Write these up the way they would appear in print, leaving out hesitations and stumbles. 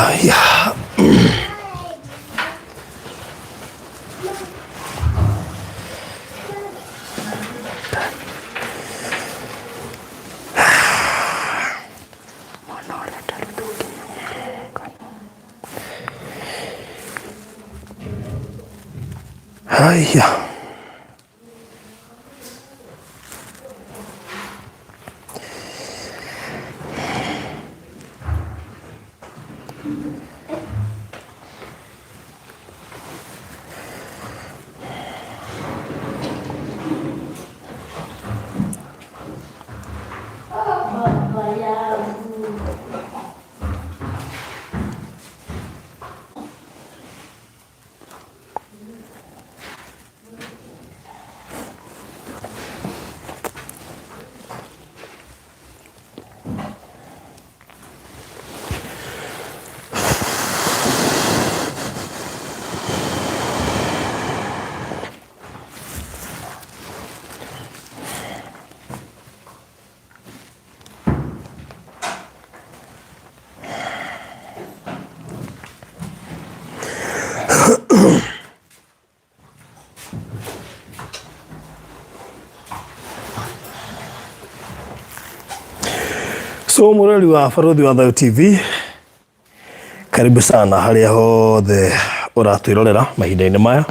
Haya. Haya. So mũrori wa Barũthi wa Thayũ TV, karibu sana harĩa hothe ũratwĩrorera mahinda-inĩ maya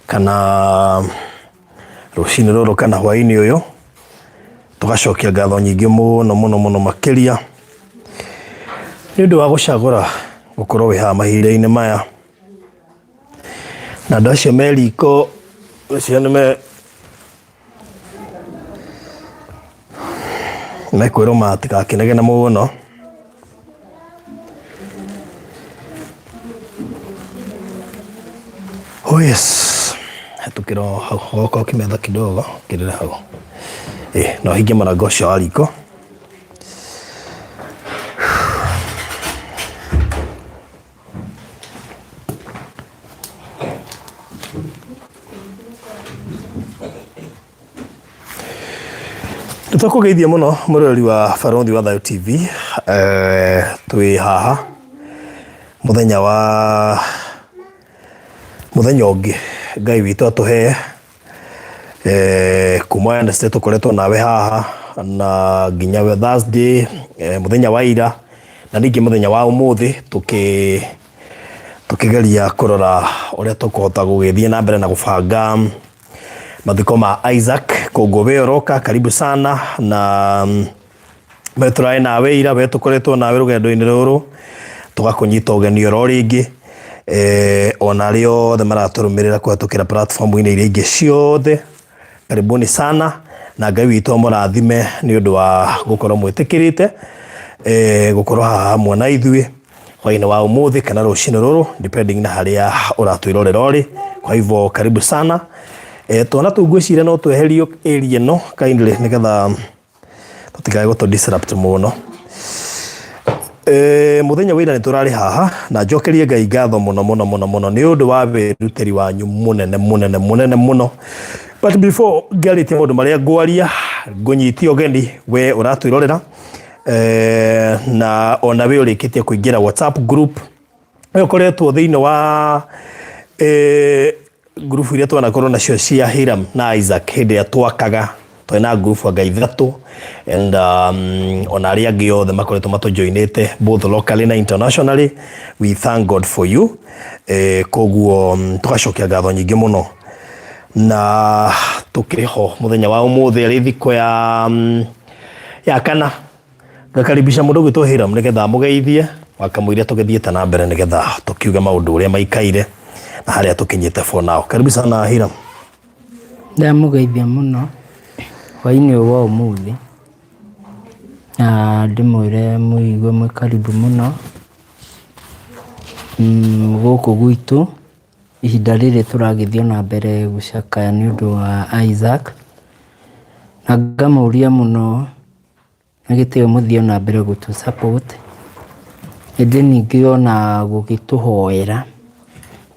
kana rũcinĩ rũrũ kana hwaĩ-inĩ ũyũ, tũgacokia ngatho nyingĩ mũno mũno mũno makĩria nĩ ũndũ wa gũcagũra gũkorwo wĩ haha mahinda-inĩ maya. Na andũ acio me riko acio nĩ me mekwĩrwo matigakĩnegene mũno. Oh yes. Hetũkĩra o hau goka ũkĩmetha kidogo kĩrĩra hau. Ĩ na ũhinge mũrango ũcio wa riko. Nĩ tũkũgeithia mũno mũroreri wa Barũthi wa Thayũ TV. Eh, twĩ haha mũthenya wa mũthenya ũngĩ Ngai witũ atũhe eh, kuma Wednesday tũkoretwo nawe haha na nginya we Thursday eh, mũthenya wa ira na ningĩ mũthenya wa ũmũthĩ tũkĩ tũkĩgeria kũrora ũrĩa tũkũhota gũgĩthiĩ na mbere na gũbanga mathiko ma Isaac koguo we ũroka karibu sana na we tũrarĩ nawe ira we tũkoretwo nawe rũgendo-inĩ rũrũ tũgakũnyita ũgeni oro rĩngĩ eh, ona arĩa othe maratũrũmĩrĩra kũhetũkĩra platform-inĩ iria ingĩ ciothe karibuni sana na Ngai witũ amũrathime nĩ ũndũ wa gũkorwo mwĩtĩkĩrĩte eh, gũkorwo haha hamwe na ithuĩ hwainĩ wa ũmũthĩ kana rũcinĩ rũrũ depending na harĩa ũratwĩrorera ũrĩ kwa hivyo karibu sana eh, twana tũu ngwĩciria no tweherio area ĩno kindly nĩgetha tũtikae gũtũ disrupt mũno. Eh, mũthenya wa ira nĩ tũrarĩ haha na njokerie Ngai ngatho mũno mũno mũno mũno nĩ ũndũ wa wĩrutĩri wanyu mũnene mũnene mũnene mũno. But before ngĩarĩtie maũndũ marĩa ngwaria, ngũnyitie ũgeni we ũratwĩrorera eh, na ona we ũrĩkĩtie kũingĩra WhatsApp group we ũkoretwo thĩinĩ wa eh, ngurubu iria twanakorwo nacio cia Hiram na Isaac hĩndĩ ĩrĩa twakaga twarĩ na ngurubu anga ithatũ and ona arĩa angĩ othe makoretwo matũjoinĩte both locally na internationally we thank God for you eh, koguo tũgacokia ngatho nyingĩ mũno na tũkĩrĩ ho mũthenya wa ũmũthĩ arĩ thikũ ya ya kana Ngakaribisha mũndũ ũgwĩtwo Hiram nĩgetha amũgeithie wakamũiria tũgĩthiĩte na mbere nĩgetha tũkiuge maũndũ ũrĩa maikaire na harĩa tũkinyĩte for now. Karibu sana Hiram. Ndamũgeithia mũno hwainĩ ũyũ wa ũmũthĩ na ndĩmwĩre mwĩigue mwĩ karibu mũno gũkũ gwitũ ihinda rĩrĩ tũragĩthiĩ na mbere gũcakaya nĩ ũndũ wa Isaac na ngamũria mũno Na gĩtĩo mũthiĩ o na mbere gũtũ support, ĩndĩ ningĩ ona gũgĩtũhoera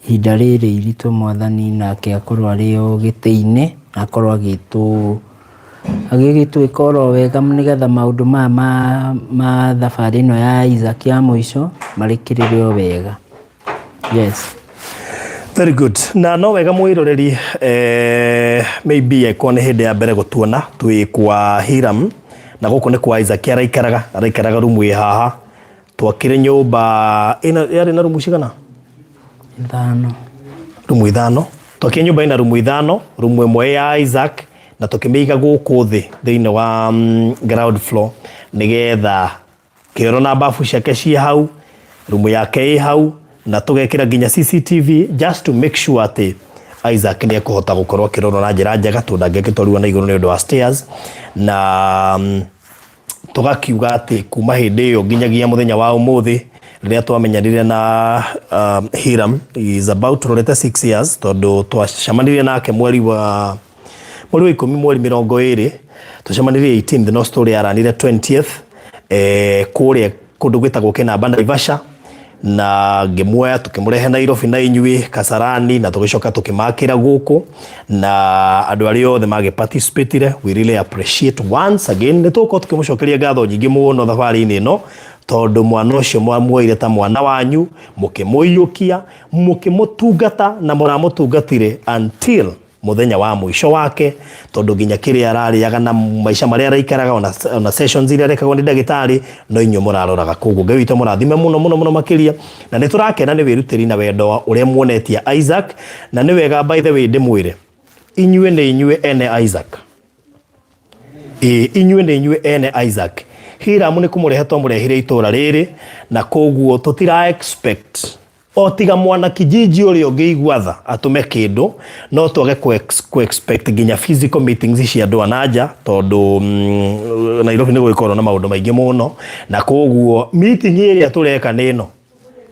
ihinda rĩrĩ iritũ Mwathani nake akorwo arĩ o gĩtĩ-inĩ na akorwo Agĩgĩtwĩka oro wega nĩgetha maũndũ maya ma thabarĩ ĩno ya Isaac ya mũico marĩkĩrĩre o wega. Yes. Very good. Na no wega mwiroreri maybe eko nĩ hĩndĩ ya mbere gũtuona twĩ kwa Hiram na gũkũ nĩ kwa Isaac araikaraga araikaraga rumu ĩ haha. Twakire nyũmba ĩna yarĩ na rumu cigana? Ithano. Rumu ithano. Twakire nyũmba ĩna rumu ithano, rumu ĩmwe ya Isaac na tũkĩmĩiga gũkũ thĩ thĩinĩ wa ground floor nĩgetha kĩoro na bafu ciake ciĩ hau, rumu yake ĩ hau, na tũgekĩra nginya CCTV just to make sure atĩ Isaac nĩ ekũhota gũkorwo akĩrorwo na njĩra njega tondũ ndangĩgĩtwarirwo na igũrũ nĩ ũndũ wa stairs. Na tũgakiuga atĩ kuma hĩndĩ ĩyo nginyagia mũthenya wa ũmũthĩ rĩrĩa twamenyanire na Hiram is about rorete 6 years tondũ twacemanirie nake mweri wa 10 mweri 20, twacemanirie 18th no story yaranire 20th kũrĩa kũndũ gwĩtagwo Kĩnamba Naivasha, na ngĩmuoya tũkĩmũrehe Nairobi na inyuĩ Kasarani, na tũgĩcoka tũkĩmakĩra gũkũ na andũ arĩa othe magĩ-participatire. We really appreciate once again. Nĩ tũgũkorwo tũkĩmũcokeria ngatho nyingĩ mũno thabarĩ-inĩ ĩno tondũ mwana ũcio mwamuoire ta mwana wanyu, mũkĩmũiyũkia, mũkĩmũtungata na mũramũtungatire until mũthenya wa mũico wake, tondũ nginya kĩrĩa ararĩaga na maica marĩa araikaraga ona sessions iria arekagwo nĩ ndagĩtarĩ no inyuĩ mũraroraga. Koguo Ngai witũ mũrathime mũno mũno mũno makĩria, na nĩ tũrakena nĩ wĩrutĩri na wendo ũrĩa muonetie Isaac. Na nĩ wega by the way ndĩmwĩre inyuĩ nĩ inyuĩ ene Isaac. Ĩĩ, inyuĩ nĩ inyuĩ ene Isaac. Hiram nĩ kũmũrehe twamũrehire itũra rĩrĩ, na koguo tũtira expect o tiga mwana kijiji ũrĩa ũngĩigua tha atũme kĩndũ, no twage ku expect nginya physical meetings cia andũ a na nja tondũ Nairobi nĩ gũgĩkorwo na maũndũ maingĩ mũno, na koguo meeting ĩrĩa tũreka nĩ ĩno.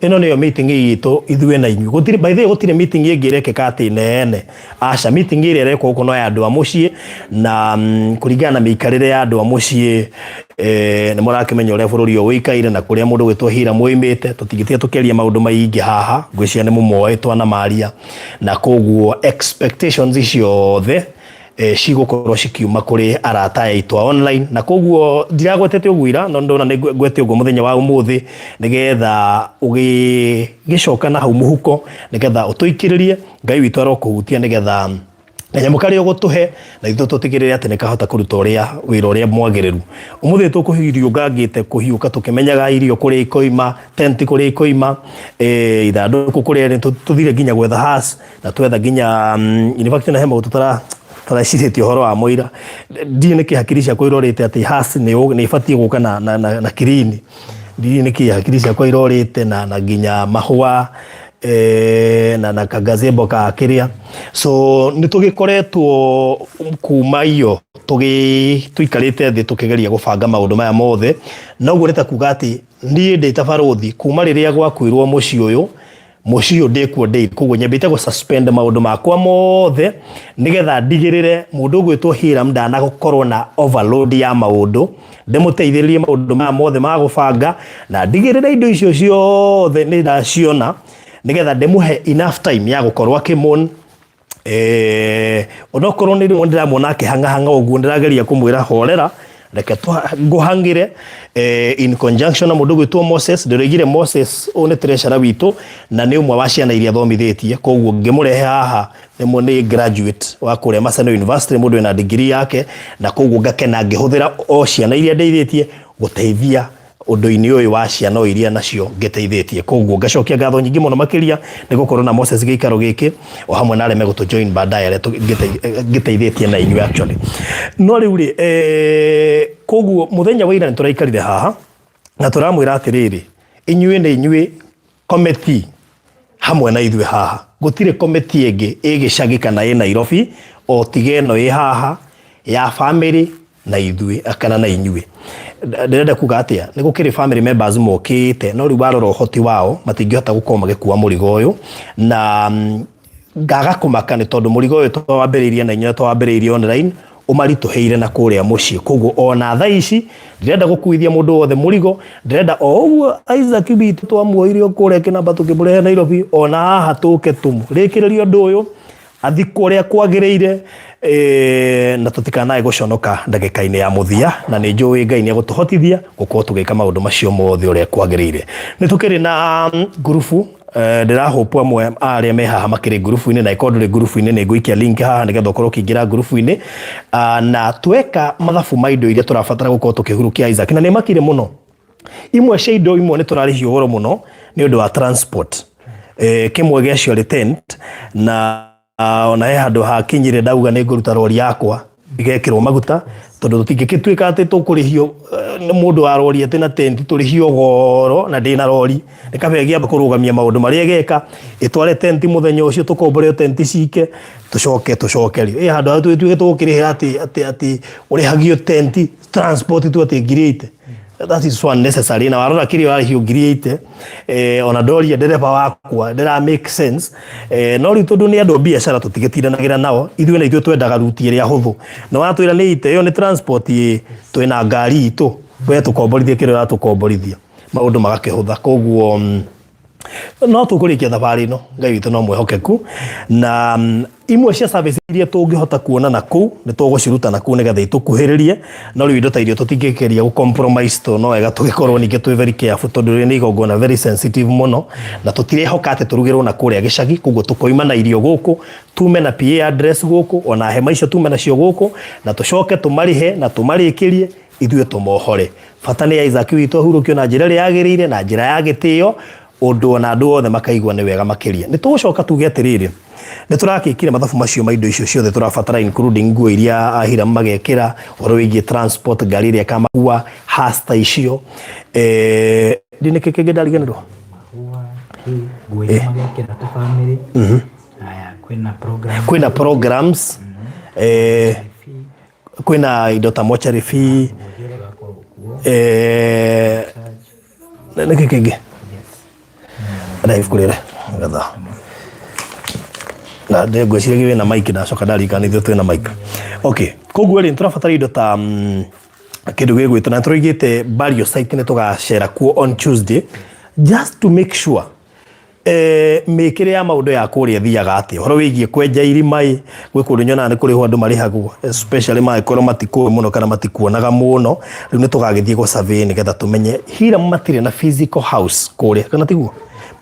Ĩno nĩyo meeting itũ ithuĩ na inyuĩ. Gũtirĩ, by the way, gũtirĩ meeting ĩngĩ ĩrekĩka atĩ nene. Aca, meeting ĩrĩa ĩrekwo gũkũ no ya andũ a mũciĩ, na kũringana na mĩikarĩre ya andũ a mũciĩ, nĩ mũrakĩmenya ũrĩa bũrũri ũyũ ũikaire na kũrĩa mũndũ gwĩtwo Hiram oimĩte. Tũtingĩtiga tũkĩaria maũndũ maingĩ haha, ngwĩciria nĩ mũmoĩ twanamaria, na koguo expectations ciothe cigũkorwo cikiuma kũrĩ arata aya aitũ a online. Na koguo ndiragwetete ũguo ira, no ndona nĩ ngwete ũguo mũthenya wa ũmũthĩ nĩgetha ũgĩgĩcoka na hau mũhuko nĩgetha ũtũikĩrĩrie. Ngai witũ arokũhutia nĩgetha kanyamũ karĩa ũgũtũhe na ithuĩ tũtigĩrĩre atĩ nĩ kahota kũruta ũrĩa wĩra ũrĩa mwagĩrĩru. Ũmũthĩ tũkũhiũngangĩte kũhiũka tũkĩmenyaga irio kũrĩa ikoima, tent kũrĩa ikoima, ithandũkũ kũrĩa tũthire nginya gwetha hearse, na twetha nginya in fact na he maũndũ tũtaracirĩtie ũhoro wa mũira. Ndiũĩ nĩkĩ hakiri ciakwa irorĩte atĩ hearse nĩ ĩbatiĩ gũka na kirini. Ndiũĩ nĩkĩ hakiri ciakwa irorĩte na nginya mahũa na kagazebo ka kĩrĩa. So nĩ tũgĩkoretwo kuma iyo tũikarĩte thĩ tũkĩgeria gũbanga maũndũ maya mothe. Na ũguo nĩ ta kuga atĩ niĩ ndĩ ta barũthi kuma rĩrĩa gwakuirwo mũciĩ ũyũ, mũciĩ ũyũ ndĩkuo ndĩ, koguo nyambĩte gũ suspend maũndũ makwa mothe nĩgetha ndigĩrĩre mũndũ ũgwĩtwo Hiram ndanakorwo na overload ya maũndũ, ndĩmũteithĩrĩrie maũndũ maya mothe ma gũbanga, na ndigĩrĩre indo icio ciothe nĩ ndaciona nĩgetha ndĩmũhe enough time ya gũkorwo akĩmon. Onokorwo nĩ rĩmwe ndĩramuona akĩhang'ahang'a ũguo, ndĩrageria kũmwĩra horera, reke ngũhang'ĩre in conjunction na mũndũ ũgwĩtwo Moses. Ndĩroigire Moses ũyũ nĩ treasurer witũ na nĩ ũmwe wa ciana iria athomithĩtie, koguo ngĩmũrehe haha nĩ graduate wa kũrĩa Maseno University, mũndũ wĩna degree yake, na koguo ngakena ngĩhũthĩra o ciana iria ndeithĩtie gũteithia ũndũ-inĩ ũyũ wa ciana o iria nacio ngĩteithĩtie. Koguo ngacokia ngatho nyingĩ mũno makĩria nĩ gũkorwo na Moses gĩikaro gĩkĩ o hamwe na arĩa megũtũ join baadaye arĩa ngĩteithĩtie na inyuĩ actually. No rĩu rĩ, koguo mũthenya wa ira nĩ tũraikarire haha na tũramwĩra atĩrĩrĩ, inyuĩ nĩ inyuĩ committee hamwe na ithuĩ haha. Gũtirĩ committee ĩngĩ ĩ gĩcagi kana ĩ Nairobi o tiga ĩno ĩ haha ya family na ithuĩ kana na inyuĩ. Ndĩrenda kuga atĩa, nĩ gũkĩrĩ family members mokĩte no rĩu warora ũhoti wao matingĩhota gũkorwo magĩkua mũrigo ũyũ, na ngaga kũmaka nĩ tondũ mũrigo ũyũ twawambĩrĩirie na inyuĩ twawambĩrĩirie online ũmaritũhĩire na kũrĩa mũciĩ. Koguo ona thaa ici ndĩrenda gũkuithia mũndũ wothe mũrigo, ndĩrenda o ũguo Isaac witũ twamuoire o kũrĩa Kĩnamba tũkĩmũrehe Nairobi, ona haha tũke tũmũrĩkĩrĩrie ũndũ ũyũ, athikwo ũrĩa kwagĩrĩire. Na tũtikanae gũconoka ndagĩka-inĩ ya mũthia, na nĩ njũĩ Ngai nĩ egũtũhotithia gũkorwo tũgĩka maũndũ macio mothe ũrĩa kwagĩrĩire. Nĩ tũkĩrĩ na ngurubu, ndĩrahũpwo amwe a arĩa me haha makĩrĩ ngurubu-inĩ, na ĩkorwo ndũrĩ ngurubu-inĩ nĩ ngũikia link haha nĩgetha ũkorwo ũkĩingĩra ngurubu-inĩ. Na tweka mathabu ma indo iria tũrabatara gũkorwo tũkĩhurukia Isaac, na nĩ makire mũno. Imwe cia indo imwe nĩ tũrarĩhio goro mũno nĩ ũndũ wa transport. Kĩmwe gĩacio rĩ tent, na ona he handũ hakinyire ndauga nĩ ngũruta rori yakwa igekĩrwo maguta, tondũ tũtingĩgĩtuĩka atĩ tũkũrĩhio nĩ mũndũ wa rori atĩ na tent tũrĩhio goro na ndĩna rori. Nĩ kaba ĩngĩamba kũrũgamia maũndũ marĩa ĩgeka, ĩtware tent mũthenya ũcio, tũkombore tent cike, tũcoke tũcokerio. Ĩ handũ ha tũgĩtuĩke tũgũkĩrĩhĩra atĩ ũrĩhagio tent transport tu atĩ 80,000. That is so unnecessary. Na warora kĩrĩa ũrarĩhio 80,000, ona ndoria ndereba wakwa ndĩra make sense. No rĩu tondũ nĩ andũ a biacara tũtigĩtindanagĩra nao, ithuĩ na ithuĩ twendaga ruti ĩrĩa hũthũ. Na watwĩra nĩ ite ĩyo nĩ transport, ĩ twĩna ngari itũ, we tũkomborithie kĩrĩa ũratũkomborithia, maũndũ magakĩhũtha. Koguo no tũkũrĩkia thabarĩ ĩno, Ngai witũ no mwĩhokeku, na imwe cia service iria tũngĩhota kuona na kũu nĩ tũgũciruta na kũu nĩgetha itũkuhĩrĩrie. No rĩu indo ta irio tũtingĩgeria gũ compromise, to no wega tũgĩkorwo ningĩ twĩ very careful, tondũ rĩrĩ nĩ igongona very sensitive mũno, na tũtirehoka atĩ tũrugĩrwo na kũrĩa gĩcagi. Koguo tũkoima na irio gũkũ, tume na PA address gũkũ, ona hema icio tume nacio gũkũ, na tũcoke tũmarĩhe na tũmarĩkĩrie, ithuĩ tũmohore. Bata nĩ Isaac witũ ahurũkio na njĩra ĩrĩa yagĩrĩire, na njĩra ya gĩtĩo, ũndũ ona andũ othe makaigua nĩ wega makĩria. Nĩ tũgũcoka tuge atĩrĩrĩ, nĩ tũrakĩkire mathabu macio ma indo icio ciothe tũrabatara, including nguo iria Ahiram magekĩra, ũhoro wĩgiĩ transport, ngari ĩrĩa ĩkamakua, hasta icio, ndĩ nĩkĩ kĩngĩ ndariganĩrwo? Nguo iria magekĩra ta family. Haya, kwĩna program. Kwĩna programs, kwĩna indo ta mortuary fee, nĩkĩ kĩngĩ nda ibuku rĩrĩ nĩgetha na ngwĩciria wĩna mic, ndacoka ndarikana ithuĩ twĩna mic. Okay, koguo rĩ, nĩtũrabatara indo ta kĩndũ gĩgwĩtwo, na tũroigĩte burial site nĩ tũgacera kuo on Tuesday just to make sure mĩkĩre ya maũndũ ya kũrĩa thiaga atĩa, ũhoro wĩgiĩ kwenja irima. Ĩ gwĩ kũndũ nyonaga nĩ kũrĩhwo andũ marĩhagwo, especially mangĩkorwo matikũĩ mũno kana matikuonaga mũno. Rĩu nĩ tũgagĩthiĩ gũ survey nĩgetha tũmenye Hiram matirĩ na physical house kũrĩa, kana tiguo?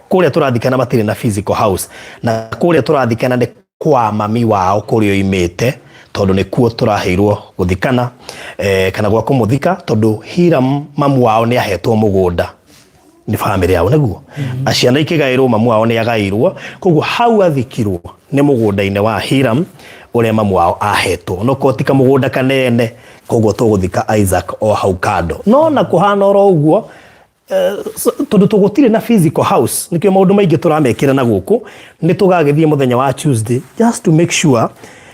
Kũrĩa tũrathikana matirĩ na physical house, na kũrĩa tũrathikana nĩ kwa mami wao kũrĩa oimĩte, tondũ nĩkuo tũraheirwo gũthikana, kana gwa kũmũthika, tondũ Hiram mamu wao nĩ ahetwo mũgũnda nĩ bamĩrĩ yao, nĩguo ciana ikĩgaĩrwo, mamu wao nĩ agaĩirwo. Koguo hau athikirwo nĩ mũgũnda-inĩ wa Hiram ũrĩa mamu wao ahetwo, no ko ti kamũgũnda kanene. Koguo tũgũthika Isaac o hau kando. No na kũhana oro ũguo, tondũ tũgũtirĩ na physical house, nĩkĩo maũndũ maingĩ tũramekĩra na gũkũ. Nĩ tũgagĩthiĩ mũthenya wa Tuesday just to make sure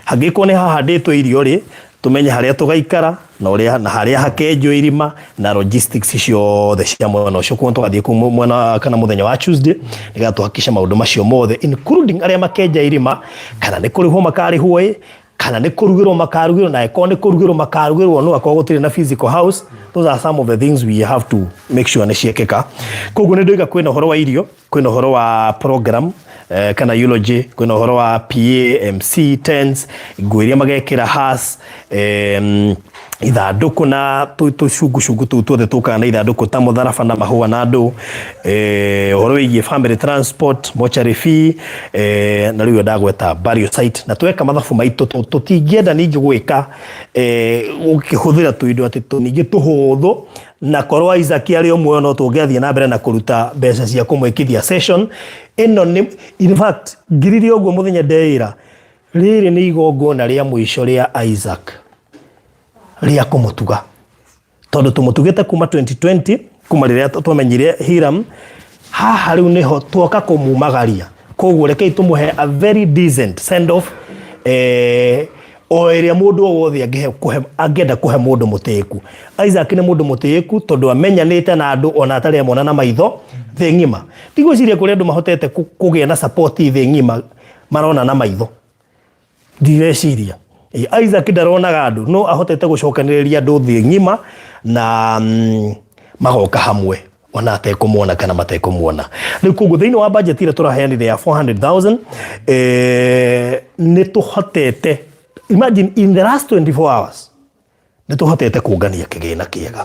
hangĩkorwo nĩ hahandĩtwo irio rĩ, tũmenye harĩa tũgaikara na ũrĩa na harĩa hakenjwo irima na logistics ciothe cia mwena ũcio. Koguo tũgathiĩ kũu mwena kana mũthenya wa Tuesday nĩgetha tũhakikishe maũndũ macio mothe, including arĩa makenja irima, kana nĩ kũrĩhwo makarĩhwo, ĩ kana nĩ kũrugĩrwo makarugĩrwo, na ĩkorwo nĩ kũrugĩrwo makarugĩrwo, no akorwo gũtirĩ na physical house. Those are some of the things we have to make sure nĩ ciekĩka. Koguo nĩ ndoiga kwĩna ũhoro wa irio, kwĩna ũhoro wa program, kana eulogy, kwĩna ũhoro wa PA, MC, tents, nguo iria magekĩra, has ithandũkũ na tũcungucungu tũu tuothe tũkaga na ithandũkũ ta mũtharaba na mahũa na andũ, ũhoro wĩgiĩ family transport, mortuary fee, na rĩu ndagweta burial site. Na tweka mathabu maitũ, tũtingĩenda ningĩ gwĩka gũkĩhũthĩra tũindo atĩ ningĩ tũhũthũ, na korwo Isaac arĩ o muoyo no tũngĩathiĩ na mbere na kũruta mbeca cia kũmwĩkithia session ĩno. Nĩ in fact ngiririe ũguo mũthenya ndeĩra rĩrĩ nĩ igongona rĩa mũico rĩa Isaac rĩa kũmũtuga, tondũ tũmũtugĩte kuma 2020, kuma rĩrĩa twamenyire Hiram. Haha rĩu nĩho twoka kũmumagaria. Koguo rekei tũmũhe a very decent send off, o ĩrĩa mũndũ o wothe angĩhe kũhe, angĩenda kũhe mũndũ mũtĩĩku. Isaac nĩ mũndũ mũtĩĩku tondũ amenyanĩte na andũ ona atarĩ amona na maitho thĩ ng'ima. Ndigwĩciria kũrĩ andũ mahotete kũgĩa na support thĩ ng'ima marona na maitho, ndireciria. Isaac ndaronaga andũ no ahotete gũcokanĩrĩria andũ thĩ ng'ima na magoka hamwe ona atekũmuona kana matekũmuona. Rĩu koguo thĩinĩ wa budget ĩrĩa tũraheanire ya 400,000, nĩ tũhotete Imagine in the last 24 hours nĩ tũhotete kũngania kĩgĩna kĩega.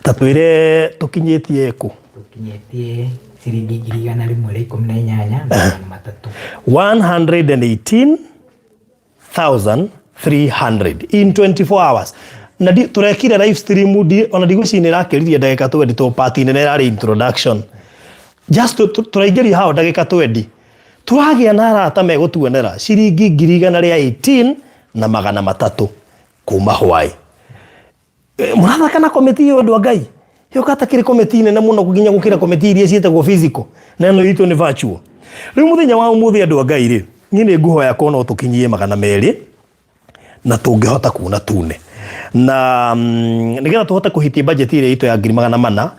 Ta twĩre tũkinyĩtie kũ? Tũkinyĩtie ciringi 118,300. 118,300 in 24 hours. Na ndi, tũrekire live stream ndi, ona ndigwĩciria nĩ ĩrakĩririe ndagĩka 20 to part nene ĩrarĩ introduction. Just tũraingĩria hao ndagĩka 20. Tũragĩa na arata megũtuonera ciringi 118,300 kuma Hawaii. Mũrathaka na komiti ĩyo andũ a Ngai. Ĩyo kata kĩrĩ komiti nene mũno nginya gũkĩra komiti iria ciĩtagwo physical. Na ĩno itũ nĩ virtual. Rĩu mũthenya wa ũmũthĩ andũ a Ngai rĩ, niĩ nĩ ngũhoya korwo no tũkinyie 200 na tũngĩhota kuona tune. Na nĩgetha tũhote kũhitia budget ĩrĩa itũ ya 400,000,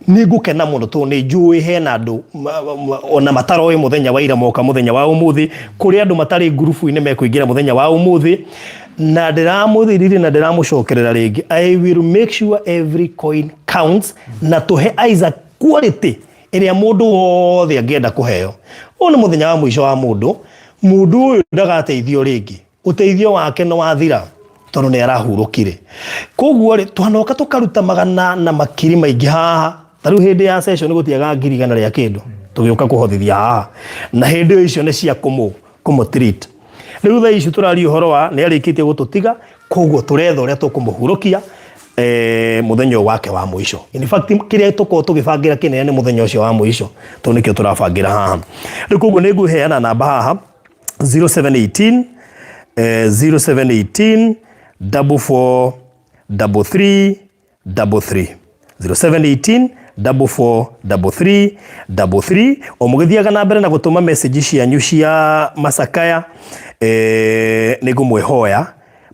nĩ ngũkena mũno tondũ nĩ njũĩ hena andũ ona mataroĩ mũthenya wa ira moka mũthenya wa ũmũthĩ, kũrĩ andũ matarĩ ngurubu-inĩ mekũingĩra mũthenya wa ũmũthĩ, na ndĩramũthirire na ndĩramũcokerera rĩngĩ. I will make sure every coin counts na tũhe Isaac quality ĩrĩa mũndũ wothe angĩenda kũheo. Ũyũ nĩ mũthenya wa mũico wa mũndũ, mũndũ ũyũ ndagateithio rĩngĩ, ũteithio wake nĩ wathira tondũ nĩ arahurũkire. Koguo rĩ, twanoka tũkaruta magana na makiri maingĩ haha. Ta rĩu hĩndĩ ya session gũtiaga ngiri igana rĩa kĩndũ tũgĩũka kũhothithia haha, na hĩndĩ ĩyo icio nĩ cia kũmũ treat. Rĩu thaa ici tũraria ũhoro wa nĩ arĩkĩtie gũtũtiga, koguo tũretha ũrĩa tũkũmũhurũkia mũthenya ũyũ wake wa mũico. In fact kĩrĩa tũkorwo tũgĩbangĩra kĩnene nĩ mũthenya ũcio wa mũico, tondũ nĩkĩo tũrabangĩra haha. Rĩu koguo nĩ ngũheana namba haha 0718 0718 44 33 33 0718 44 33 33. O mũgĩthiaga na mbere na gũtũma message cianyu cia macakaya, nĩ ngũmwĩhoya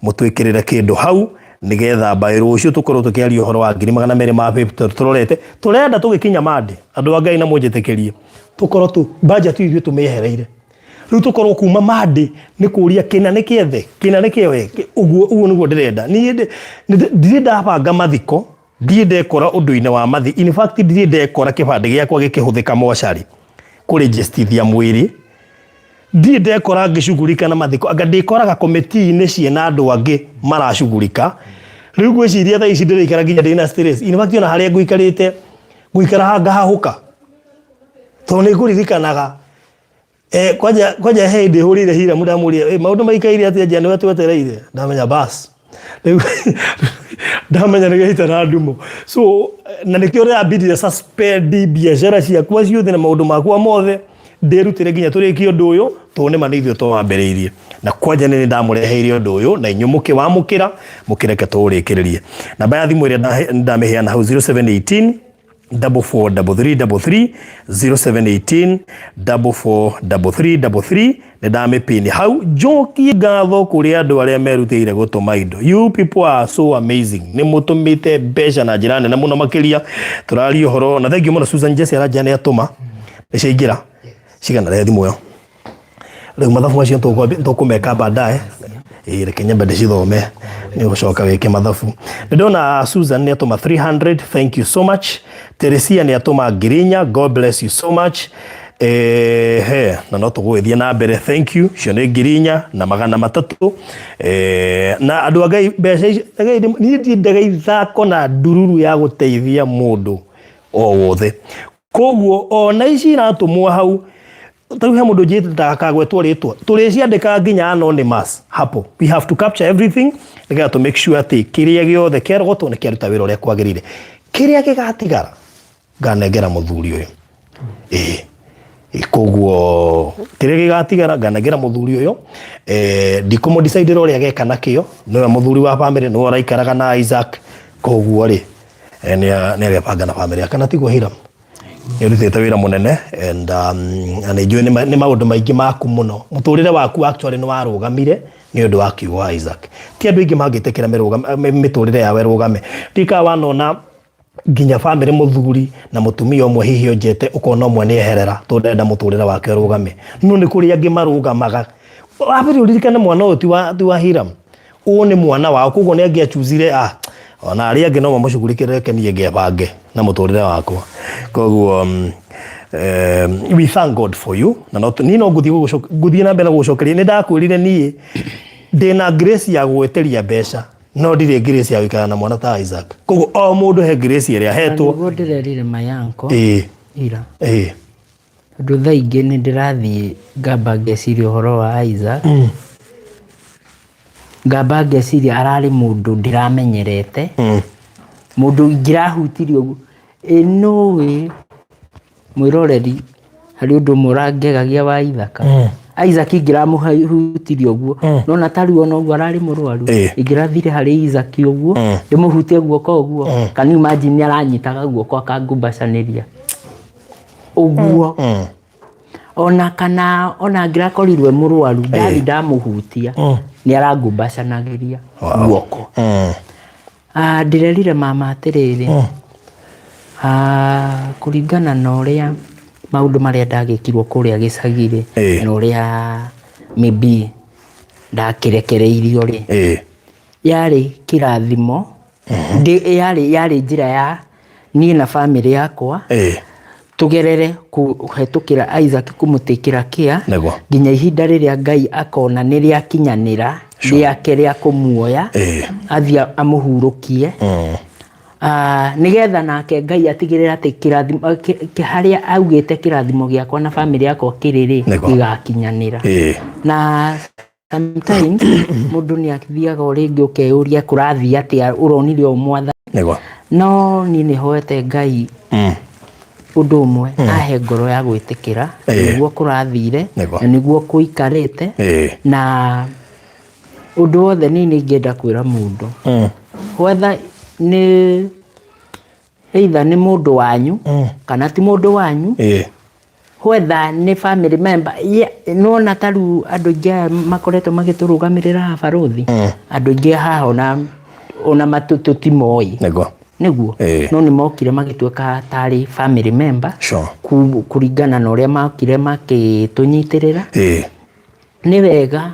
mũtwĩkĩrĩre kĩndũ hau nĩgetha mbaĩ rũciũ tũkorwo tũkĩaria ũhoro wa 250,000 tũrorete. Tũrenda tũgĩkinya Monday, andũ a Ngai na mũnjĩtĩkĩrie tũkorwo tu budget ithuĩ tũmĩehereire. Rĩu tũkorwo kuma Monday nĩ kũria kĩna nĩ kĩethe, kĩna nĩ kĩoe, ũguo ũguo nĩguo ndĩrenda. Niĩ ndirĩ ndabanga mathiko, ndirĩ ndekora ũndũ-inĩ wa mathi. In fact ndirĩ ndekora kĩbandĩ gĩakwa gĩkĩhũthĩka mocarĩ kũrĩnjĩstithia mwĩrĩ. Ndirĩ ndekora ngĩcugurika na mathiko, anga ndĩkoraga komiti-inĩ ciĩna andũ angĩ maracugurika. Rĩu ngwĩciria thaa ici ndĩraikara nginya ndĩna stress. In fact ona harĩa ngũikarĩte, ngũikara haha ngahahũka. Tondũ nĩ ngũririkanaga kwanja he hĩndĩ hũrĩire Hiramu ndamũria, maũndũ maikaire atĩa nja nĩwe twetereire. Ndamenya bas. Rĩu ndamenya nĩ gĩita na ndumo. So na nĩkĩo ndĩrambindire suspend biacara ciakwa ciothe na maũndũ makwa mothe, ndĩrutĩre nginya tũrĩkie ũndũ ũyũ, tondũ nĩma nĩ ithuĩ twawambĩrĩirie. Na kwanja nĩ ndamũreheire ũndũ ũyũ na inyuĩ mũkĩwamũkĩra, mũkĩreke tũũrĩkĩrĩrie. Namba ya thimũ ĩrĩa ndamĩheana hau 0718 44 33 33 0718 44 33 33 nĩ ndamĩpini hau. Njokie ngatho kũrĩ andũ arĩa merutĩire gũtũma indo. You people are so amazing, nĩ mũtũmĩte mbeca na njĩra nene mũno makĩria. Tũraria ũhoro na thank you mũno. Susan Jesse aranjia nĩ atũma, nĩ ciaingĩra cigana rĩa thimũ ĩyo. Rĩu mathabu macio tũkũmeka baadaye. Ĩĩ, reke nyambe ndĩcithome nĩ ũgũcoka wĩke mathabu. Nĩ ndona Susan nĩ atũma 300, thank you so much. Teresia nĩ atũma 4,000, God bless you so much. He na no tũgũgĩthiĩ na mbere, thank you. Icio nĩ 4,300. Na andũ a Ngai mbeca icio niĩ ndiendaga ithako na ndururu ya gũteithia mũndũ o wothe. Koguo ona ici iratũmwo hau, tarĩu he mũndũ njĩte ndakagwetwo rĩtwa, tũrĩciandĩkaga nginya anonymous hapo. We have to capture everything nĩgetha to make sure atĩ kĩrĩa gĩothe kĩarogotwo nĩ kĩaruta wĩra ũrĩa kwagĩrĩire. Kĩrĩa gĩgatigara nganengera mũthuri ũyũ. Ĩĩ, koguo kĩrĩa gĩgatigara nganengera mũthuri ũyũ. Ndikũmũ decide ũrĩa ageka nakĩo, nĩwe mũthuri wa family, nĩwe ũraikaraga na Isaac. Koguo rĩ, nĩ agebanga na family yake na tiguo Hiram? Nĩ ũrutĩte wĩra mũnene and nĩ njũĩ nĩ maũndũ maingĩ maku mũno. Mũtũrĩre waku actually nĩ warũgamire nĩ ũndũ wa kiugo wa Isaac. Ti andũ aingĩ mangĩtĩkĩra mĩtũrĩre yao ĩrũgame. Ndikaga wanona nginya family mũthuri na mũtumia ũmwe hihi onjete ũkona ũmwe nĩ eherera tondũ ndarenda mũtũrĩre wake ũrũgame. No nĩ kũrĩ angĩ marũgamaga. Wa mbere ũririkane mwana ũyũ ti wa Hiram. Ũyũ nĩ mwana wao, koguo nĩ angĩachuzire ona arĩa angĩ no mamũcugurikĩre, reke niĩ ngebange na mũtũrĩre wakwa. Koguo We thank God for you. Na no niĩ no ngũthiĩ ngũthiĩ na mbere na gũgũcokeria. Nĩ ndakwĩrire niĩ ndĩna grace ya gũgwĩtĩria mbeca, no ndirĩ grace ya gũikara na mwana ta Isaac. Koguo o mũndũ he grace ĩrĩa Na ahetwo. Nĩguo ndĩrerire mayanko ira. Tondũ thaa ingĩ nĩ ndĩrathiĩ ngamba ngeciria ũhoro wa Isaac. Ngamba ngeciria ararĩ mũndũ ndĩramenyerete. Mũndũ ingĩrahutirie ũguo. Ĩ nũĩ mwĩroreri harĩ ũndũ ũmwe ũrangegagia wa Ithaka. Isaac ingĩramũhutirie ũguo, nona ta rĩu ona ũguo ararĩ mũrwaru, ingĩrathire harĩ Isaac ũguo, ndĩmũhutie guoko ũguo, can you imagine nĩ aranyitaga guoko akangumbacanĩria ũguo. Ona kana ona angĩrakorirwo e mũrwaru, ndathi ndamũhutia, nĩ arangumbacanagĩria guoko. Ah, ndĩrerire mama atĩrĩrĩ, ah, kũringana na ũrĩa maũndũ marĩa ndagĩkirwo kũrĩa gĩcagi-rĩ, na ũrĩa maybe ndakĩrekereirio rĩ, yarĩ kĩrathimo, yarĩ njĩra ya niĩ na bamĩrĩ yakwa tũgerere kũhetũkĩra Isaac kũmũtĩkĩra kĩa nginya ihinda rĩrĩa Ngai akona nĩ rĩakinyanĩra rĩake rĩa kũmuoya, athiĩ amũhurũkie. Ah, nĩgetha nake Ngai atigĩrĩre atĩ kĩrathimo harĩa augĩte kĩrathimo gĩakwa na bamĩrĩ yakwa kĩrĩ rĩ, gĩgakinyanĩra. Na sometimes mũndũ nĩ athiaga o rĩngĩ ũkeyũria kũrathiĩ atĩa, ũronire ũũ mwathani. No niĩ nĩ hoete Ngai ũndũ ũmwe, ahe ngoro ya gwĩtĩkĩra nĩguo kũrathire na nĩguo kũikarĩte. Na ũndũ wothe niĩ nĩ ingĩenda kwĩra mũndũ, whether nĩ either nĩ mũndũ wanyu kana ti mũndũ wanyu, whether nĩ family member, nĩwona ta rĩu andũ aingĩ aya makoretwo magĩtũrũgamĩrĩra haha barũthi, andũ aingĩ haha ona tũtimoĩ. Nĩguo. No nĩ mokire magĩtuĩka tarĩ family member, kũringana na ũrĩa mokire makĩtũnyitĩrĩra. Nĩ wega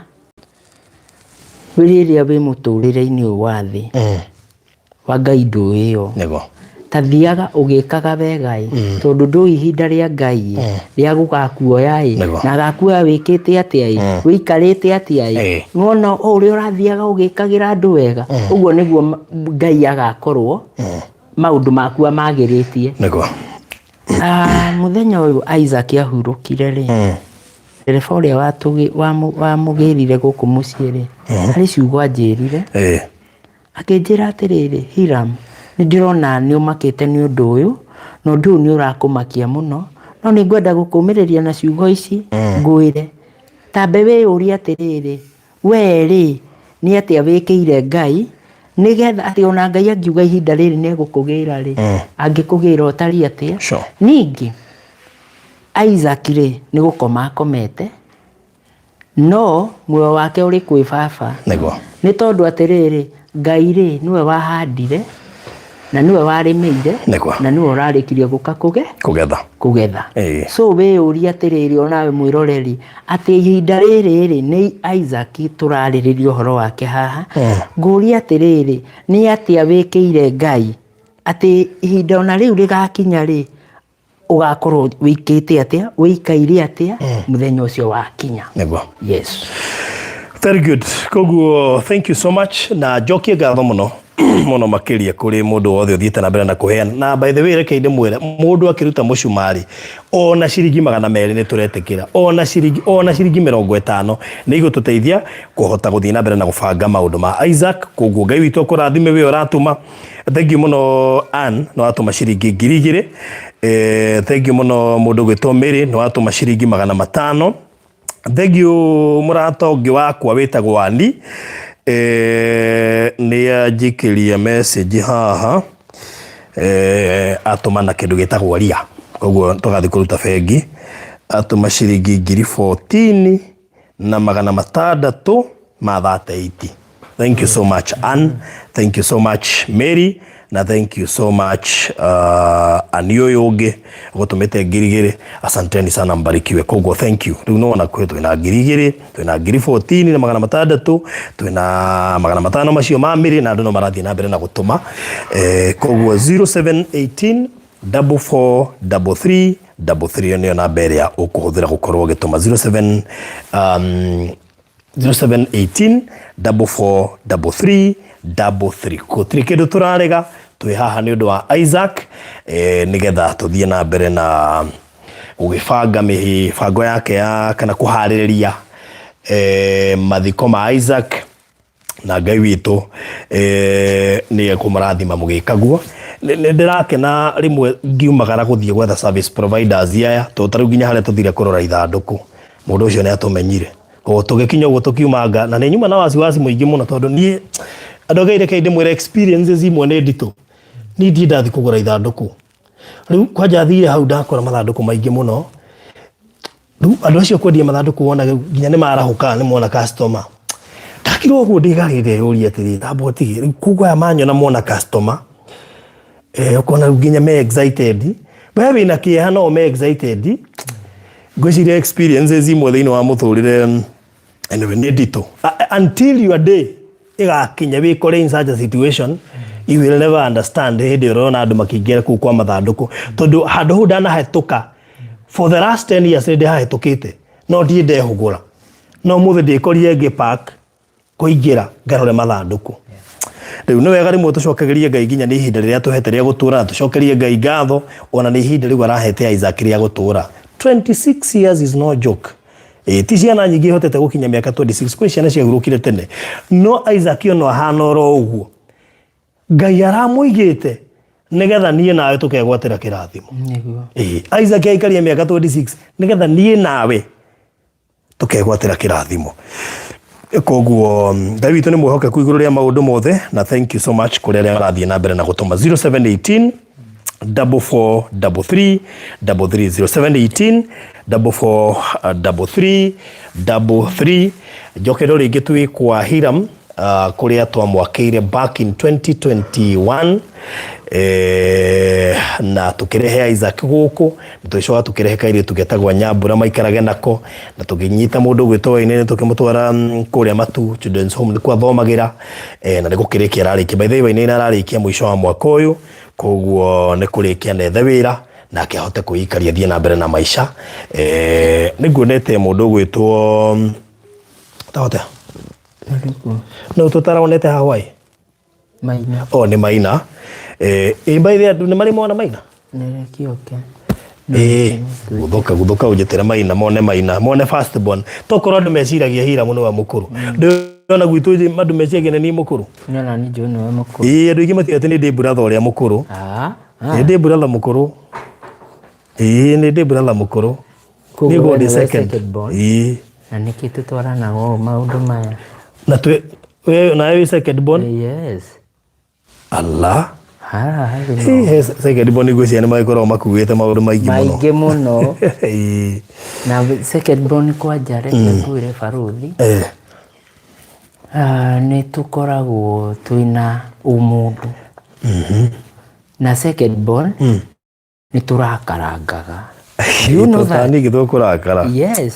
rĩrĩa wĩ mũtũrĩre-inĩ ũyũ wa thĩ wa Ngai ndũĩ ĩyo, ta thiaga ũgĩkaga wega ĩ, tondũ ndũĩ ihinda rĩa Ngai ĩ rĩa gũgakuoya ĩ, na agakuoya wĩkĩte atĩa ĩ, wĩikarĩte atĩa ĩ. Nĩwona o ũrĩa ũrathiaga ũgĩkagĩra andũ wega, ũguo nĩguo Ngai agakorwo maũndũ maku amagĩrĩtie. Ah, mũthenya ũyũ Isaac ahurũkire rĩ, ndereba ũrĩa wamũgĩrire gũkũ mũciĩ rĩ, harĩ ciugo anjĩrire. Akĩnjĩra atĩrĩrĩ, "Hiram, nĩ ndĩrona nĩ ũmakĩte nĩ ũndũ ũyũ, na ũndũ ũyũ nĩ ũrakũmakia mũno, no nĩ ngwenda gũkũmĩrĩria na ciugo ici ngwĩre. Tambe wĩyũrie atĩrĩrĩ, we rĩ, nĩ atĩa wĩkĩire Ngai, nĩgetha atĩ ona Ngai angiuga ihinda rĩrĩ nĩ egũkũgĩra rĩ, angĩkũgĩra ũtariĩ atĩa?" Ningĩ, Isaac rĩ, nĩ gũkoma akomete, no muoyo wake ũrĩ kwĩ baba. Nĩ tondũ atĩrĩrĩ, Ngai rĩ, nĩwe wahandire, na nĩwe warĩmĩire, na nĩwe ũrarĩkirie gũka kũgetha. Kũgetha. So wĩyũrie atĩrĩrĩ, onawe mwĩroreri, atĩ ihinda rĩrĩ rĩ, nĩ Isaac tũrarĩrĩria ũhoro wake haha. Ngũria atĩrĩrĩ, nĩ atĩa wĩkĩire Ngai atĩ ihinda ona rĩu rĩgakinya rĩ, ũgakorwo wĩkĩte atĩa, wĩikaire atĩa mũthenya ũcio wakinya? Yes. Very good. Koguo thank you so much, na njokie ngatho mũno mũno makĩria kũrĩ mũndũ wothe ũthiĩte na mbere na kũheana. Na by the way, reke ndĩmwĩre, mũndũ akĩruta mũcumarĩ ona ciringi 200 nĩ tũretĩkĩra, ona ciringi 50 nĩ igũtũteithia kũhota gũthiĩ na mbere na gũbanga maũndũ ma Isaac. Koguo Ngai witũ akũrathime wĩ ũratũma. Thank you mũno Ann, nĩ watũma ciringi 2000. Thank you mũno mũndũ gwĩtwo Mary, nĩ watũma ciringi 500. Thank you mũrata ũngĩ wakwa wĩtagwo Ani, nĩ anjikĩria message haha, atũma na kĩndũ gĩtagwo ria, koguo tũgathiĩ kũruta bengi. Atũma ciringi 14,638. Thank you so much Ann, thank you so much Mary, na thank you so much Ani ũyũ ũngĩ gũtũmĩte 2000. Asanteni sana, mbarikiwe. Koguo thank you. Rĩu nĩwona kwĩ twĩna 2000, twĩna 14,600, twĩna 500 macio ma Mary, na andũ no marathiĩ na mbere na gũtũma. Koguo 0718 44 33. 33 ĩyo nĩyo namba ĩrĩa ũkũhũthĩra gũkorwo ũgĩtũma 07 0718 44 33 33. Gũtirĩ kĩndũ tũrarega, twĩ haha nĩ ũndũ wa Isaac, nĩgetha tũthiĩ na mbere na gũgĩbanga mĩbango yake ya kana kũharĩrĩria mathiko ma Isaac, na Ngai witũ nĩ ekũmũrathima mũgĩka guo. Nĩ ndĩrakena rĩmwe ngiumagara gũthiĩ gwetha service providers aya, tondũ ta rĩu nginya harĩa tũthire kũrora ithandũkũ, mũndũ ũcio nĩ atũmenyire. O tũgĩkinya ũguo tũkiumanga, na nĩ nyuma na wasiwasi mũingĩ mũno, tondũ niĩ andũ a Ngai reke ndĩmwĩre experiences imwe nĩ nditũ. Niĩ ndirĩ ndathiĩ kũgũra ithandũkũ. Rĩu kwanja thire hau ndakora mathandũkũ maingĩ mũno. Rĩu andũ acio kwendia mathandũkũ wona rĩu nginya nĩ marahũka nĩ mona customer. Ndakira ũguo ndĩgarĩ ndeyũria atĩrĩrĩ, tamba ũtige rĩu koguo aya manyona mona customer, ũkona rĩu nginya me excited. We wĩna kĩeha no me excited. Ngwĩciria experiences imwe thĩinĩ wa mũtũrĩre, anyway, nĩ nditũ. Until your day ĩgakinya wĩkore in such a situation, you will never understand hĩndĩ ĩrĩa ũrona andũ makĩingĩra kũu kwa mathandũkũ, tondũ handũ hau ndanahĩtũka for the last 10 years nĩ ndĩhahĩtũkĩte, no ndirĩ ndehũgũra, no ũmũthĩ ndĩkorire ngĩ park kũingĩra ngarore mathandũkũ. Rĩu nĩ wega rĩmwe tũcokagĩrie Ngai nginya nĩ ihinda rĩrĩa tũhete rĩa gũtũra, na tũcokerie Ngai ngatho ona nĩ ihinda rĩu arahete Isaac rĩa gũtũra. 26 years is no joke. Ti ciana nyingĩ ihotete gũkinya mĩaka 26, kwĩ ciana ciahurũkire tene, no Isaac ona ahana oro ũguo, Ngai aramũigĩte nĩgetha niĩ nawe tũkegwatĩra kĩrathimo. Isaac aikarie mĩaka 26 nĩgetha niĩ nawe tũkegwatĩra kĩrathimo. Koguo Ngai witũ nĩ mwĩhokeku igũrũ rĩa maũndũ mothe, na thank you so much kũrĩ arĩa marathiĩ na mbere na gũtũma 0718 44 33 33, 0718 44 33 33. Njokero rĩngĩ twĩ kwa Hiram, kũrĩa twamwakĩire back in 2021, na tũkĩrehe Isaac gũkũ, na tũgĩcoka tũkĩrehe kairĩtu getagwo Nyambura maikarage nako, na tũkĩnyita mũndũ ũgwĩtwo Wainene tũkĩmũtwara kũrĩa Matu Children's Home nĩkuo athomagĩra, na nĩ gũkĩrĩkia ararĩkia. By the way, Wainene ararĩkia mũico wa mwaka ũyũ, koguo nĩ kũrĩkia na ethe wĩra nake ahote kwĩikaria athiĩ na mbere na maica. Nĩ nguonete mũndũ ũgwĩtwo tahote no tũtaronete Hawaii. Maina. O nĩ Maina. Ĩ by the way, andũ nĩ marĩ mona Maina? Nĩrekĩoke. Gũthũka gũthũka ũnjĩtĩre Maina, mone Maina, mone first born. Tokorwo andũ meciragia Hiramu nĩwe mũkũrũ. Ndĩona gwitũ andũ meciragia nĩ niĩ mũkũrũ. Nĩ ona niĩ njũĩ nĩwe mũkũrũ. Ĩĩ, andũ aingĩ matiũĩ atĩ nĩ ndĩ brother ũrĩa mũkũrũ. Nĩ ndĩ brother mũkũrũ. Ĩĩ, nĩ ndĩ brother mũkũrũ. Koguo Niĩ ngoragwo we ndĩ nĩwe second. second born. Ĩĩ. Na nĩkĩ tũtwaranaga ũũ maũndũ maya? Na twĩ we nawe wĩ second born? Yes. Allah. Haha harĩ He second born ngwĩciria nĩ magĩkoragwo makuĩte maũndũ maingĩ mũno. Maingĩ mũno. Ĩĩ. Na second born kwanja reke ngwĩre barũthi. Nĩ tũkoragwo twĩna ũmũndũ. Na second born nĩ tũrakarangaga. You know that? Niĩ tũkũrakara. Yes.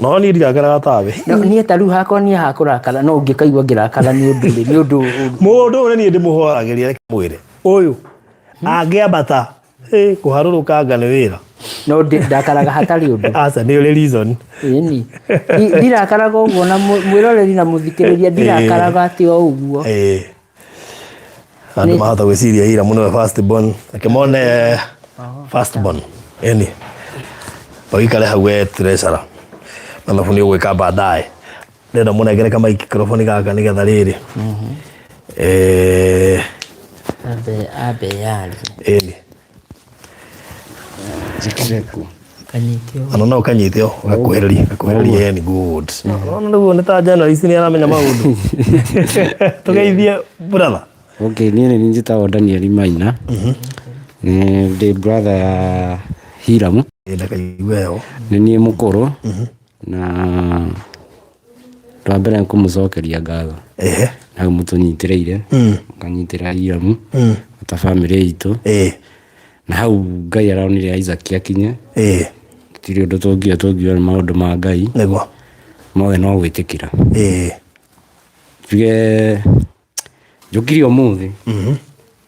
No niĩ ndirakaraga tawe. No, niĩ ta rĩu hakwa niĩ hakũrakara no ũngĩkaigua ngĩrakara nĩ ũndũ rĩ, nĩ ũndũ Mũndũ ũyũ niĩ ndĩmũhoragĩria, reke mwĩre. Ũyũ angĩambata kũharũrũkanga nĩ wĩra. No ndakaraga hatarĩ ũndũ. Aca, nĩ ũrĩ reason. Ĩni. Ndirakaraga ũguo na mwĩroreri na mũthikĩrĩria, ndirakaraga atĩ o ũguo. Andũ mahota gwĩciria Ira mũno we first born. Reke mone first born. Ĩni. Ũikare hau we treasurer. Mathabu nĩ ũgwĩka baadaye. Ndĩrenda mũnengere ka microphone gaka nĩgetha rĩrĩ. Ambe yarie. Ĩni. Njĩkĩre kũ? Kanyite ũguo. Ona no ũkanyite o, gakuhĩrĩrie, gakuhĩrĩrie, ĩni, good. Ona rĩu nĩ ta journalist nĩ aramenya maũndũ. Tũgeithie brother. Okay, niĩ nĩ niĩ njĩtagwo Daniel Maina. Nĩ ndĩ brother ya Hiram. Ndakaigue heho. Nĩ niĩ mũkũrũ. Na ũndũ wa mbere nĩ kũmũcokeria ngatho. Hau mũtũnyitĩrĩire. Mũkanyitĩrĩra Hiram. Ta bamĩrĩ itũ. Na hau Ngai aronire Isaac akinye. Tũtirĩ ũndũ tũngiuga, tũngiuga nĩ maũndũ ma Ngai. Nĩguo. Mothe no gwĩtĩkĩra. Tuge njũkire ũmũthĩ.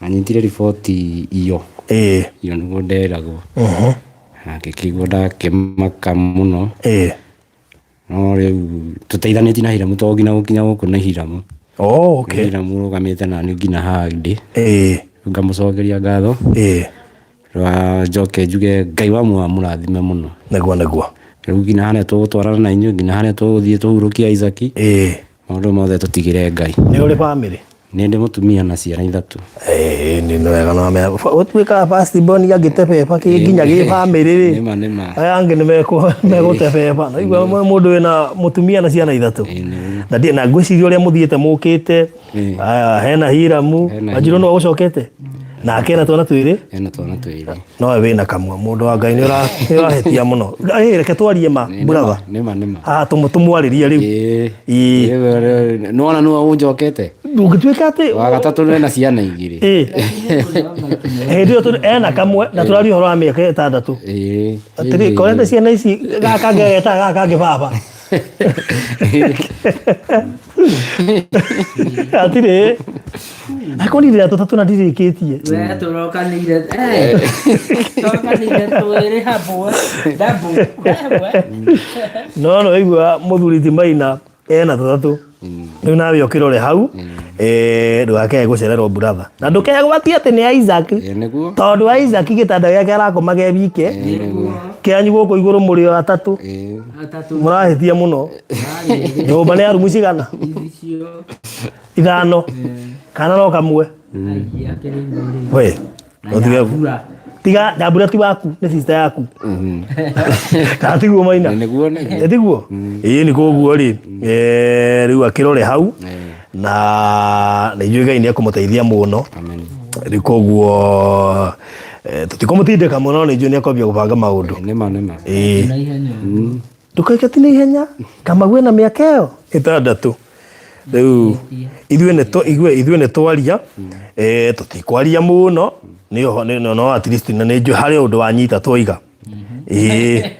Na nyitire riboti iyo. Iyo nĩguo nderagwo. Na ngĩkĩigua ndakĩmaka mũno. Ĩĩ. No rĩu tũteithanĩtie na Hiramu to nginya gũkinya gũkũ nĩ Hiramu. Oh, okay. Nĩ Hiramu ũrũgamĩte nani nginya haha ndĩ. Ĩĩ. Ngamũcokeria ngatho. Ĩĩ. Rwa njoke njuge Ngai wa muoyo amũrathime mũno. Nĩguo nĩguo. Rĩu nginya harĩa tũgũtwarana na inyuĩ nginya harĩa tũgũthiĩ tũhurũkie Isaac. Ĩĩ. Maũndũ mothe tũtigĩre Ngai. Nĩ ũrĩ bamĩrĩ? Nĩ ndĩ mũtumia na ciana ithatũ. Ĩĩ nĩ nĩ wega no mea ũtuĩkaga first born angĩtebeba kĩ nginya gĩ bamĩrĩ rĩ. Nĩma nĩma. Aya angĩ nĩ megũtebeba. Na igua mũndũ wĩna mũtumia na ciana ithatũ. Na ndiĩ na ngwĩciria ũrĩa mũthiĩte mũkĩte. Aya hena Hiramu. Hena Wanjirũ nĩwe ũcokete? Nake ena twana twĩrĩ? Ena twana twĩrĩ. Nowe wĩna kamwe. Mũndũ wa Ngai nĩ ũrahĩtia mũno. Ĩ reke twarie ma brother. Nĩma nĩma. Haha tũmwarĩrie rĩu. Ĩĩ. Ĩĩ. Nĩwona nĩwe ũnjokete? Ndũngĩtuĩka atĩ Wa gatatũ nĩ na ciana igĩrĩ. Ĩĩ. Hĩndĩ ĩyo ena kamwe na tũraria ũhoro wa mĩaka ĩtandatũ. Ĩĩ. Atĩrĩ, korete ciana ici gaka ngegetaga gaka kangĩ baba. Hatirĩ. Akorwo niĩ ndĩna tũtatũ na ndirĩkĩtie. We tũrokanĩire eh, tũrokanĩire twĩrĩ hamwe double. Wewe. No no waigua mũthuri ti Maina ena tũtatũ. Rĩu nawe ũkĩrore hau eh, ndũgakĩage gũcererwo brother. Na ndũkegwatie atĩ nĩ Isaac. Ĩĩ nĩguo. Tondũ Isaac gĩtanda gĩake arakoma ge wike. Ĩĩ nĩguo. Kĩanyu gũkũ igũrũ mũrĩ o atatũ. Ĩĩ. Atatũ. Mũrahĩtia mũno. Marĩ Nyũmba nĩ ya rumu cigana? icio. Ithano. Kana no kamwe. Ai, akĩrĩ igũrũ. We. Na Ũtige- nyambura. Tiga nyambura ti waku nĩ sister yaku. Kana tiguo Maina? Nĩguo nĩguo. Ĩ tiguo? Ĩĩ nĩ koguo rĩ eh, rĩu akĩrore hau na nĩ njũĩ Ngai nĩ ekũmũteithia mũno. Amen. Rĩu koguo eh, tũtikũmũtindĩka mũno nĩ njũĩ nĩ ekwambia gũbanga maũndũ. Nĩma nĩma. Ĩĩ. Na ihenya. Ndũkaike ti na ihenya kama wĩna mĩaka ĩyo ĩtandatũ rĩu ithuĩ nĩ tũ- ithuĩ ithuĩ nĩ twaria eh, tũtikwaria mũno nĩ ũho- nĩ- no no at least na nĩ njũĩ harĩ ũndũ wanyita twaiga ĩĩ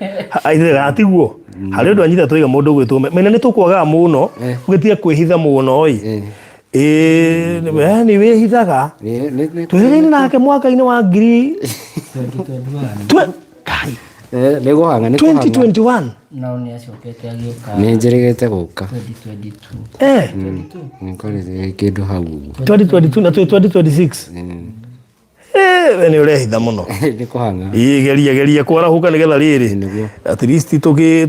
ithe tiguo harĩ ũndũ wanyita twaiga mũndũ ũgwĩtwo mena nĩ tũkwagaga mũno ũgĩtige kwĩhitha mũno ĩ ĩĩ we nĩ wĩhithaga Nĩ nĩ nĩ twĩrĩgaine nake mwaka-inĩ wa ngiri 2021. Kai, nĩ kũhang'a nĩ kũhang'a. 2021 Nao nĩ acokete agĩũka Nĩ njĩrĩgĩte gũka. 2022. eh Nĩngorire kĩndũ hau ũguo. 2022 na twĩ 2026 eh we nĩ ũrehitha mũno Nĩ kũhang'a. ĩĩ geria geria kwarahũka nĩgetha rĩrĩ Nĩguo. at least tũgĩke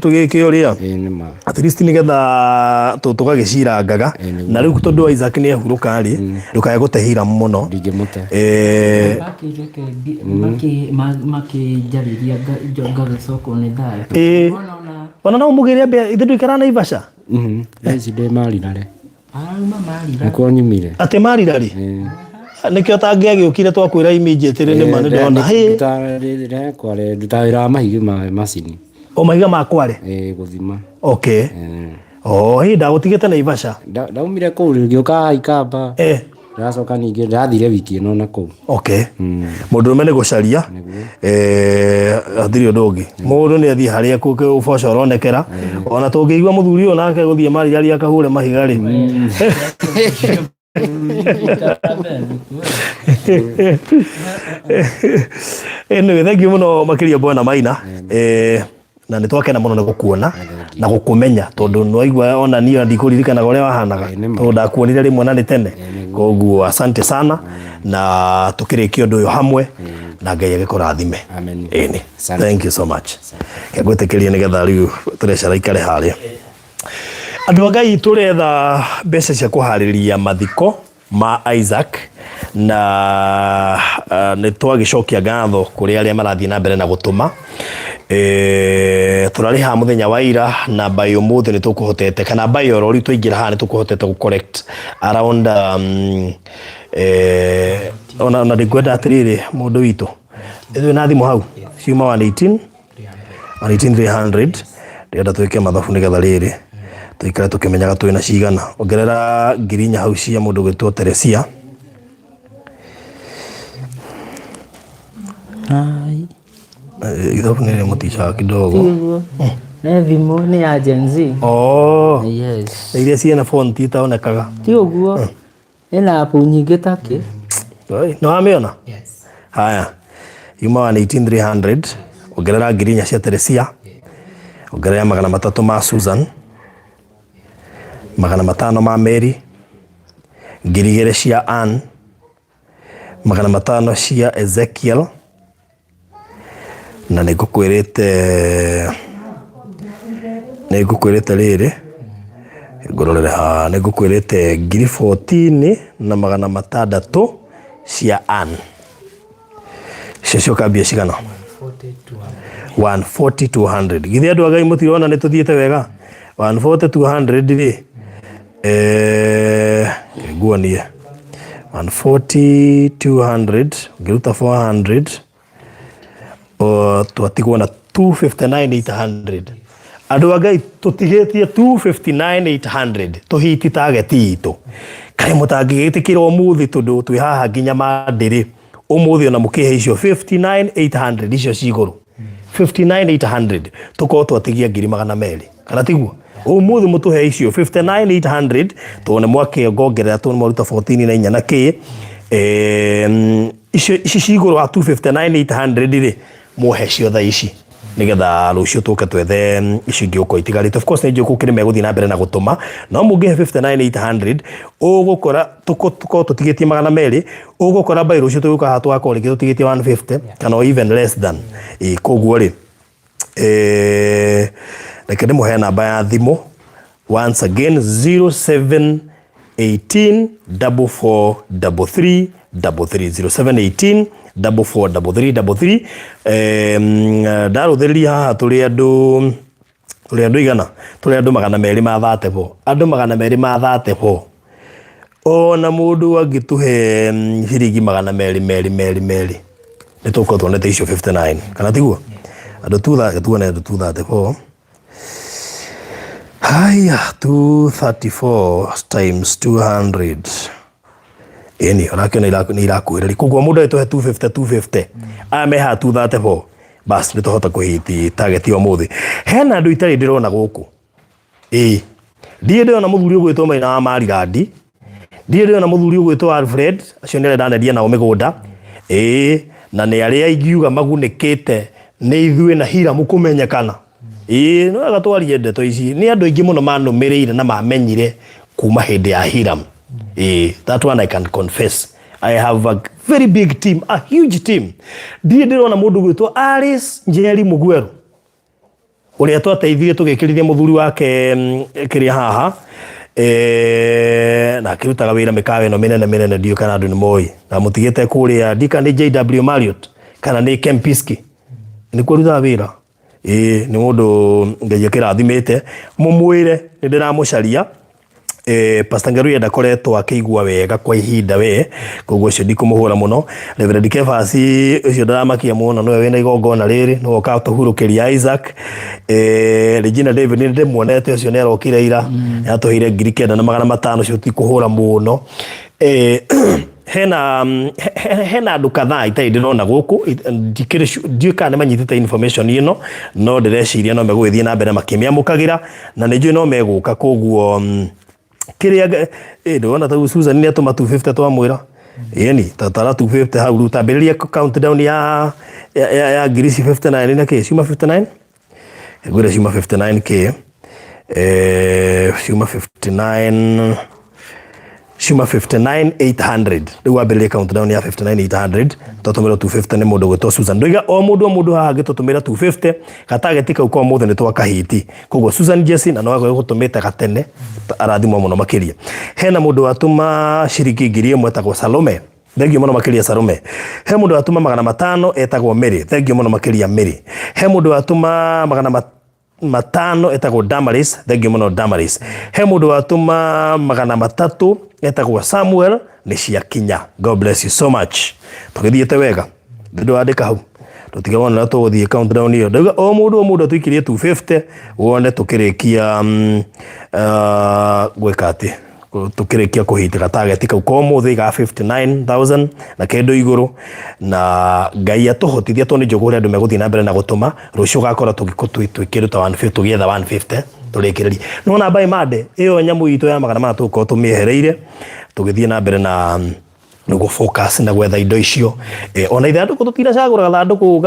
ũrĩa Ĩĩ nĩ ma. at least nĩgetha tũgagĩcirangaga na rĩu tondũ Isaac nĩ ehurũka rĩ ndũkae gũte Hiram mũno Ndingĩmũte. eh Makĩreke makĩnjarĩria ngagĩcokwo nĩ thayũ. ĩĩ Ona ona ona no ũmũgĩre mbia ithe ndũikaraga Naivasha Thaa ici ndĩ Marinare. arauma marira. Nĩkuo nyumire. atĩ marira rĩ nĩkĩo tangĩagĩũkire twakwĩra immediately nĩ ma nĩ ndona hĩ Kware ndutaga wĩra wa mahiga ma macini. o mahiga ma kware Ĩĩ gũthima. okay oh hĩ ndagũtigĩte Naivasha Ndaumire kũu ngĩũka haha Ikamba. eh Ndacoka ningĩ ndathire wiki ĩno na kũu. okay mũndũrũme nĩ gũcaria eh, hatirĩ ũndũ ũngĩ mũndũ nĩ athiĩ harĩa ũboco ũronekera ona tũngĩigua mũthuri ũyũ nake gũthiĩ marigari akahũre mahiga rĩ Anyway, thank you mũno makĩria bwana Maina eh, na nĩ twakena mũno nĩ gũkuona na gũkũmenya tondũ nĩwaigua ona niĩ ona ndikũririkanaga ũrĩa wahanaga tondũ ndakuonire rĩmwe na nĩ tene koguo asante sana na tũkĩrĩkia ũndũ ũyũ hamwe na Ngai agĩkũrathime. Amen. Ĩni. Asante. Thank you so much. Ngwĩtĩkĩrie nĩgetha rĩu tũrecara ikare harĩa. Andũ a Ngai tũretha mbeca cia kũharĩrĩria mathiko ma Isaac na nĩ twagĩcokia ngatho kũrĩ arĩa marathiĩ na mbere na gũtũma e, tũrarĩha mũthenya wa ira na by ũmũthĩ nĩ tũkũhotete kana by oro rĩu twaingĩra haha nĩ tũkũhotete gũ collect around eh, ona ndingwenda atĩrĩrĩ mũndũ witũ ithuĩ na thimũ hau ciuma 118 18300 ndĩrenda twĩke mathabu nĩgetha rĩrĩ tũikare tũkĩmenyaga twĩna cigana ongerera 4,000 hau cia mũndũ gwĩtwo Teresia Ai. Ithabu nĩ rĩmũticaga kidogo Tiguo. Nĩ thimũ nĩ ya Gen Z. oh Yes. iria ciĩna font itaonekaga Ti ũguo. Ĩna app nyingĩ takĩ. Oi, nĩ wamĩona? Yes. Haya, yuma 18300 Ongerera 4,000 cia Teresia. Ongerera 300 ma Susan. 500 ma Mary. 2,000 cia Ann. 500 cia Ezekiel. Na nĩ ngũkwĩrĩte, nĩ ngũkwĩrĩte rĩrĩ, ngũrorere haha, nĩ ngũkwĩrĩte 14,600 cia Ann. Icio cioka mbia cigana? 140 200. Githĩ andũ a Ngai mũtirona nĩ tũthiĩte wega? 140 200 rĩ, nguonie 140 200 ngĩruta 400 twatigwo na 259 800. Andũ a Ngai, tũtigĩtie 259 800 tũhiti target itũ. Kaĩ mũtangĩgĩtĩkĩra ũmũthĩ, tondũ twĩ haha nginya mandĩrĩ ũmũthĩ, ona mũkĩhe icio 59 800 icio ci igũrũ, 59 800, tũkorwo twatigia 200,000, kana tiguo? Ũmũthĩ mũtũhe icio 59 800, tondũ nĩ mwakĩongongerera, tondũ mwaruta 14 na inya na kĩ. Icio ici ci igũrũ wa 259 800 rĩ, muohe cio thaa ici nigetha rũciũ tũke twethe icio ingĩ gũkorwo itigarĩte. Of course nĩ njũĩ gũkĩrĩ megũthiĩ na mbere na gũtũma, no mũngĩhe 59 800, ũgũkora tũkorwo tũtigĩtie 200. Ũgũkora by rũciũ tũgĩũka haha tũgakorwo rĩngĩ tũtigĩtie 150 kana even less than. Ĩ koguo rĩ, reke ndĩmũhe namba ya thimũ once again, 07 18 44 33 33, 0718 44 33 33. Ndarũthĩrĩria haha tũrĩ andũ igana, tũrĩ andũ 234, andũ 234. Ona mũndũ angĩtũhe ciringi 200 merĩ merĩ merĩ, nĩ tũgũkorwo tuonete icio 59, kana tiguo? Andũ tuone andũ 234. Haya, 234 times 200, ĩni ũrakĩona nĩ irakuhĩrĩria. Koguo mũndũ agĩtũhe 250 250, aya me haha 234, bas nĩ tũhota kũhiti target ya ũmũthĩ. Hena andũ itarĩ ndĩrona gũkũ. Ĩĩ, ndirĩ ndĩrona mũthuri ũgwĩtwo Maina wa Marirandi, ndirĩ ndĩrona mũthuri ũgwĩtwo Alfred. Acio nĩ arĩa ndanendia nao mĩgũnda. Ĩĩ, na nĩ arĩa ingiuga magunĩkĩte nĩ ithuĩ na Hiramu kũmenyekana. Ĩĩ, no wega twarie ndeto ici. Nĩ andũ aingĩ mũno manũmĩrĩire na mamenyire kuma hĩndĩ ya Hiram. Ĩĩ, that one I can confess. I have a very big team, a huge team. Ndirĩ ndĩrona mũndũ gwĩtwo Alice Njeri Mugweru, ũrĩa twateithirie tũgĩkĩrithia mũthuri wake kĩrĩa haha, na akĩrutaga wĩra mĩkawa ĩno mĩnene mĩnene. Ndiũĩ kana andũ nĩ moĩ na mũtigĩte kũrĩa ndika nĩ JW Marriott kana nĩ Kempinski nĩkuo arutaga wĩra. Ĩĩ, nĩ mũndũ Ngai akĩrathimĩte. Mũmwĩre nĩ ndĩramũcaria. Pastor Ngaruiya ndakoretwo akĩigua wega kwa ihinda we, koguo ũcio ndikũmũhũra mũno. Reverend Kefas ũcio ndaramakia mũno, nĩwe wĩna igongona rĩrĩ, nĩwe ũkatũhurũkĩria Isaac. Regina David nĩ ndĩmuonete, ũcio nĩ arokire ira, nĩ atũheire 9,500, ũcio tikũhũra mũno. Hena andũ kadhaa itarĩ ndĩrona gũkũ. Ndikĩrĩ ndiũĩ kana nĩ manyitĩte information ĩno, no ndĩreciria no megũgĩthiĩ na mbere makĩmĩamũkagĩra na nĩ njũĩ no megũka. Koguo kĩrĩa ndĩrona ta Susan nĩ atũma 250, twamwĩra ĩni tatara 250 hau. Rĩu tambĩrĩria countdown ya ngiri ici 59 na kĩ ciuma 59. Ngwĩre ciuma 59 kĩ, ciuma 59, ciuma 59,800. Rĩu wambĩrĩrie countdown ya 59,800. Twatũmĩrwo 250 nĩ mũndũ gwĩtwo Susan. Ndoiga o mũndũ haha angĩtũtũmĩra 250, gatageti kau ka ũmũthĩ nĩ twakahiti. Koguo Susan Jesse na no gũtũmĩte gatene, arathimwo mũno makĩria. Hena mũndũ watũma ciringi 1,000 etagwo Salome. Thengio mũno makĩria, Salome. He mũndũ watũma 500 etagwo Mary. Thengio mũno makĩria, Mary. He mũndũ watũma 500 etagwo Damaris. Thengio mũno, Damaris. He mũndũ watũma 300 etagwo Samuel. Nĩ ciakinya. God bless you so much. Tũgĩthiĩte wega, ndĩndũ hau tũtige wona ũrĩa tũgũthiĩ countdown ĩyo. Ndauga o mũndũ atũikĩrie 250, wone tũkĩrĩkia gwĩka atĩ tũkĩrĩkia kũhitĩra target kau ka ũmũthĩ ga 59,000 na kĩndũ igũrũ, na Ngai atũhotithia, tondũ nĩ njũĩ kũrĩ andũ megũthiĩ na mbere na gũtũma. Rũciũ ũgakora twĩ kĩndũ ta 150, tũgĩetha 150 tũrĩkĩrĩrie. Nĩwona mbaĩ mande ĩyo nyamũ itũ ya 400 tũgũkorwo tũmĩehereire, tũgĩthiĩ na mbere na nĩguo focus na gwetha indo icio. Ona ithandũkũ tũtiracagũra, gathandũkũ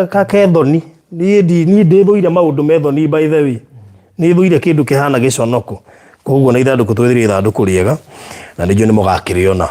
ka kethoni. Niĩ ndi niĩ ndĩthũire maũndũ me thoni by the way. Nĩ thũire kĩndũ kĩhana gĩconoko. Koguo na ithandũkũ twethire ithandũkũ rĩega na nĩ njũĩ nĩ mũgakĩrĩona.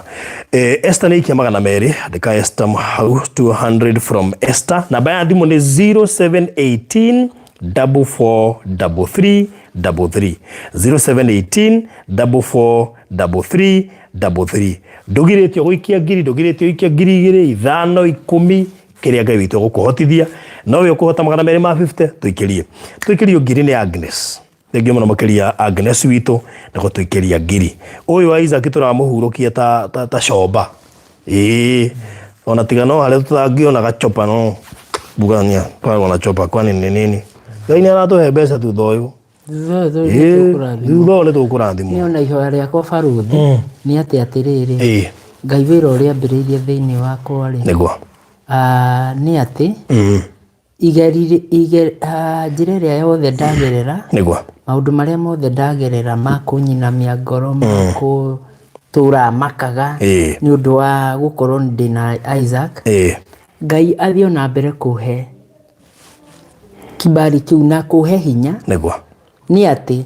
Eh, Esther nĩ aikia 200, andĩka Esther hau 200 from Esther. Namba ya thimũ nĩ 0718 4433 33 0718 4433 33. Ndũgirĩtio gũikia ngiri, ndũgirĩtio gũikia 2000, 5, 10, kĩrĩa Ngai witũ egũkũhotithia. No we ũkũhota 250, tũikĩrie. Tũikĩrio ngiri nĩ Agnes. Thengiũ mũno makĩria Agnes witũ nĩ gũtũikĩria ngiri. Ũyũ Isaac tũramũhurũkia ta, ta, ta comba. Ĩĩ. Ona tiga no harĩa tũtangĩona gachopa no mbugania twarwo na chopa kwani nĩ nini. Ngai nĩ aratũhe mbeca thutha ũyũ. Thutha ũyũ nĩ Ĩĩ, tũkũrathimwo. thutha ũyũ nĩ tũkũrathimwo. Niĩ ona ihoya rĩakwa barũthi nĩ atĩ atĩrĩrĩ, Ngai wĩra ũrĩa ambĩrĩirie thĩinĩ wakwa rĩ, Nĩguo. nĩ atĩ njĩra ĩrĩa yothe ndagerera, Nĩguo. maũndũ marĩa mothe ndagerera ma kũnyinamia ngoro, ma gũtũra makaga nĩ ũndũ wa gũkorwo ndĩna Isaac, Ngai athiĩ ona mbere kũhe kibali kĩu na kũhe hinya. Nĩguo. Nĩ atĩ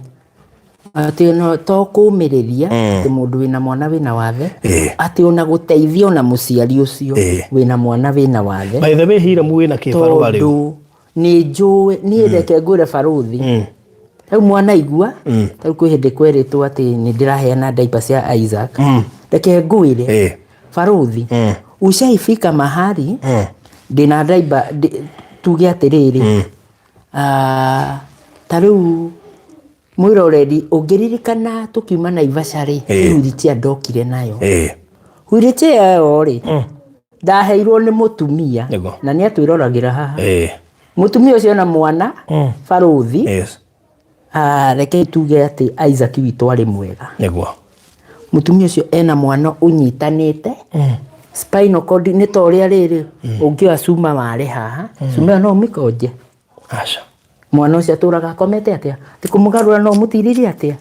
atĩ ona to kũmĩrĩria atĩ mũndũ wĩna mwana wĩna wathe, atĩ ona gũteithia ona mũciari ũcio wĩna mwana wĩna wathe. By the way, Hiram wĩna kĩbarũa rĩu. Tondũ nĩ njũĩ, niĩ reke ngwĩre barũthi, rĩu mwana igua, rĩu kwĩ hĩndĩ kwerĩtwo atĩ nĩ ndĩraheana diaper cia Isaac, reke ngwĩre barũthi, ushaifika mahali ndĩna diaper, tuge atĩrĩrĩ, ta rĩu mwĩroreri ũngĩririkana tũkiuma Naivasha rĩ, nĩ wheelchair ndokire nayo. Wheelchair ĩyo rĩ, ndaheirwo nĩ mũtumia na nĩ atwĩroragĩra haha. Mũtumia ũcio na mwana barũthi, reke tuge atĩ Isaac witũ arĩ mwega. Nĩguo. Mũtumia ũcio ena mwana ũnyitanĩte spinal cord nĩ ta ũrĩa rĩrĩ ũngĩoya cuma ware haha, cuma ĩyo no ũmĩkonje. Aca. Mwana ũcio atũraga akomete atĩa? Ti kũmũgarũra no ũmũtiririe atĩa?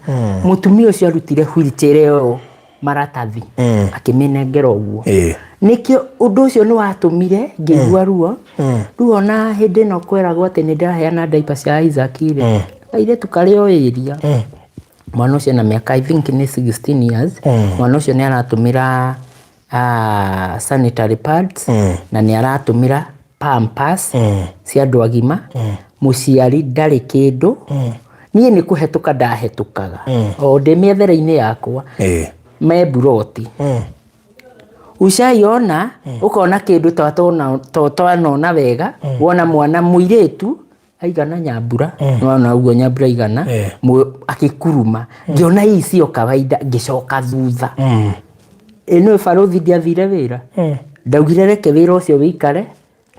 Mũtumia ũcio arutire wheelchair ĩyo maratathi akĩmĩnengera ũguo. Nĩkĩo ũndũ ũcio nĩ watũmire ngĩigua ruo. Rĩu ona hĩndĩ ĩno kweragwo atĩ nĩ ndĩraheana diaper cia Isaac rĩ, kairĩtu karĩ o area. Mwana ũcio ena mĩaka I think nĩ 16 years. Mwana ũcio nĩ aratũmĩra sanitary pads na nĩ aratũmĩra pampers cia andũ agima. Mũciari ndarĩ kĩndũ. Niĩ nĩ kũhetũka ndahetũkaga o ndĩ mĩethere-inĩ yakwa me mburoti. Ucaiona ũkona kĩndũ ta ũtanona wega, wona mwana mũirĩtu aigana nyambura, nĩwona ũguo nyambura aigana, akĩkuruma, ngĩona hii sio kawaida, ngĩcoka thutha. Ĩ nĩũĩ barũthi ndiathire wĩra, ndaugire reke wĩra ũcio wĩikare,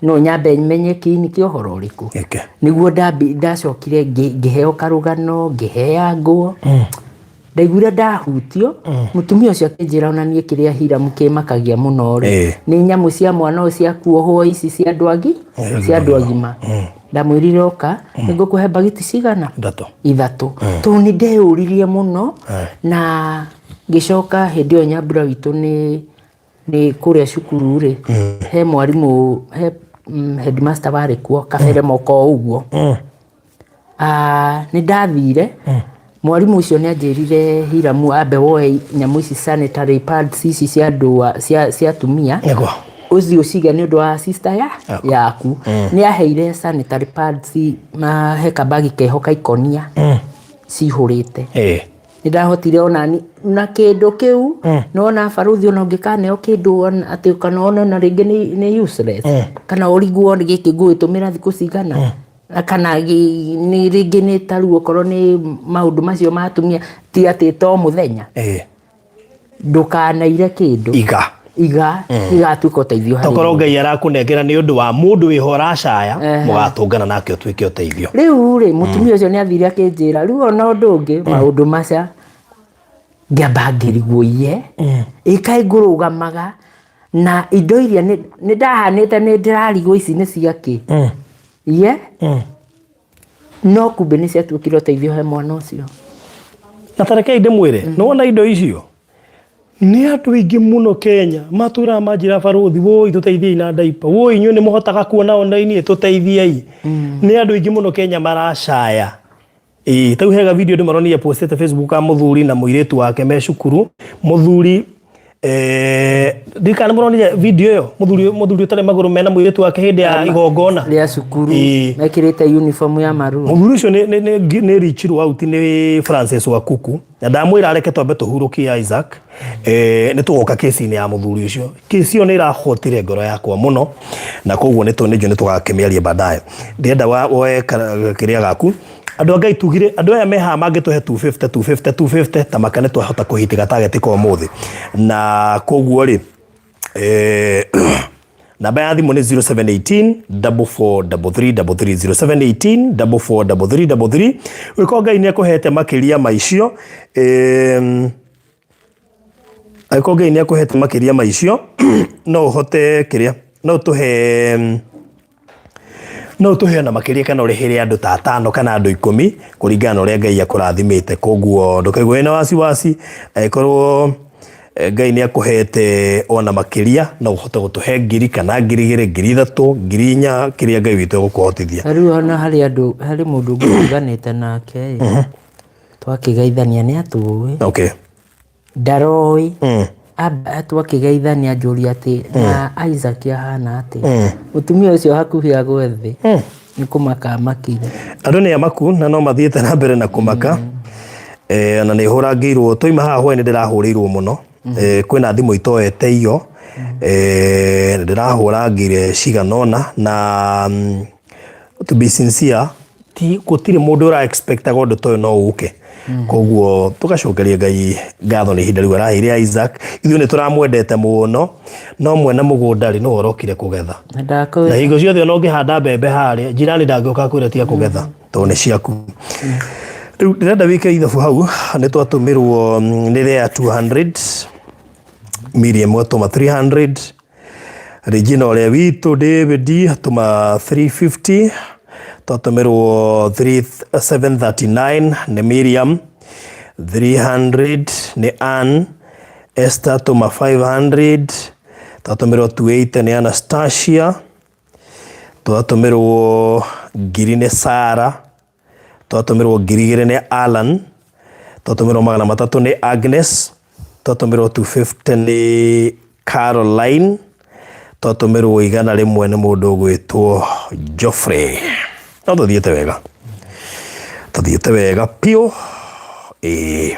no nyambe menye kĩini kĩa ũhoro ũrĩkũ. Nĩguo ndacokire ngĩheo karũgano, ngĩheangwo. Ndaiguire ndahutio, mũtumia ũcio akĩnjĩra ona niĩ kĩrĩa Hiram kĩmakagia mũno rĩ, nĩ nyamũ cia mwana ũyũ cia kuohwo ici cia andũ agi, cia andũ agima. Ndamwĩrire oka, nĩngũkũhe mbagiti cigana? Ithatũ. Ithatũ. Tondũ nĩ ndeyũririe mũno, na ngĩcoka hĩndĩ ĩyo nyambura witũ nĩ kũrĩa cukuru rĩ, he mwarimũ, he headmaster warĩ kuo, kabere moka o ũguo. Nĩ ndathire, mwarimũ ũcio nĩ anjĩrire Hiramu ambe woe nyamũ ici sanitary pads ici cia andũ cia atumia, ũthiĩ ũcige nĩ ũndũ wa sister yaku. Nĩ aheire sanitary pads na he kabagi keho ka ikonia cihũrĩte. Nĩ ndahotire onani na kĩndũ kĩu, nĩwona barũthi ona ũngĩkaneo kĩndũ atĩ kana wone ona rĩngĩ nĩ useless, kana ũrigwo gĩkĩ ngũgĩtũmĩra thikũ cigana, kana nĩ rĩngĩ nĩ ta rĩu okorwo nĩ maũndũ macio ma atumia ti atĩ to mũthenya. Ndũkanaire kĩndũ. Iga. Iga, igatuĩka ũteithio harĩ Tokorwo mũndũ. Ngai arakũnengera nĩ ũndũ wa mũndũ wĩho ũracaya, mũgatũngana nake ũtuĩke ũteithio. Rĩu rĩ, mũtumia ũcio nĩ athire akĩnjĩra, rĩu ona ũndũ ũngĩ, maũndũ maca, ngĩamba ngĩrigwo iye, ĩ kaĩ ngũrũgamaga na indo iria nĩ ndahanĩte nĩ ndĩrarigwo ici nĩ ciakĩ. Iye, no kumbe nĩ ciatuĩkire ũteithio he mwana ũcio. Na ta rekei ndĩmwĩre, nĩ wona indo icio? Nĩ andũ aingĩ mũno Kenya matũraga manjĩra barũthi woi tũteithiei na ndaipa woi inyuĩ nĩ mũhotaga kuona online tũteithiei. Nĩ andũ aingĩ mũno Kenya maracaya. Ĩĩ tau hega video ndĩmaronire postete Facebook ka mũthuri na mũirĩtu wake me cukuru. Mũthuri eh, ndikana mũronire video ĩyo mũthuri mũthuri ũtarĩ magũrũ mena mũirĩtu wake hĩndĩ ya igongona rĩa cukuru Ĩĩ. mekĩrĩte uniform ya maroon. Mũthuri ũcio nĩ nĩ nĩ nĩ reachirwo out nĩ Francis Wakuku na ndamwĩra areke twambe tũhurũkie Isaac eh, nĩ tũgoka kesi-inĩ ya mũthuri ũcio. Kesi ĩyo nĩ ĩrahotire ngoro yakwa mũno na koguo nĩ tũ nĩ tũgakĩmĩaria baadaye. Ndĩrenda woe kĩrĩa gaku andũ a Ngai tugire andũ aya me haha mangĩtũhe 250 250 250 ta maka nĩ twahota kũhiti target ka ũmũthĩ na koguo rĩ eh, namba ya thimũ nĩ 0718 4433 33 0718 4433 wĩko Ngai nĩ akũhete makĩria ma icio angĩkorwo Ngai nĩ akũhete makĩria ma icio no ũhote kĩrĩa no ũtũhe no ũtũhe ona makĩria kana ũrĩhĩre andũ ta atano kana andũ ikũmi kũringana na ũrĩa Ngai akũrathimĩte koguo ndũkaigue wĩna wasiwasi angĩkorwo Ngai nĩ akũhete ona makĩria no ũhote gũtũhe ngiri kana 2000 3000 4000 kĩrĩa Ngai witũ egũkũhotithia. Ta rĩu ona harĩ andũ harĩ mũndũ ũngĩ tuganĩte nake ĩ twakĩgeithania nĩ atũĩ ndaroĩ amba twakĩgeithania anjũria atĩ na Isaac ahana atĩa mũtumia ũcio hakuhĩ agwe thĩ nĩ kũmaka amakire. Andũ nĩ amaku na no mathiĩte na mbere na kũmaka eh, na nĩ hũrangĩirwo twaima haha hwaĩ nĩ ndĩrahũrĩirwo mũno eh, kwĩna thimũ itoete iyo eh, ndĩrahũrangĩire cigana ũna na to be sincere ti gũtirĩ mũndũ ũra expectaga ũndũ ta ũyũ no ũke koguo tũgacokeria Ngai ngatho nĩ ihinda rĩu araheire Isaac ithuĩ nĩ tũramwendete mũno no mwene mũgũnda rĩ nĩwe ũrokire kũgetha Na ndakwĩra na hingo ciothe ona ũngĩhanda mbembe harĩa njirani ndangĩũka kwĩra tiga kũgetha tondũ nĩ ciaku rĩu ndĩrenda wĩke ithabu hau nĩ twatũmĩrwo nĩ Lea 200 Miriam atũma 300 Regina ũrĩa witũ David atũma 350 twatũmĩrwo 739 nĩ Miriam 300 nĩ Ann Esther atũma 500 twatũmĩrwo 280 nĩ Anastasia twatũmĩrwo ngiri nĩ Sarah twatũmĩrwo 2000 nĩ Alan twatũmĩrwo 300 nĩ Agnes twatũmĩrwo 250 nĩ Caroline twatũmĩrwo 100 nĩ mũndũ ũgwĩtwo Geoffrey no tũthiĩte wega tũthiĩte wega piũ ĩĩ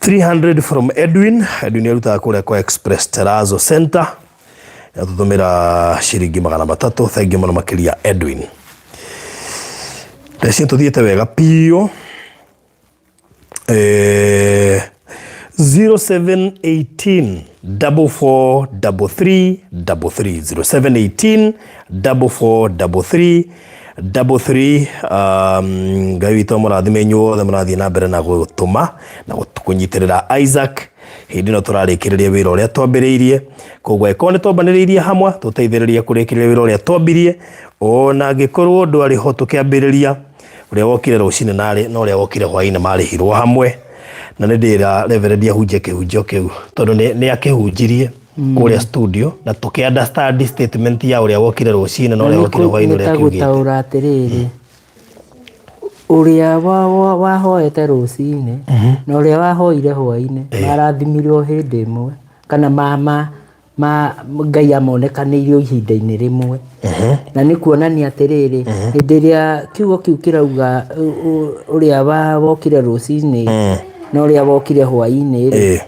300 from Edwin Edwin arutaga kũrĩa kwa Express Terrazzo Center yatũtũmĩra ciringi 300 thengiũ mũno makĩria Edwin ndeci tũthiĩte wega piũ 0718 44 33 33 0718 44 33 33 Ngai witũ amũrathime inyuothe mũrathiĩ na mbere na gũtũma na kũnyitĩrĩra Isaac hĩndĩ ĩno tũrarĩkĩrĩria wĩra ũrĩa twambĩrĩirie koguo angĩkorwo nĩ twambanĩrĩirie hamwe tũteithĩrĩrie kũrĩkĩrĩria wĩra ũrĩa twambirie ona angĩkorwo ndwarĩ ho tũkĩambĩrĩria ũrĩa wokire rũcinĩ narĩ na ũrĩa wokire hwainĩ marĩhirwo hamwe na nĩ ndĩra Reverend ahunjie kĩhunjio kĩu tondũ nĩ akĩhunjirie kũrĩa studio na tũkĩ understand statement ya ũrĩa wokire rũcinĩ na ũrĩa wokire hwainĩ ũrĩa nĩ ta akiugĩte. gũtaũra atĩrĩrĩ ũrĩa wahoete rũcinĩ na ũrĩa wahoire hwainĩ marathimirwo hĩndĩ ĩmwe kana ma Ngai amonekanĩirio ihinda-inĩ rĩmwe na nĩ kuonania atĩrĩrĩ hĩndĩ ĩrĩa kiugo kĩu kĩrauga ũrĩa wokire rũcinĩ na ũrĩa wokire hwainĩ rĩ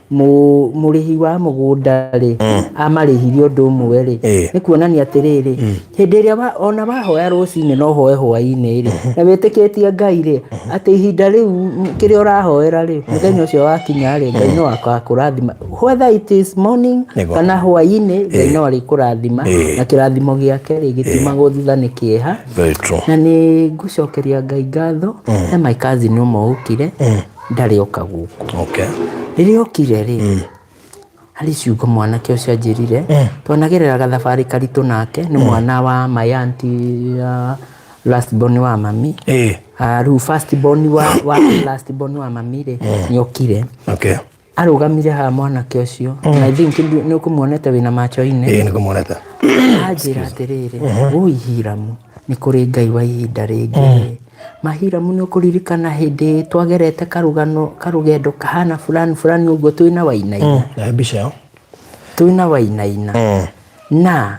mũrĩhi wa mũgũnda rĩ amarĩhirie ũndũ ũmwe rĩ nĩ kuonania atĩrĩrĩ hĩndĩ ĩrĩa ona wahoya rũcinĩ no ũhoe hwainĩ rĩ na wĩtĩkĩtie Ngai rĩ atĩ ihinda rĩu kĩrĩa ũrahoera rĩ mũthenya ũcio wakinya rĩ Ngai no akakũrathima whether it is morning kana hwainĩ Ngai no arĩkũrathima na kĩrathimo gĩake rĩ gĩtiumagwo thutha nĩ kĩeha Very true. na nĩ ngũcokeria Ngai ngatho na my cousin ũmwe ũkire ndarĩ oka gũkũ rĩrĩa okire rĩ harĩ ciugo mwanake ũcio anjĩrire twanagerera gathabarĩ karitũ nake nĩ mwana wa my auntie last born wa mami rĩu first born wa last born wa mami rĩ nĩ okire. Arũgamire haha mwanake ũcio, na I think nĩ ũkũmuonete wĩna macho-inĩ. Ĩĩ, nĩ ngũmuonete. Anjĩra atĩrĩrĩ, wũi Hiramu, nĩ kũrĩ Ngai wa ihinda rĩngĩ. Ma Hiramu, nĩ ũkũririkana hĩndĩ twagerete karũgano karũgendo kahana fulani fulani ũguo twĩna Wainaina? Na mbica ĩyo. Twĩna Wainaina na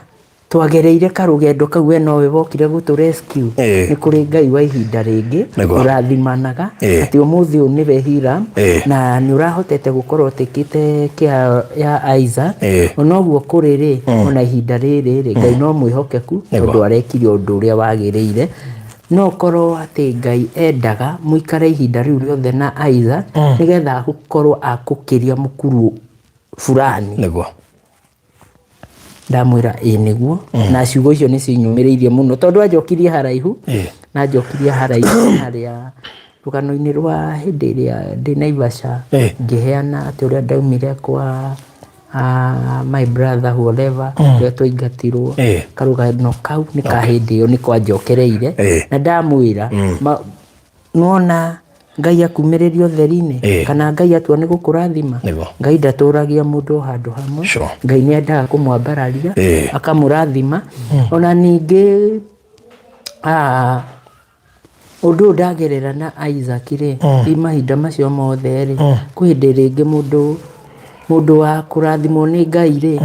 twagereire karũgendo kau, we nowe wokire gũtũ rescue. Nĩ kũrĩ Ngai wa ihinda rĩngĩ ũrathimanaga atĩ ũmũthĩ ũyũ nĩwe Hiram na nĩ ũrahotete gũkorwo ũtĩkĩte care ya Isaac. Onoguo kũrĩ rĩ, ona ihinda rĩrĩ rĩ, Ngai no mwĩhokeku tondũ arekire ũndũ ũrĩa wagĩrĩire. No ũkorwo atĩ Ngai endaga mũikare ihinda rĩu rĩothe na Isaac nĩgetha gũkorwo akũkĩria mũkuru fulani. Ndamwĩra ĩĩ nĩguo, na ciugo icio nĩ cinyũmĩrĩirie mũno tondũ anjokirie haraihu na anjokirie haraihu harĩa rũgano-inĩ rwa hĩndĩ ĩrĩa ndĩ Naivasha ngĩheana atĩ ũrĩa ndaumire kwa my brother whoever, ũrĩa twaingatirwo. Karũgano kau nĩ ka hĩndĩ ĩyo nĩ kwanjokereire na ndamwĩra nĩwona Ngai akumĩrĩria ũtheri-inĩ kana Ngai atua nĩ gũkũrathima. Ngai ndatũragia mũndũ o handũ hamwe. Ngai nĩ endaga kũmwambararia akamũrathima. Ona ningĩ ũndũ ũyũ ndagerera na Isaac rĩ, i mahinda macio mothe rĩ, kwĩ hĩndĩ rĩngĩ mũndũ wa kũrathimwo nĩ Ngai rĩ,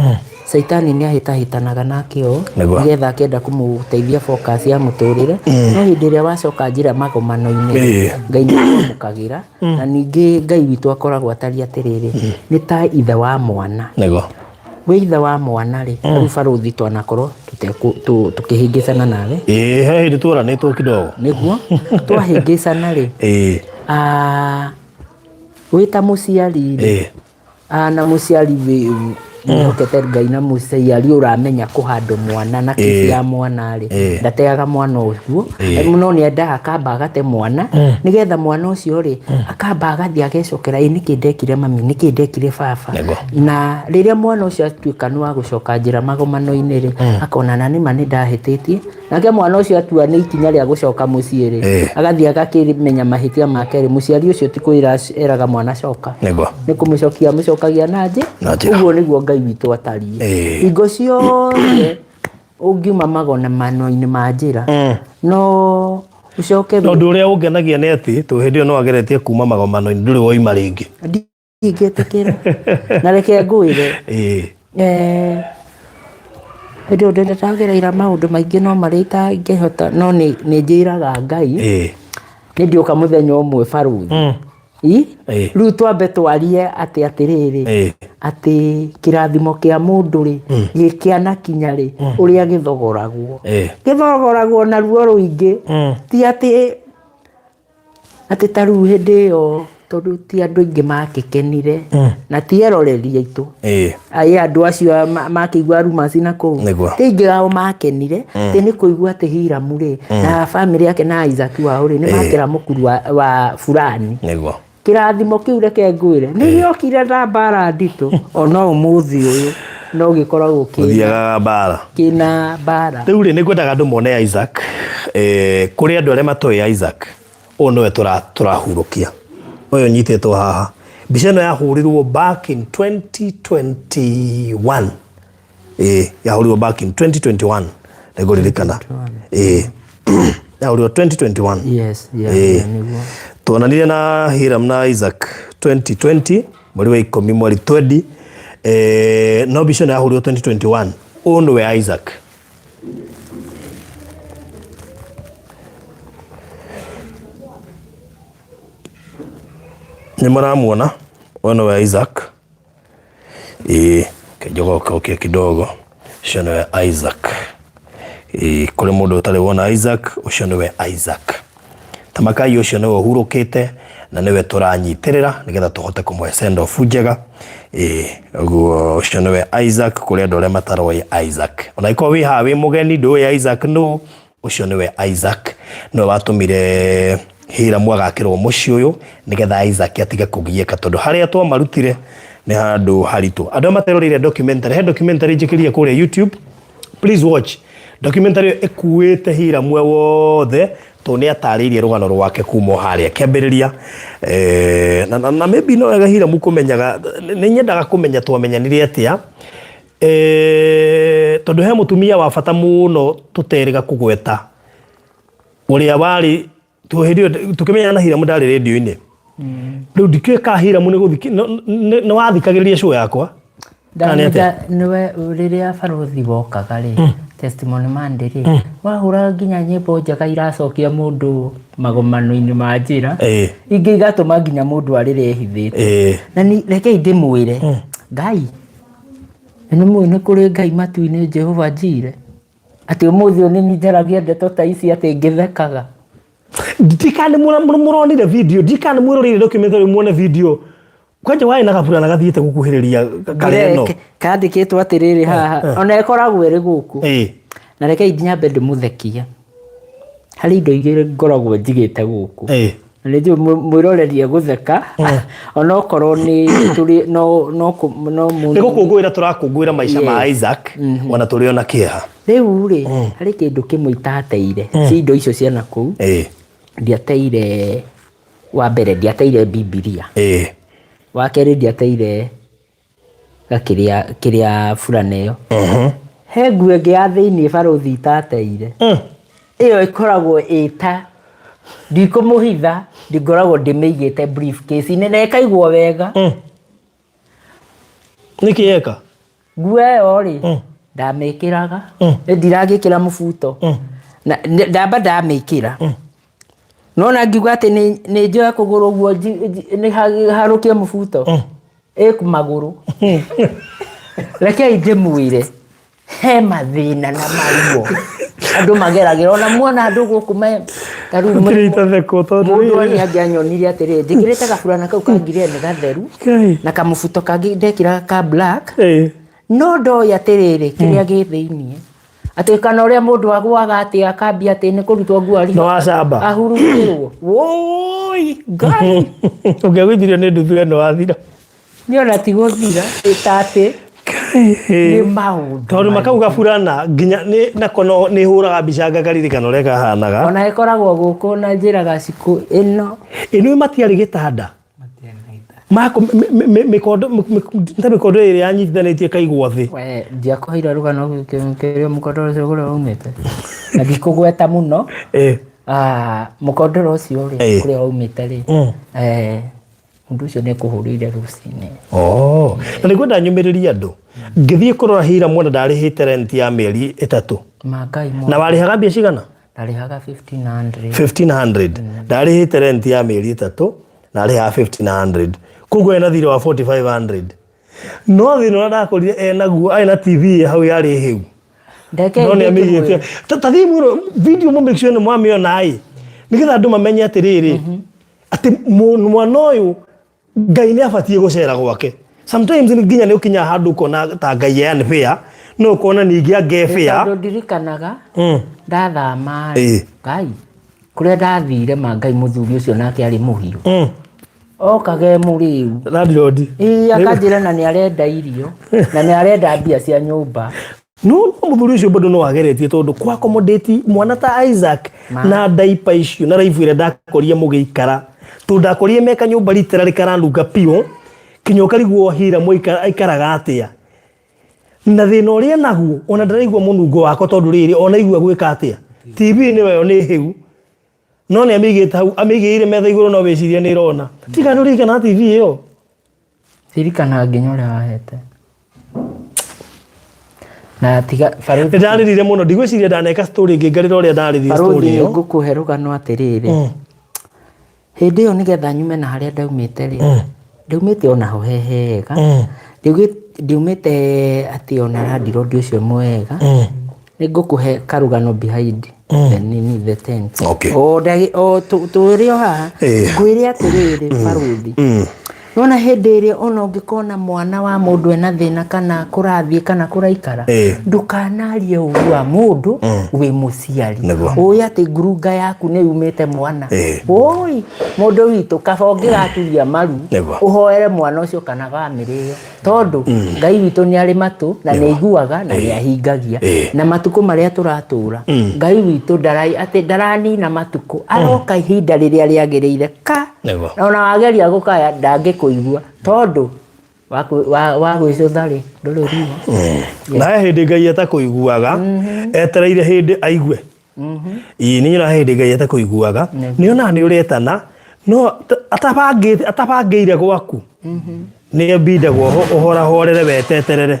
caitani nĩ ahĩtahĩtanaga nake ũũ nĩgetha akenda kũmũteithia focus ya mũtũrĩre, no hĩndĩ ĩrĩa wacoka njĩra magomano-inĩ rĩ, Ngai nĩ akwamũkagĩra. Na ningĩ Ngai witũ akoragwo atariĩ atĩrĩrĩ, nĩ ta ithe wa mwana. Wĩ ithe wa mwana rĩ, rĩu barũthi twanakorwo tũkĩhĩngĩcana nawe. Ĩĩ, he hĩndĩ tworanĩtwo kidogo. Nĩguo twahĩngĩcana rĩ, wĩ ta mũciari rĩ, na mũciari wĩhokete Ngai na mũciari ũramenya kũhandũ mwana na kĩci ya mwana rĩ, ndateaga mwana ũguo, no nĩ endaga akamba agate mwana nĩgetha mwana ũcio rĩ akamba agathiĩ agecokera, ĩ nĩkĩ ndekire mami, nĩkĩ ndekire baba. Na rĩrĩa mwana ũcio atuĩka nĩ wa gũcoka njĩra magomano-inĩ rĩ, akona na nĩma nĩ ndahĩtĩtie. Nake mwana ũcio atua nĩ ikinya rĩa gũcoka mũciĩ rĩ, agathiĩ agakĩmenya mahĩtia make rĩ, mũciari ũcio ti kwĩra eraga mwana coka, nĩ kũmũcokia amũcokagia na njĩra. Ũguo nĩguo Ngai witũ atariĩ. Hingo ciothe ũngiuma magomano-inĩ ma njĩra, no ũcoke. Na ũndũ ũrĩa ũngenagia nĩ atĩ tũ hĩndĩ ĩyo nĩ wageretie kuma magomano-inĩ, ndũrĩ woima rĩngĩ. Ndingĩtĩkĩra, na reke ngwĩre, hĩndĩ ĩyo ndagereire maũndũ maingĩ no marĩa itangĩhota, no nĩ njĩraga Ngai nĩ ndĩũka mũthenya ũmwe barũthi. Rĩu twambe twarie atĩ atĩrĩrĩ, atĩ kĩrathimo kĩa mũndũ rĩ, gĩkĩanakinya rĩ, ũrĩa gĩthogoragwo, gĩthogoragwo na ruo rũingĩ, ti atĩ atĩ ta rĩu hĩndĩ ĩyo, tondũ ti andũ aingĩ makĩkenire na ti eroreri aitũ. Aĩ andũ acio makĩigua rumors na kũu, ti aingĩ ao makenire atĩ nĩ kũigua atĩ Hiramu rĩ na bamĩrĩ yake na Isaac wao rĩ nĩ makĩra mũkuru wa fulani. Kĩrathimo kĩu reke ngwĩre nĩ gĩokire na mbara nditũ, ona ũmũthĩ ũyũ no gĩkoragwo Ũthiaga mbara. kĩna mbara. Rĩu rĩ, nĩ ngwendaga andũ mone Isaac. Kũrĩ andũ arĩa matoĩ Isaac, ũyũ nĩwe tũrahurũkia, ũyũ ũnyitĩtwo haha. Mbica ĩno yahũrirwo back in 2021. Ĩĩ, yahũrirwo back in 2021, nĩngũririkana. Ĩĩ, yahũrirwo 2021. Yes, yeah, nĩguo. Tuonanire na Hiram na Isaac 2020 mweri wa 10 mweri 20, no mbica ĩno yahũrirwo 2021. Ũyũ nĩwe Isaac. Nĩ mũramuona, ũyũ nĩwe Isaac. Ĩĩ, njogoke kidogo, ũcio nĩwe Isaac. Ĩĩ, kũrĩ mũndũ ũtarĩ wona Isaac, ũcio nĩwe Isaac. Tamakai ũcio nĩwe ũhurũkĩte na nĩwe tũranyitĩrĩra nĩgetha tũhote kũmũhe send off njega. Ĩĩ, ũguo ũcio nĩwe Isaac kũrĩ andũ arĩa mataroĩ Isaac. Ona angĩkorwo wĩ haha wĩ mũgeni ndũĩ Isaac nũ, ũcio nĩwe Isaac. Nĩwe watũmire Hiramu agakĩrwo mũciĩ ũyũ nĩgetha Isaac atige kũgiĩka tondũ harĩa twamarutire nĩ handũ haritũ. Andũ arĩa materoreire documentary, he documentary njĩkĩrire kũrĩa YouTube, please watch. Documentary ĩyo ĩkuĩte Hiram we wothe tondũ nĩ atarĩirie rũgano rwake kuma o harĩa kĩambĩrĩria. Eh, na, na, na maybe no wega Hiram kũmenyaga, nĩ nyendaga kũmenya twamenyanire atĩa. Eh, tondũ he mũtumia wa bata mũno tũterĩga kũgweta ũrĩa warĩ hĩndĩ ĩyo tũkĩmenyana na Hiramu ndarĩ rĩndiũ-inĩ. Rĩu ndikĩũĩ ka Hiramu nĩ gũthiki nĩ wathikagĩrĩria show yakwa kana nĩ atĩa? Nĩwe rĩrĩa barũthi wokaga rĩ, Testimony Monday rĩ, wahũraga nginya nyĩmbo njega iracokia mũndũ magomano-inĩ ma njĩra, ingĩ igatũma nginya mũndũ arĩre ehithĩte. Na rekei ndĩmwĩre, Ngai, nĩ mũĩ nĩ kũrĩ Ngai matu-inĩ Jehova Jireh, atĩ ũmũthĩ ũyũ nĩ niĩ njaragia ndeto ta ici atĩ ngĩthekaga. Ndikana mũronire video, ndikana mwĩroreire documentary muone video. Kwanja warĩ na gaburana gathiĩte gũkuhĩrĩria karĩa ĩno. Kandĩkĩtwo atĩrĩrĩ haha, ona ĩkoragwo ĩrĩ gũkũ. Na rekei nyambe ndĩmũthekie. Harĩ indo igĩrĩ ngoragwo njigĩte gũkũ. Na nĩ njũĩ mwĩroreri egũtheka, onokorwo nĩ tũrĩ no no no mũndũ. Nĩ gũkũngũĩra tũrakũngũĩra maica ma Isaac, ona tũrĩ ona kĩeha. Rĩu rĩ, harĩ kĩndũ kĩmwe itateire, cia indo icio cia nakũu, ndiateire, wa mbere ndiateire Bibilia. Wa kerĩ ndiateire gakĩrĩa kĩrĩa burana ĩyo. He nguo ĩngĩ ya thĩiniĩ barũthi itateire. Ĩyo ĩkoragwo ĩta, ndikũmũhitha, ngoragwo ndĩmĩigĩte briefcase-inĩ na ĩkaigwo wega. Nĩkĩ yeka? Nguo ĩyo rĩ, ndamĩkĩraga, ndiragĩkĩra mũbuto. Na ndamba ndamĩkĩra. Nona ngiuga atĩ nĩ njoe kũgũrũ ũguo nĩ harũkie mũbuto. Ĩ magũrũ. Rekei ndĩmwĩre, he mathĩna na maruo andũ mageragĩra. Ona muona andũ gũkũ me ta rĩu Gũtirĩ itathekwo tondũ mũndũ nĩ angĩanyonire atĩrĩrĩ, njĩkĩrĩte gaburana kau ka ngiree nĩ gatheru na kamũbuto kangĩ ndekĩraga ka black, no ndoĩ atĩrĩrĩ kĩrĩa gĩ thĩiniĩ, atĩ kana ũrĩa mũndũ agũaga atĩ akambia atĩ nĩ kũrutwo nguo Nĩ wacamba. ahurutĩrwo. Woi Ngai. Ũngĩagũithirio nĩ nduthu ĩno wathira. Nĩ ona ti gũthira, ĩta atĩ nĩ maũndũ. Tondũ makauga burana nginya nĩ nako no nĩ hũraga mbica ngakaririkana ũrĩa kahanaga. Ona ĩkoragwo gũkũ na njĩraga cikũ ĩno. Ĩno matiarĩ gĩtanda. Mako mĩkondo ta mĩkondo ĩrĩa yanyitithanĩtie ĩkaigwo thĩ. We ndiakũheire rũgano kĩrĩa mũkondoro ũcio kũrĩa waumĩte. Na ndikũgweta mũno. Mũkondoro ũcio rĩ, kũrĩa waumĩte rĩ, mũndũ ũcio nĩ ekũhũrĩire rũcinĩ. Oh, na nĩngwenda nyũmĩrĩrie andũ. Ngĩthiĩ kũrora Hira mwana ndarĩhĩte rent ya mĩeri ĩtatũ. Ma Ngai Na warĩhaga mbia cigana? Ndarĩhaga 1500. 1500. Ndarĩhĩte rent ya mĩeri ĩtatũ na arĩhaga 1500. Koguo ena thirĩ wa 4500. No thĩna ũrĩa ndakorire enaguo arĩ na TV hau yarĩ hĩu. Ndeke No nĩ amĩigĩte. Ta thiĩ mwĩro video mũ make sure nĩ mwamĩona ĩ. Nĩgetha andũ mamenye atĩrĩrĩ. Atĩ mwana ũyũ Ngai nĩ abatiĩ gũcera gwake. Sometimes nĩ nginya nĩ ũkinyaga handũ ũkona ta Ngai e unfair, no ũkona ningĩ anga e fair. Tondũ ndirikanaga ndathama rĩ, Ngai kũrĩa ndathire ma Ngai mũthuri ũcio nake arĩ mũhiũ. Okaga e mũrĩu. Landlord. Ĩĩ akanjĩra na nĩ arenda irio na nĩ arenda mbia cia nyũmba. No no mũthuri ũcio bado no ageretie tondũ kũ accommodate mwana ta Isaac na ndaipa icio na raibu ĩrĩa ndakorire mũgĩikara, tondũ ndakorire me kanyũmba literally karanunga piũ kinya ũkarigwo Hiram aikaraga atĩa na thĩna ũrĩa enaguo ona ndaraigua mũnungo wako tondũ rĩrĩ ona aigua gwĩka atĩa TV nĩyo ĩyo nĩ hĩu no nĩ amĩigĩte hau amĩigĩrĩire metha igũrũ no wĩcirie nĩ ĩrona tiga nĩ ũririkanaga TV ĩyo. Ririkanaga nginya ũrĩa wahete. Na tiga barũthi. Nĩ ndarĩrire mũno ndigwĩciria ndaneka story ĩngĩ ngarĩra ũrĩa ndarĩrire story ĩyo. Barũthi ngũkũhe rũgano atĩrĩrĩ. Hĩndĩ ĩyo nĩgetha nyume na harĩa ndaumĩte rĩ, ndaumĩte ona ho he hega. Ndiumĩte atĩ ona landlord ũcio mwega. Nĩ ngũkũhe karũgano behind the nini the tent. Okay. O ndagĩ o tũrĩ o haha. Ngwĩre atĩrĩrĩ barũthi. Nĩwona hĩndĩ ĩrĩa ona ũngĩkona mwana wa mũndũ ena thĩna kana kũrathiĩ kana kũraikara, ndũkanarie ũru wa mũndũ wĩ mũciari. Ũĩ atĩ ngurunga yaku nĩ yumĩte mwana. Ũi mũndũ witũ kaba ũngĩgaturia maru ũhoere mwana ũcio kana bamĩrĩ ĩyo. Tondũ Ngai witũ nĩ arĩ matũ na nĩ aiguaga na nĩ ahingagia. Na matukũ marĩa tũratũra, Ngai witũ ndarai atĩ ndaranina matukũ, aroka ihinda rĩrĩa rĩagĩrĩire ka. Na ona wageria gũkaya ndangĩkũigua tondũ wa gwĩcũtha rĩ ndũrĩ ruo. Na he hĩndĩ Ngai atakũiguaga, etereire hĩndĩ aigue. Ĩĩ nĩ nyonaga hĩndĩ Ngai atakũiguaga, nĩ onaga nĩ ũretana no atabangĩte atabangĩire gwaku. Nĩ ambindagwo ũhorahorere weteterere.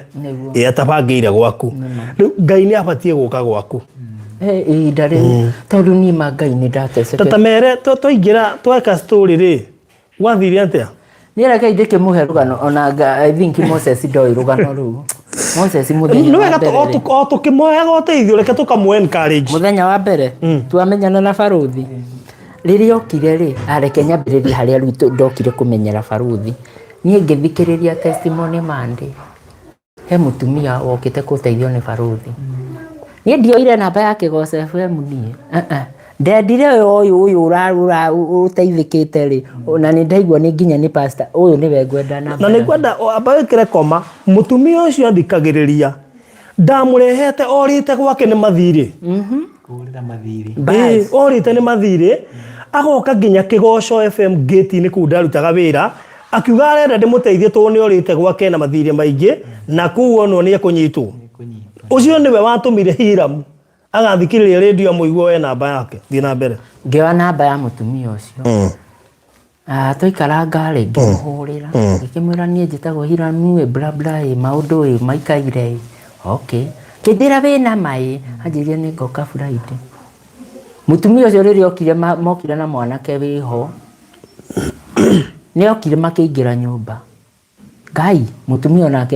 Ĩĩ atabangĩire gwaku. Rĩu Ngai nĩ abatiĩ gũka gwaku. Ihinda rĩu tondũ niĩ ma Ngai nĩ ndatecekete. Tata mere twaingĩra tweka story rĩ, Gwathire atĩa? Niĩ rekei ndĩkĩmũhe rũgano ona I think Moses ndoĩ rũgano rũu. Moses mũthenya Nĩ wa wega mbere rĩ, o tũkĩmoyaga ũteithio reke tũkamũ encourage. Mũthenya wa mbere twamenyana na barũthi rĩrĩa okire rĩ, areke nyambĩrĩrie harĩa rĩu ndokire kũmenyera barũthi. Niĩ ngĩthikĩrĩria testimony Monday. He mũtumia wokĩte gũteithio nĩ barũthi. Niĩ ndioire namba ya Kĩgoco FM niĩ. Ndendire ũyũ ũyũ ũyũ ũteithĩkĩte rĩ, na nĩ ndaigua nĩ nginya nĩ pastor, ũyũ nĩwe ngwenda namba. Na nĩ ngwenda amba wĩkĩre koma, mũtumia ũcio athikagĩrĩria ndamũrehete orĩte gwake nĩ mathirĩ. Kũrĩra mathirĩ. Ĩĩ, orĩte nĩ mathirĩ, agoka nginya Kĩgoco FM gate-inĩ kũu ndarutaga wĩra, Akiuga arenda ndĩmũteithie tondũ nĩ orĩte gwake na mathirĩ maingĩ na kũu onwo nĩ ekũnyitwo. Ũcio nĩwe watũmire Hiram agathikĩrĩria rĩndiũ amũigue oe namba yake. Thiĩ na mbere. Ngĩoya namba ya mũtumia ũcio. Ah, twaikaranga rĩ ngĩmũhũrĩra ngĩkĩmwĩra niĩ njĩtagwo Hiram ĩ bla bla ĩ maũndũ ĩ maikaire ĩ okay kĩnjĩra wĩna ma ĩ anjĩrire nĩ ngoka Friday. Mũtumia ũcio rĩrĩa okire mokire na mwanake wĩho Nĩ okire makĩingĩra nyũmba. Ngai, mũtumia onake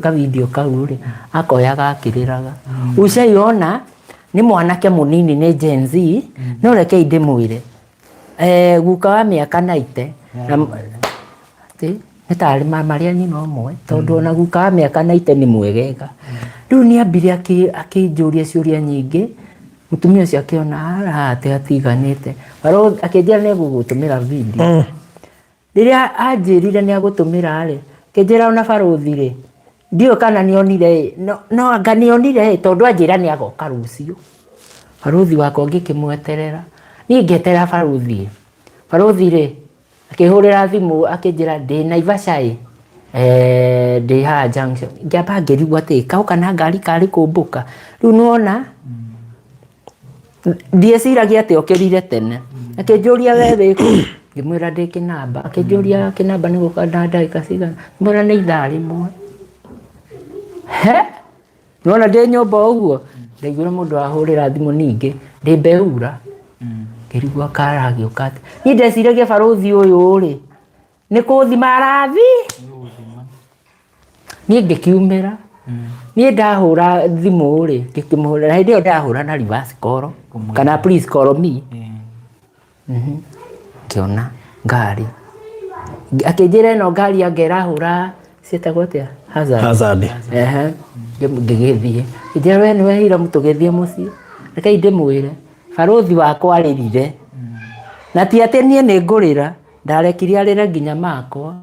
ka video kau rĩ, akoyaga akĩrĩraga. Ucai ona nĩ mwanake mũnini nĩ Gen Z, no rekei ndĩmwĩre, guka wa mĩaka 90, nĩ tarĩ marĩ a nyina ũmwe, tondũ ona guka wa mĩaka 90 nĩ mwegega. Rĩu nĩ ambire akĩnjũria ciũria nyingĩ. Mũtumia ũcio akĩona haha atĩ hatiganĩte. Akĩnjĩra nĩ egũgũtũmĩra video. Rĩrĩa anjĩrire nĩ agũtũmĩra rĩ, akĩnjĩra ona barũthi rĩ, ndiũĩ kana nĩ onire ĩ, no anga nĩ onire ĩ, tondũ anjĩra nĩ agoka rũciũ. Barũthi wakwa ngĩkĩmweterera. Niĩ ngĩeterera barũthi ĩ, barũthi rĩ, Akĩhũrĩra thimũ akĩnjĩra ndĩ Naivasha ĩ, ndĩ haha junction. Ngĩamba ngĩrigwo atĩrĩ, kaũka na ngari karĩ kũmbũka? Rĩu nĩ wona ndieciragia atĩ okĩrire tene. Akĩnjũria we wĩkũ? Ngĩmwĩra ndĩ Kĩnamba. Akĩnjũria Kĩnamba nĩ gũka na ndagĩka cigana? Ngĩmwĩra nĩ ithaa rĩmwe. He! Nĩwona ndĩ nyũmba ũguo, ndaiguire mũndũ ahũrĩra thimũ ningĩ, ndĩ Beura, ngĩrigwo karagĩũka atĩa. Niĩ ndeciragia barũthi ũyũ rĩ, nĩ kũthima arathi. Niĩ ngĩkiumĩra, niĩ ndahũra thimũ rĩ, ngĩkĩmũhũrĩra, hĩndĩ ĩyo ndahũra na reverse call, kana please call me. Ngĩona ngari, akĩnjĩra ĩno ngari anga ĩrahũra ciĩtagwo atĩa? Hazard. Hazard. Ehe. Ngĩgĩthiĩ. Ngĩnjĩra we nĩwe Hiram tũgĩthiĩ mũciĩ. Rekei ndĩmwĩre, barũthi wakwa arĩrire. Na ti atĩ niĩ nĩ ngũrĩra, ndarekire arĩre nginya makwa,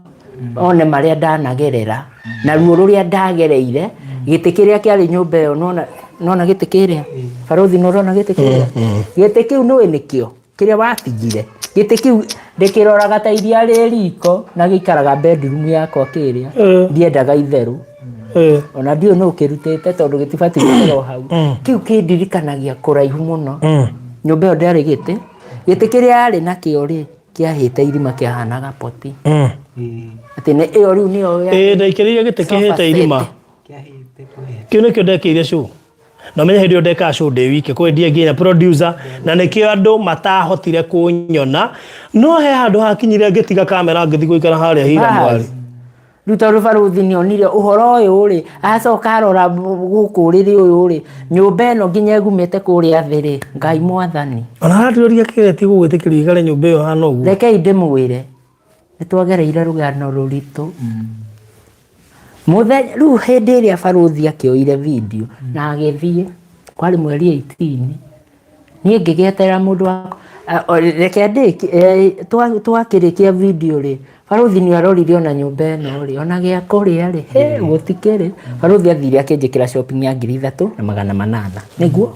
one marĩa ndanagerera, na ruo rũrĩa ndagereire, gĩtĩ kĩrĩa kĩarĩ nyũmba ĩyo nĩwona nĩwona gĩtĩ kĩrĩa? Barũthi nĩũrona gĩtĩ kĩrĩa? Gĩtĩ kĩu nĩũĩ nĩkĩo? Kĩrĩa watigire. Gĩtĩ kĩu ndĩkĩroraga ta iria rĩ riko na gĩikaraga bedroom yakwa kĩrĩa. Ndiendaga itherũ. Ona ndiũĩ nũ ũkĩrutĩte tondũ gĩtibatiĩ gũkorwo hau. Kĩu kĩndirikanagia kũraihu mũno. Nyũmba ĩyo ndĩarĩ gĩtĩ. Gĩtĩ kĩrĩa yarĩ nakĩo rĩ, kĩahĩte irima kĩahanaga poti. Atĩ nĩ ĩyo rĩu nĩyo Ĩĩ ndaikĩrĩire gĩtĩ sofa kĩhĩte set. irima. Kĩu nĩkĩo ndekĩire show. Na ũmenye hĩndĩ ĩyo ndekaga show ndĩ wike, kũrĩ ndiĩ nginya producer na nĩkĩo andũ matahotire kũnyona. No he handũ hakinyire ngĩtiga kamera ngĩthiĩ gũikara harĩa Hiram Bas. warĩ. Rĩu tondũ barũthi nĩ onire ũhoro ũyũ rĩ, acoka arora gũkũ ũrĩrĩ ũyũ rĩ, nyũmba ĩno nginya ĩgumĩte kũrĩa thĩ rĩ, Ngai mwathani. Ona hatirũria kĩrĩa ti gũgwĩtĩkĩria ũikare nyũmba ĩyo hana ũguo. Rekei ndĩmwĩre, nĩ twagereire rũgano rũritũ. Mũthenya, rĩu hĩndĩ ĩrĩa barũthi akĩoire video na agĩthiĩ, kwarĩ mweri 18, Niĩ ngĩgĩeterera mũndũ wa reke ndĩkie twakĩrĩkia video rĩ, barũthi nĩ arorire ona nyũmba ĩno rĩ, ona gĩa kũrĩa rĩ, hĩ gũtikĩrĩ. Barũthi athire akĩnjĩkĩra shopping ya 3800 nĩguo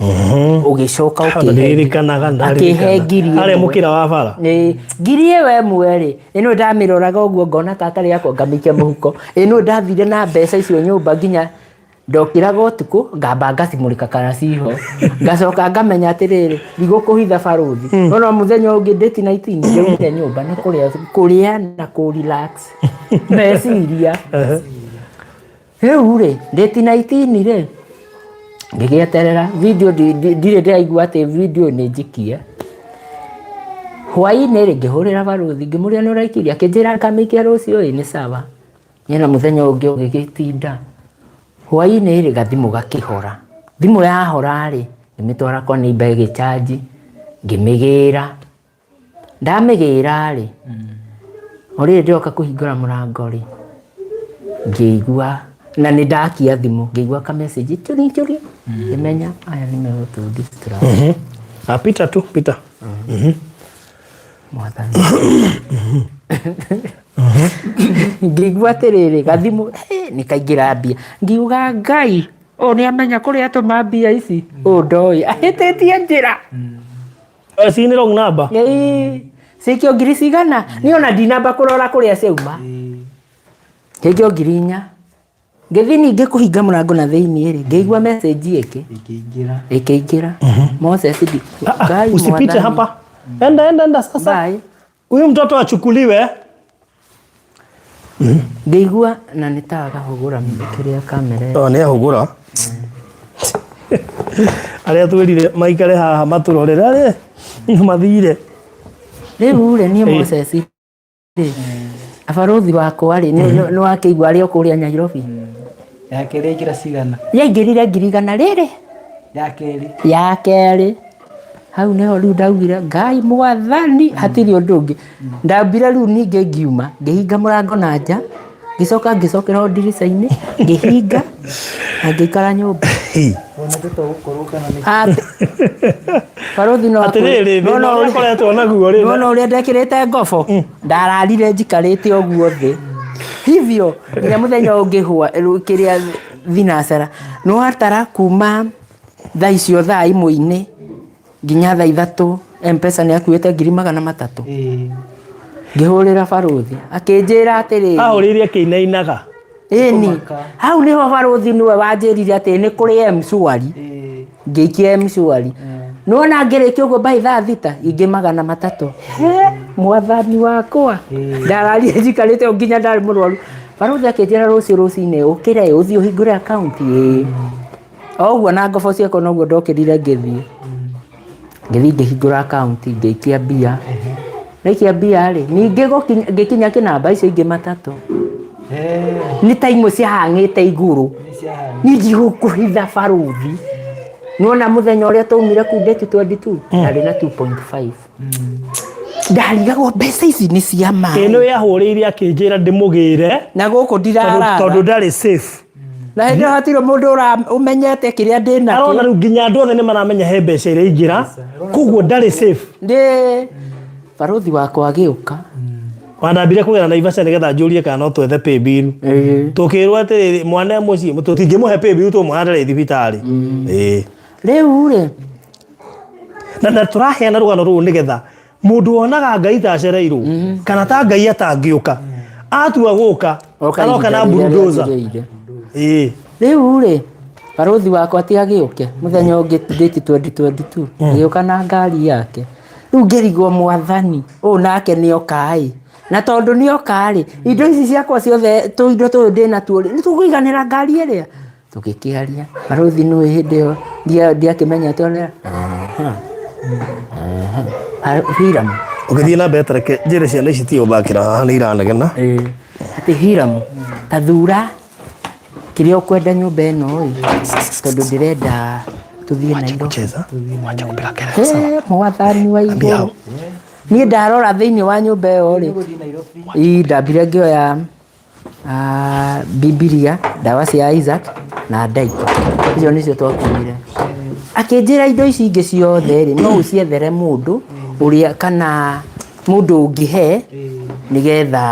ũgĩcoka ũkĩhe Ndirikanaga akĩhe ngiri harĩa ĩmwe. mũkĩra wa bara. Ĩĩ, ngiri ĩyo ĩmwe rĩ, ĩno ndamĩroraga ũguo ngona ta atarĩ yakwa ngamĩikia mũhuko. Ĩno ndathire na mbeca icio nyũmba nginya ndokĩraga ũtukũ ngamba ngacimũrĩka kana ciho, ngacoka ngamenya atĩrĩrĩ ndigũkũhitha barũthi. No no mũthenya ũngĩ date 19 ndaumire nyũmba nĩ kũrĩa kũrĩa na kũ relax meciria. Rĩu rĩ date 19 rĩ ngĩgĩeterera video ndirĩ ndĩraigua atĩ video nĩ njikie. Hwainĩ rĩ ngĩhũrĩra barũthi ngĩmũria nĩ ũraikirie, akĩnjĩra ngamĩikia rũciũ ĩ nĩ sawa. Niĩ na mũthenya ũngĩ ũgĩgĩtinda hwainĩ rĩ gathimũ gakĩhora. Thimũ yahora rĩ ngĩmĩtwara kwa neighbour ĩgĩchanji ngĩmĩgĩra. Ndamĩgĩra rĩ o rĩrĩ ndĩroka kũhingũra mũrango rĩ ngĩigua na nĩ ndakia thimũ ngĩigua ka message churi churi ngĩmenya aya nĩ megũtũ distract. Ah, pita tu pita. Mwathani. Ngĩigua atĩrĩrĩ gathimũ nĩ kaingĩra mbia, ngiuga Ngai ũyũ nĩ amenya kũrĩa atũma mbia ici, ũyũ ndoĩ ahĩtĩtie njĩra. Si nĩ wrong number. Ĩĩ, cikio ngiri cigana niĩ ona ndinamba kũrora kũrĩa ciauma, cikio 4000. Ngĩthiĩ ningĩ kũhinga mũrango na thĩiniĩ rĩ, ngĩigua message ĩngĩ Ĩkĩingĩra. ĩkĩingĩra. Moses ndi Ngai Usipite mwathani. hapa. Enda enda enda sasa. Bye. Huyu mtoto achukuliwe. Ngĩigua na nĩ ta agahũgũra kĩrĩa kamera ĩyo. Oh, nĩ ahũgũra. Arĩa twĩrire maikare haha matũrorere arĩa mathire. Rĩu rĩ niĩ Moses rĩ abarũthi wakwa rĩ nĩ wakĩigua arĩ o kũrĩa Nairobi. Ya kerĩ yaingĩra cigana? Yaingĩrire 100,000 rĩrĩ. Ya kerĩ. Ya kerĩ. Hau nĩho rĩu ndaugire Ngai mwathani hatirĩ ũndũ ũngĩ. Ndambire rĩu ningĩ ngiuma ngĩhinga mũrango na nja, ngĩcoka ngĩcokera o ndirica-inĩ ngĩhinga na ngĩikara nyũmba. Barũthi no Atĩrĩrĩ, thĩna ũrĩa akoretwo naguo rĩ. Nĩwona ũrĩa ndekĩrĩte ngobo, ndararire njikarĩte ũguo thĩ hivyo nginya mũthenya ũngĩ kĩrĩa thinacara nĩwatara kuma thaa icio thaa imwe-inĩ nginya thaa ithatũ M-Pesa nĩ akuĩte 300,000. Ngĩhũrĩra barũthi akĩnjĩra atĩrĩrĩ, Ahũrĩire akĩinainaga. Ĩni, hau nĩho barũthi nĩwe wanjĩrire atĩ nĩ kũrĩ M-Shwari. Ngĩikia M-Shwari. Nĩwona ngĩrĩkia ũguo by thaa thita ingĩ 300. He, mwathani wakwa. Ndararire njikarĩte ũguo nginya ndarĩ mũrwaru. Barũthi akĩnjĩra rũciũ rũcinĩ ũkĩre ũthiĩ ũhingũre akaunti. Ĩĩ. O ũguo na ngobo ciakwa noguo ndokĩrire ngĩthiĩ. Ngĩthiĩ ngĩhingũra akaunti ngĩikia mbia. Ndaikia mbia rĩ, ningĩ ngĩkinya kĩnamba icio ingĩ matatũ. Nĩ ta imwe ciahang'ĩte igũrũ. Niĩ ndigũkũhitha barũthi. Nĩwona mũthenya ũrĩa twaumire kũu date 22, ndarĩ na 2.5. Ndarigagwo mbeca ici nĩ cia ma. Ĩno yahũrĩire akĩnjĩra ndĩmũgĩre. Na gũkũ ndirarara. Tondũ ndarĩ safe. Na hĩndĩ ĩyo hatirĩ mũndũ ũmenyete kĩrĩa ndĩ nakĩo. Arona rĩu nginya andũ othe nĩ maramenya he mbeca iraingĩra, koguo ndarĩ safe. Ndĩ barũthi wakwa agĩũka. Wanambire kũgera Naivasha nĩgetha njũrie kana no twethe paybill. Tũkĩrwo atĩrĩrĩ mwana e mũciĩ tũtingĩmũhe paybill tũmwana ndarĩ thibitarĩ. Ĩĩ. Rĩu rĩ Na tũraheana rũgano rũrũ nĩgetha mũndũ wonaga Ngai ta acereirwo kana ta Ngai atangĩũka atua gũka Oka aroka na ihinda rĩrĩa bulldozer. rĩagĩrĩire. Ĩĩ. Rĩu rĩ barũthi wakwa ti agĩũke mũthenya ũngĩ date 2022 agĩũka na ngari yake. Rĩu ngĩrigwo mwathani ũyũ nake nĩoka ĩ, na tondũ nĩoka rĩ indo ici ciakwa ciothe tũindo tũtũ ndĩnatuo rĩ nĩtũkũiganĩra ngari ĩrĩa? Tũgĩkĩaria barũthi nĩũĩ hĩndĩ ĩyo ndiakĩmenya atĩ Hiram. Ũgĩthiĩ na mbere ta reke njĩre ciana ici tiga gũthakĩra haha nĩ iranegena. Atĩ Hiram ta thura kĩrĩa ũkwenda nyũmba ĩno ĩ, tondũ ndĩrenda tũthiĩ Nairobi. He, mwathani wa igũrũ. Niĩ ndarora thĩinĩ wa nyũmba ĩyo rĩ, ii ndambire ngĩoya Bibilia, ndawa cia Isaac na diaper. Icio nĩcio twakuire. Akĩnjĩra indo ici ingĩ ciothe rĩ, no ũciethere mũndũ ũrĩa kana mũndũ ũngĩhe nĩgetha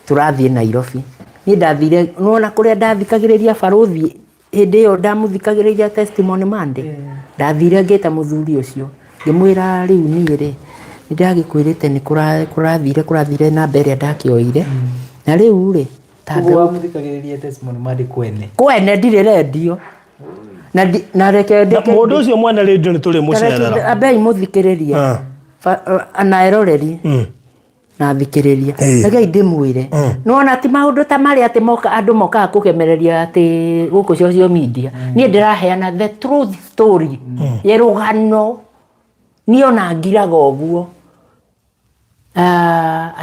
tũrathiĩ Nairobi. Niĩ ndathire, nĩwona kũrĩa ndathikagĩrĩria barũthi hĩndĩ ĩyo ndamũthikagĩrĩria testimony Monday, ndathire ngĩta mũthuri ũcio ngĩmwĩra rĩu niĩ rĩ, nĩ ndagĩkwĩrĩte nĩ kũrathire kũrathire namba ĩrĩa ndakĩoire, na rĩu rĩ, ta Koguo wamũthikagĩrĩria testimony Monday kwene. Kwene ndirĩ rendio. Na ndi- na reke Na mũndũ ũcio mwene rĩndio nĩ tũrĩ mũcerera. Ambei mũthikĩrĩrie. Na eroreri. Na thikĩrĩria. Rekei ndĩmwĩre. Nĩwona ti maũndũ ta marĩa atĩ moka andũ mokaga kũgemereria atĩ gũkũ social media. Niĩ ndĩraheana the truth story. Ya rũgano. Niĩ ona ngiraga ũguo.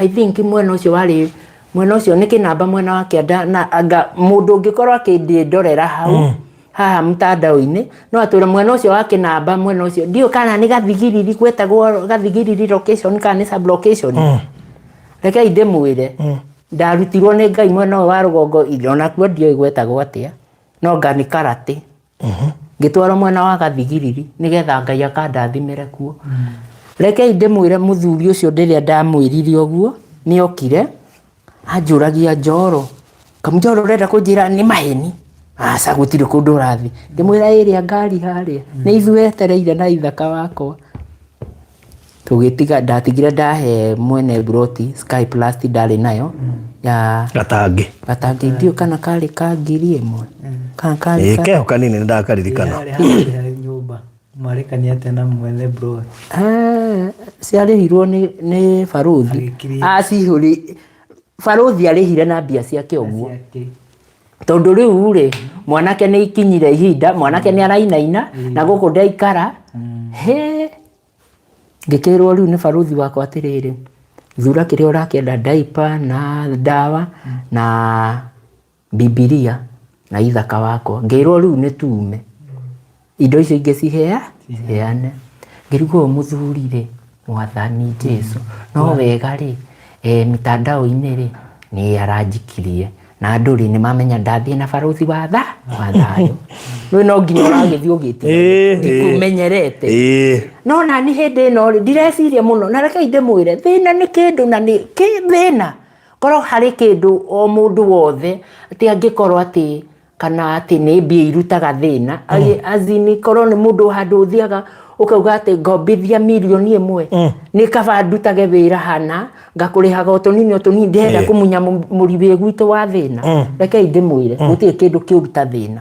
I think mwena ũcio warĩ mwena ũcio nĩ kĩnamba mwena wa kĩanda na anga mũndũ ũngĩkorwo akĩndorera hau haha mtandao-inĩ no atwĩre mwena ũcio wa kĩnamba mwena ũcio ndiũĩ kana nĩ gathigiriri gwetagwo gathigiriri location kana nĩ sub location. Rekei ndĩmwĩre ndarutirwo nĩ Ngai mwena ũyũ wa rũgongo onakuo ndiũĩ gwetagwo atĩa no nga nĩ karate. Ngĩtwarwo mwena wa gathigiriri nĩgetha Ngai akandathimĩre kuo. Rekei ndĩmwĩre mũthuri ũcio rĩrĩa ndamwĩrire ũguo nĩ okire anjũragia Njoro, Kamũnjoro ũrenda kũnjĩra nĩ maheni? Aca gũtirĩ kũndũ ũrathiĩ. Ngĩmwĩra ĩrĩa ngari harĩa nĩ ithuĩ etereire na ithaka wakwa. Tũgĩtiga ndatigire ndahe mwene mburoti Sky Plus ndarĩ nayo ya Gatangi. Gatangi ndiũĩ kana karĩ ka 1000 kana karĩ Ĩĩ keho kanini nĩ ndakaririkana. Harĩa harĩ nyũmba mwarĩkania atĩa na mwene mburoti? Ciarĩhirwo nĩ barũthi. Acihũri barũthi arĩhire na mbia ciake ũguo. Tondũ rĩu rĩ mwanake nĩ ikinyire ihinda mwanake nĩ arainaina na gũkũ ndaikara. Hĩ ngĩkĩrwo rĩu nĩ barũthi wakwa atĩrĩrĩ, thura kĩrĩa ũrakĩenda diaper na ndawa na Bibilia na ithaka wakwa. Ngĩrwo rĩu nĩ tume indo icio ingĩ ciheane. Ngĩrigwo ũyũ mũthuri rĩ, mwathani Jesu no wega rĩ, mitandao-inĩ rĩ nĩ aranjikirie na andũ rĩ nĩ mamenya ndathiĩ na barũthi wa thayũ. Rĩu no nginya ũragĩthiĩ ũgĩtiragia ndikũmenyerete. No nani hĩndĩ ĩno rĩ ndireciria mũno na rekei ndĩmwĩre thĩna nĩ kĩndũ na nĩ thĩna korwo harĩ kĩndũ o mũndũ wothe atĩ angĩkorwo atĩ kana atĩ nĩ mbia irutaga thĩna azini korwo nĩ mũndũ handũ ũthiaga ũkauga atĩ ngombithia mirioni 1 nĩ kaba ndutage wĩra hana ngakũrĩhaga o tũnini o tũnini ndĩrenda kũmunya mũri wĩ gwitũ wa thĩna. Rekei ndĩmwĩre gũtirĩ kĩndũ kĩũru ta thĩna.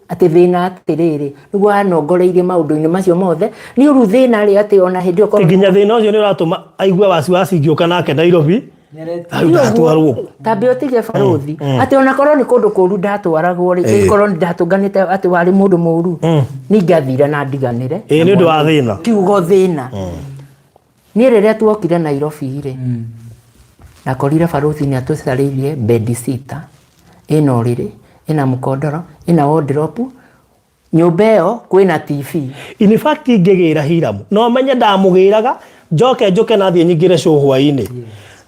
Atĩ thĩna atĩrĩrĩ nĩguo anongoreirie maũndũ-inĩ macio mothe nĩ ũru thĩna rĩ atĩ ona hĩndĩ ĩyo nginya thĩna ũcio nĩ ũratũma aigue wasiwasi ngĩũka nake Nairobi ndatwarwo tambe ũtige barũthi atĩ ona korwo nĩ kũndũ kũru ndatwaragwo rĩ korwo nĩ ndatũnganĩte atĩ warĩ mũndũ mũru nĩ ingĩathire na ndiganĩre nĩ ũndũ wa thĩna kiugo thĩna. Niĩ rĩrĩa tuokire Nairobi rĩ ndakorire barũthi nĩ atũcarĩirie bed sitter ĩna ũrĩrĩ ĩna mũkondoro ĩna wardrobe nyũmba ĩyo kwĩna TV. In fact ingĩgĩra Hiram no menye ndamũgĩraga njoke njũke na thiĩ nyingĩre show hwainĩ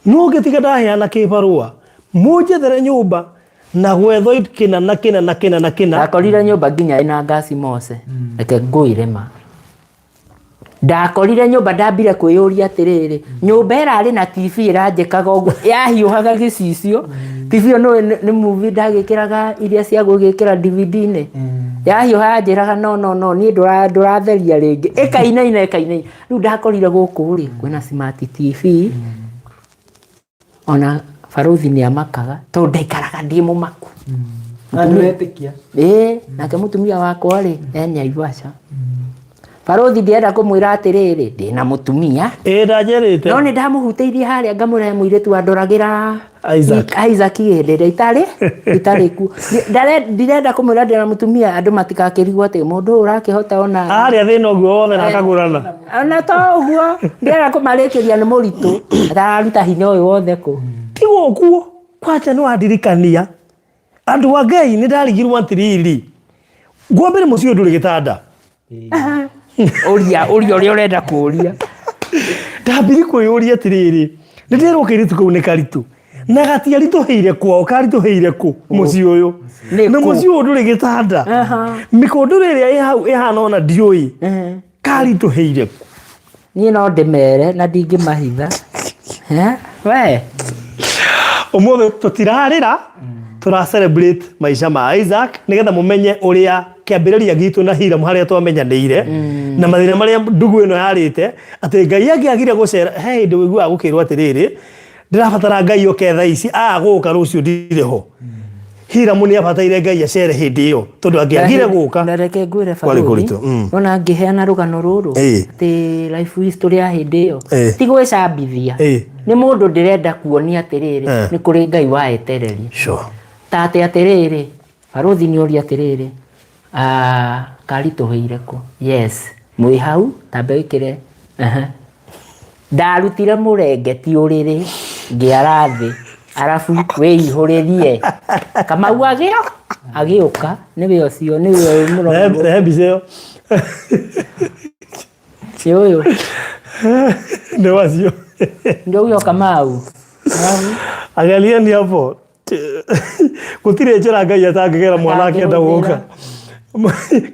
no ngĩtiga ndaheana kĩbarũa mũnjethere nyũmba na gwethwo kĩna na kĩna na kĩna na kĩna. Ndakorire nyũmba nginya ĩna ngasi Mose reke ngwĩre ma. Ndakorire nyũmba ndambire kwĩyũria atĩrĩrĩ nyũmba ĩrarĩ na TV ĩranjĩkaga ũguo yahiũhaga gĩcicio TV ĩyo nĩ nĩ movie ndagĩkĩraga iria cia gũgĩkĩra DVD-inĩ yahiũha yanjĩraga no no no niĩ ndũratheria rĩngĩ ĩkainaina ĩkainaina. Rĩu ndakorire gũkũ rĩ kwĩna smart TV ona barũthi nĩ amakaga tondũ ndaikaraga ndĩ mũmaku. Na nĩwetĩkia. Ĩĩ nake mũtumia wakwa rĩ e Naivasha. Barũthi ndĩrenda kũmwĩra atĩrĩrĩ ndĩna mũtumia. Ĩĩ ndanjĩrĩte. No nĩ ndamũhutĩirie harĩa ngamũrehe mũirĩtu wandoragĩra Isaac. Isaac hĩndĩ ĩrĩa itarĩ kuo. Ndirenda kũmwĩra ndĩna mũtumia andũ matigakĩrigwo atĩ mũndũ ũyũ ũrakĩhota ona Harĩa thĩna ũguo wothe na akagũrana. Ona to ũguo ndĩrenda kũmarĩkĩria nĩ mũritũ atararuta hinya ũyũ wothe kũ. Tiga ũguo kwanja nĩ wandirikania andũ a Ngai nĩ ndarigirwo atĩrĩrĩ ngwambĩre mũciĩ ũyũ ndũrĩ gĩtanda. Ũria ũria ũrĩa ũrenda kũria. Ndambiri kwĩyũria atĩrĩrĩ nĩ ndĩrwo kairĩtu kau nĩ karitũ Na gatiaritũhĩire kwao, karitũhĩire kũ mũciĩ ũyũ? Nĩ Na kũ? mũciĩ ũyũ ndũrĩ gĩtanda. Mĩkondoro ĩrĩa ĩ hau ĩhana ona ndiũĩ. Karitũhĩire kũ? Niĩ no ndĩmere na ndingĩmahitha. Eh, we. Ũmũthĩ tũtirarĩra, tũra celebrate maica ma Isaac nĩgetha mũmenye ũrĩa kĩambĩrĩria gitũ na Hiram harĩa twamenyanĩire na mathĩna marĩa ndugu ĩno yarĩte atĩ Ngai angĩagire gũcera. He hĩndĩ ũiguaga gũkĩrwo atĩrĩrĩ, ndĩrabatara Ngai oke thaa ici, agũka rũciũ ndirĩ ho. Hiram nĩ abataire Ngai acere hĩndĩ ĩyo tondũ angĩagire gũka Na reke ngwĩre kwarĩ barũthi, kũritũ. Ona ngĩheana rũgano rũrũ atĩ life history ya hĩndĩ ĩyo ti gwĩcambithia, nĩ mũndũ ndĩrenda kuonia atĩrĩrĩ, nĩ kũrĩ Ngai wa etereri. Ta atĩ atĩrĩrĩ, barũthi nĩ oria atĩrĩrĩ, ah, karitũhĩire kũ? Yes, mwĩ hau tambe wĩkĩre. Aha. Ndarutire mũrengeti ũrĩrĩ ngĩara thĩ, arabu wĩihũrĩrie. Kamau agĩo agĩũka, nĩwe ũcio, nĩwe ũyũ mũrora. Rehe mbica ĩyo. Nĩ ũyũ. Nĩ wacio. Ndio huyo Kamau. Angalieni hapo. Gũtirĩ njĩra Ngai atangĩgera mwana akĩenda gũka.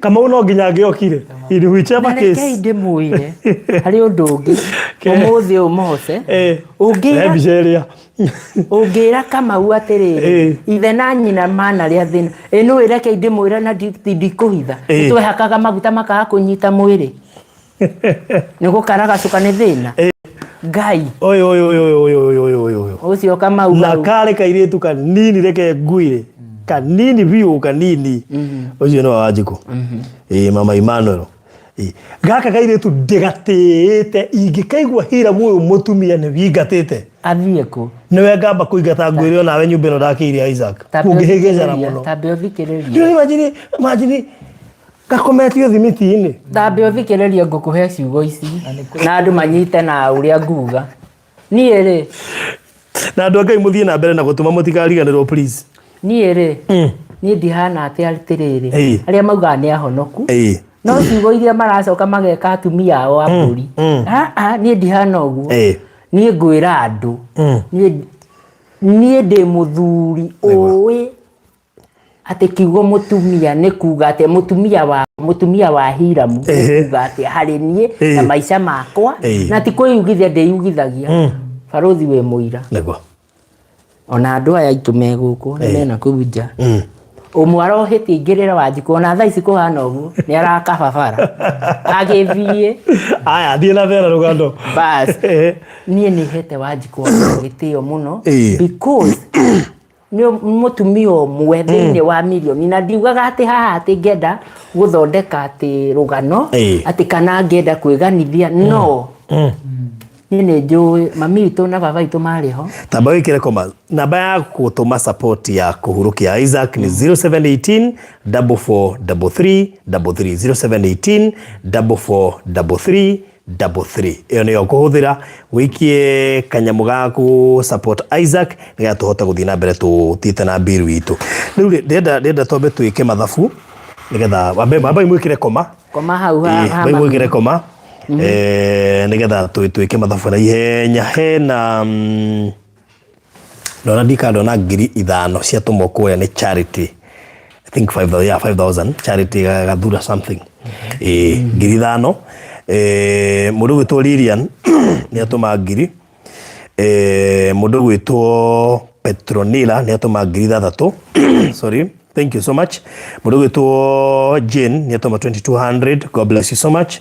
Kamau no nginya angĩokire. In whichever Na rekei case. ndĩmwĩre harĩ ũndũ ũngĩ ũmũthĩ ũmũhoce Rehe ũngĩra mbica ĩrĩa. Ũngĩra Kamau atĩrĩrĩ, ithe na nyina manarĩa thĩna ĩ nĩ rekei ndĩmwĩre na ndikũhitha, twehakaga maguta makaga kũnyita mwĩrĩ nĩ gũkaragacũka nĩ thĩna Ngai. Ũyũ ũyũ ũyũ ũyũ ũyũ ũyũ ũyũ ũyũ. Ũcio Kamau Na hau. karĩ kairĩtu kanini, reke nguire, kanini biũ, kanini. Ũcio nĩwe Wanjikũ. Ĩĩ, mama Emmanuel. Ĩĩ. Gaka kairĩtu ndĩgatĩĩte, ingĩkaigua Hiram ũyũ mũtumia nĩ wingatĩte. Athiĩ kũ? Nĩwe ngamba kũingata, ngwĩre onawe nyũmba ĩno ndakĩire Isaac. Tambe Kũngĩhĩngĩcana ũthikĩrĩrie, mũno. tambe ũthikĩrĩrie. Rĩu imagine, imagine gakometio thimiti-inĩ. Tambe ũthikĩrĩrie, ngũkũhe ciugo ici na andũ manyite na ũrĩa nguga. Niĩ rĩ, Na andũ a Ngai, mũthiĩ na mbere na gũtũma, mũtikariganĩrwo please. Niĩ rĩ, niĩ ndihana atĩ atĩrĩrĩ, arĩa maugaga nĩ ahonoku, no ciugo iria maracoka mageka atumia ao a mbũri. Ah, ah, niĩ ndihana ũguo. Niĩ ngwĩra andũ, niĩ ndĩ mũthuri ũĩ atĩ kiugo mũtumia nĩ kuga atĩ mũtumia wa Hiramu nĩ kuga atĩ harĩ niĩ na maica makwa, na ti kwĩyugithia ndĩyugithagia. Barũthi wĩ mũira. Ona andũ aya aitũ me gũkũ nĩ mena kũu nja, ũmwe arohĩtie ingĩrĩra Wanjikũ, ona thaa ici kũhana ũguo nĩ arakababara agĩthiĩ. Aya, thiĩ na mbere na rũgano. Bas, niĩ nĩ hete Wanjikũ gĩtĩo mũno because nĩ mũtumia ũmwe thĩinĩ wa mirioni, na ndiugaga atĩ haha atĩ ngĩenda gũthondeka atĩ rũgano atĩ kana ngĩenda kwĩganithia, no niĩ nĩ njũĩ mami witũ na baba witũ marĩ ho. Tamba wĩkĩre koma. Namba ya gũtũma support ya kũhurũkia Isaac nĩ 0718 4433 33, 0718 4433 33. Ĩyo nĩyo kũhũthĩra wĩikie kanyamũ ga kũ support Isaac nĩgetha tũhote gũthiĩ na mbere tũthiĩte na mbiru itũ. Rĩu rĩ, ndĩrenda twambe twĩke mathabu nĩgetha wambe mwĩkĩre koma. Koma hau ha Bai mwĩkĩre koma nĩgetha twĩke mathabu na ihenya. Hena ndona ndika ndona 5000 ciatũmwo kũrĩa nĩ Charity, I think 5000, yeah, 5000, Charity Gathura something. 5000. Mũndũ gwĩtwo Lilian nĩ atũma 1000. Mũndũ gwĩtwo Petronila nĩ atũma 6000, sorry, thank you so much. Mũndũ gwĩtwo Jane nĩ atũma 2200, God bless you so much.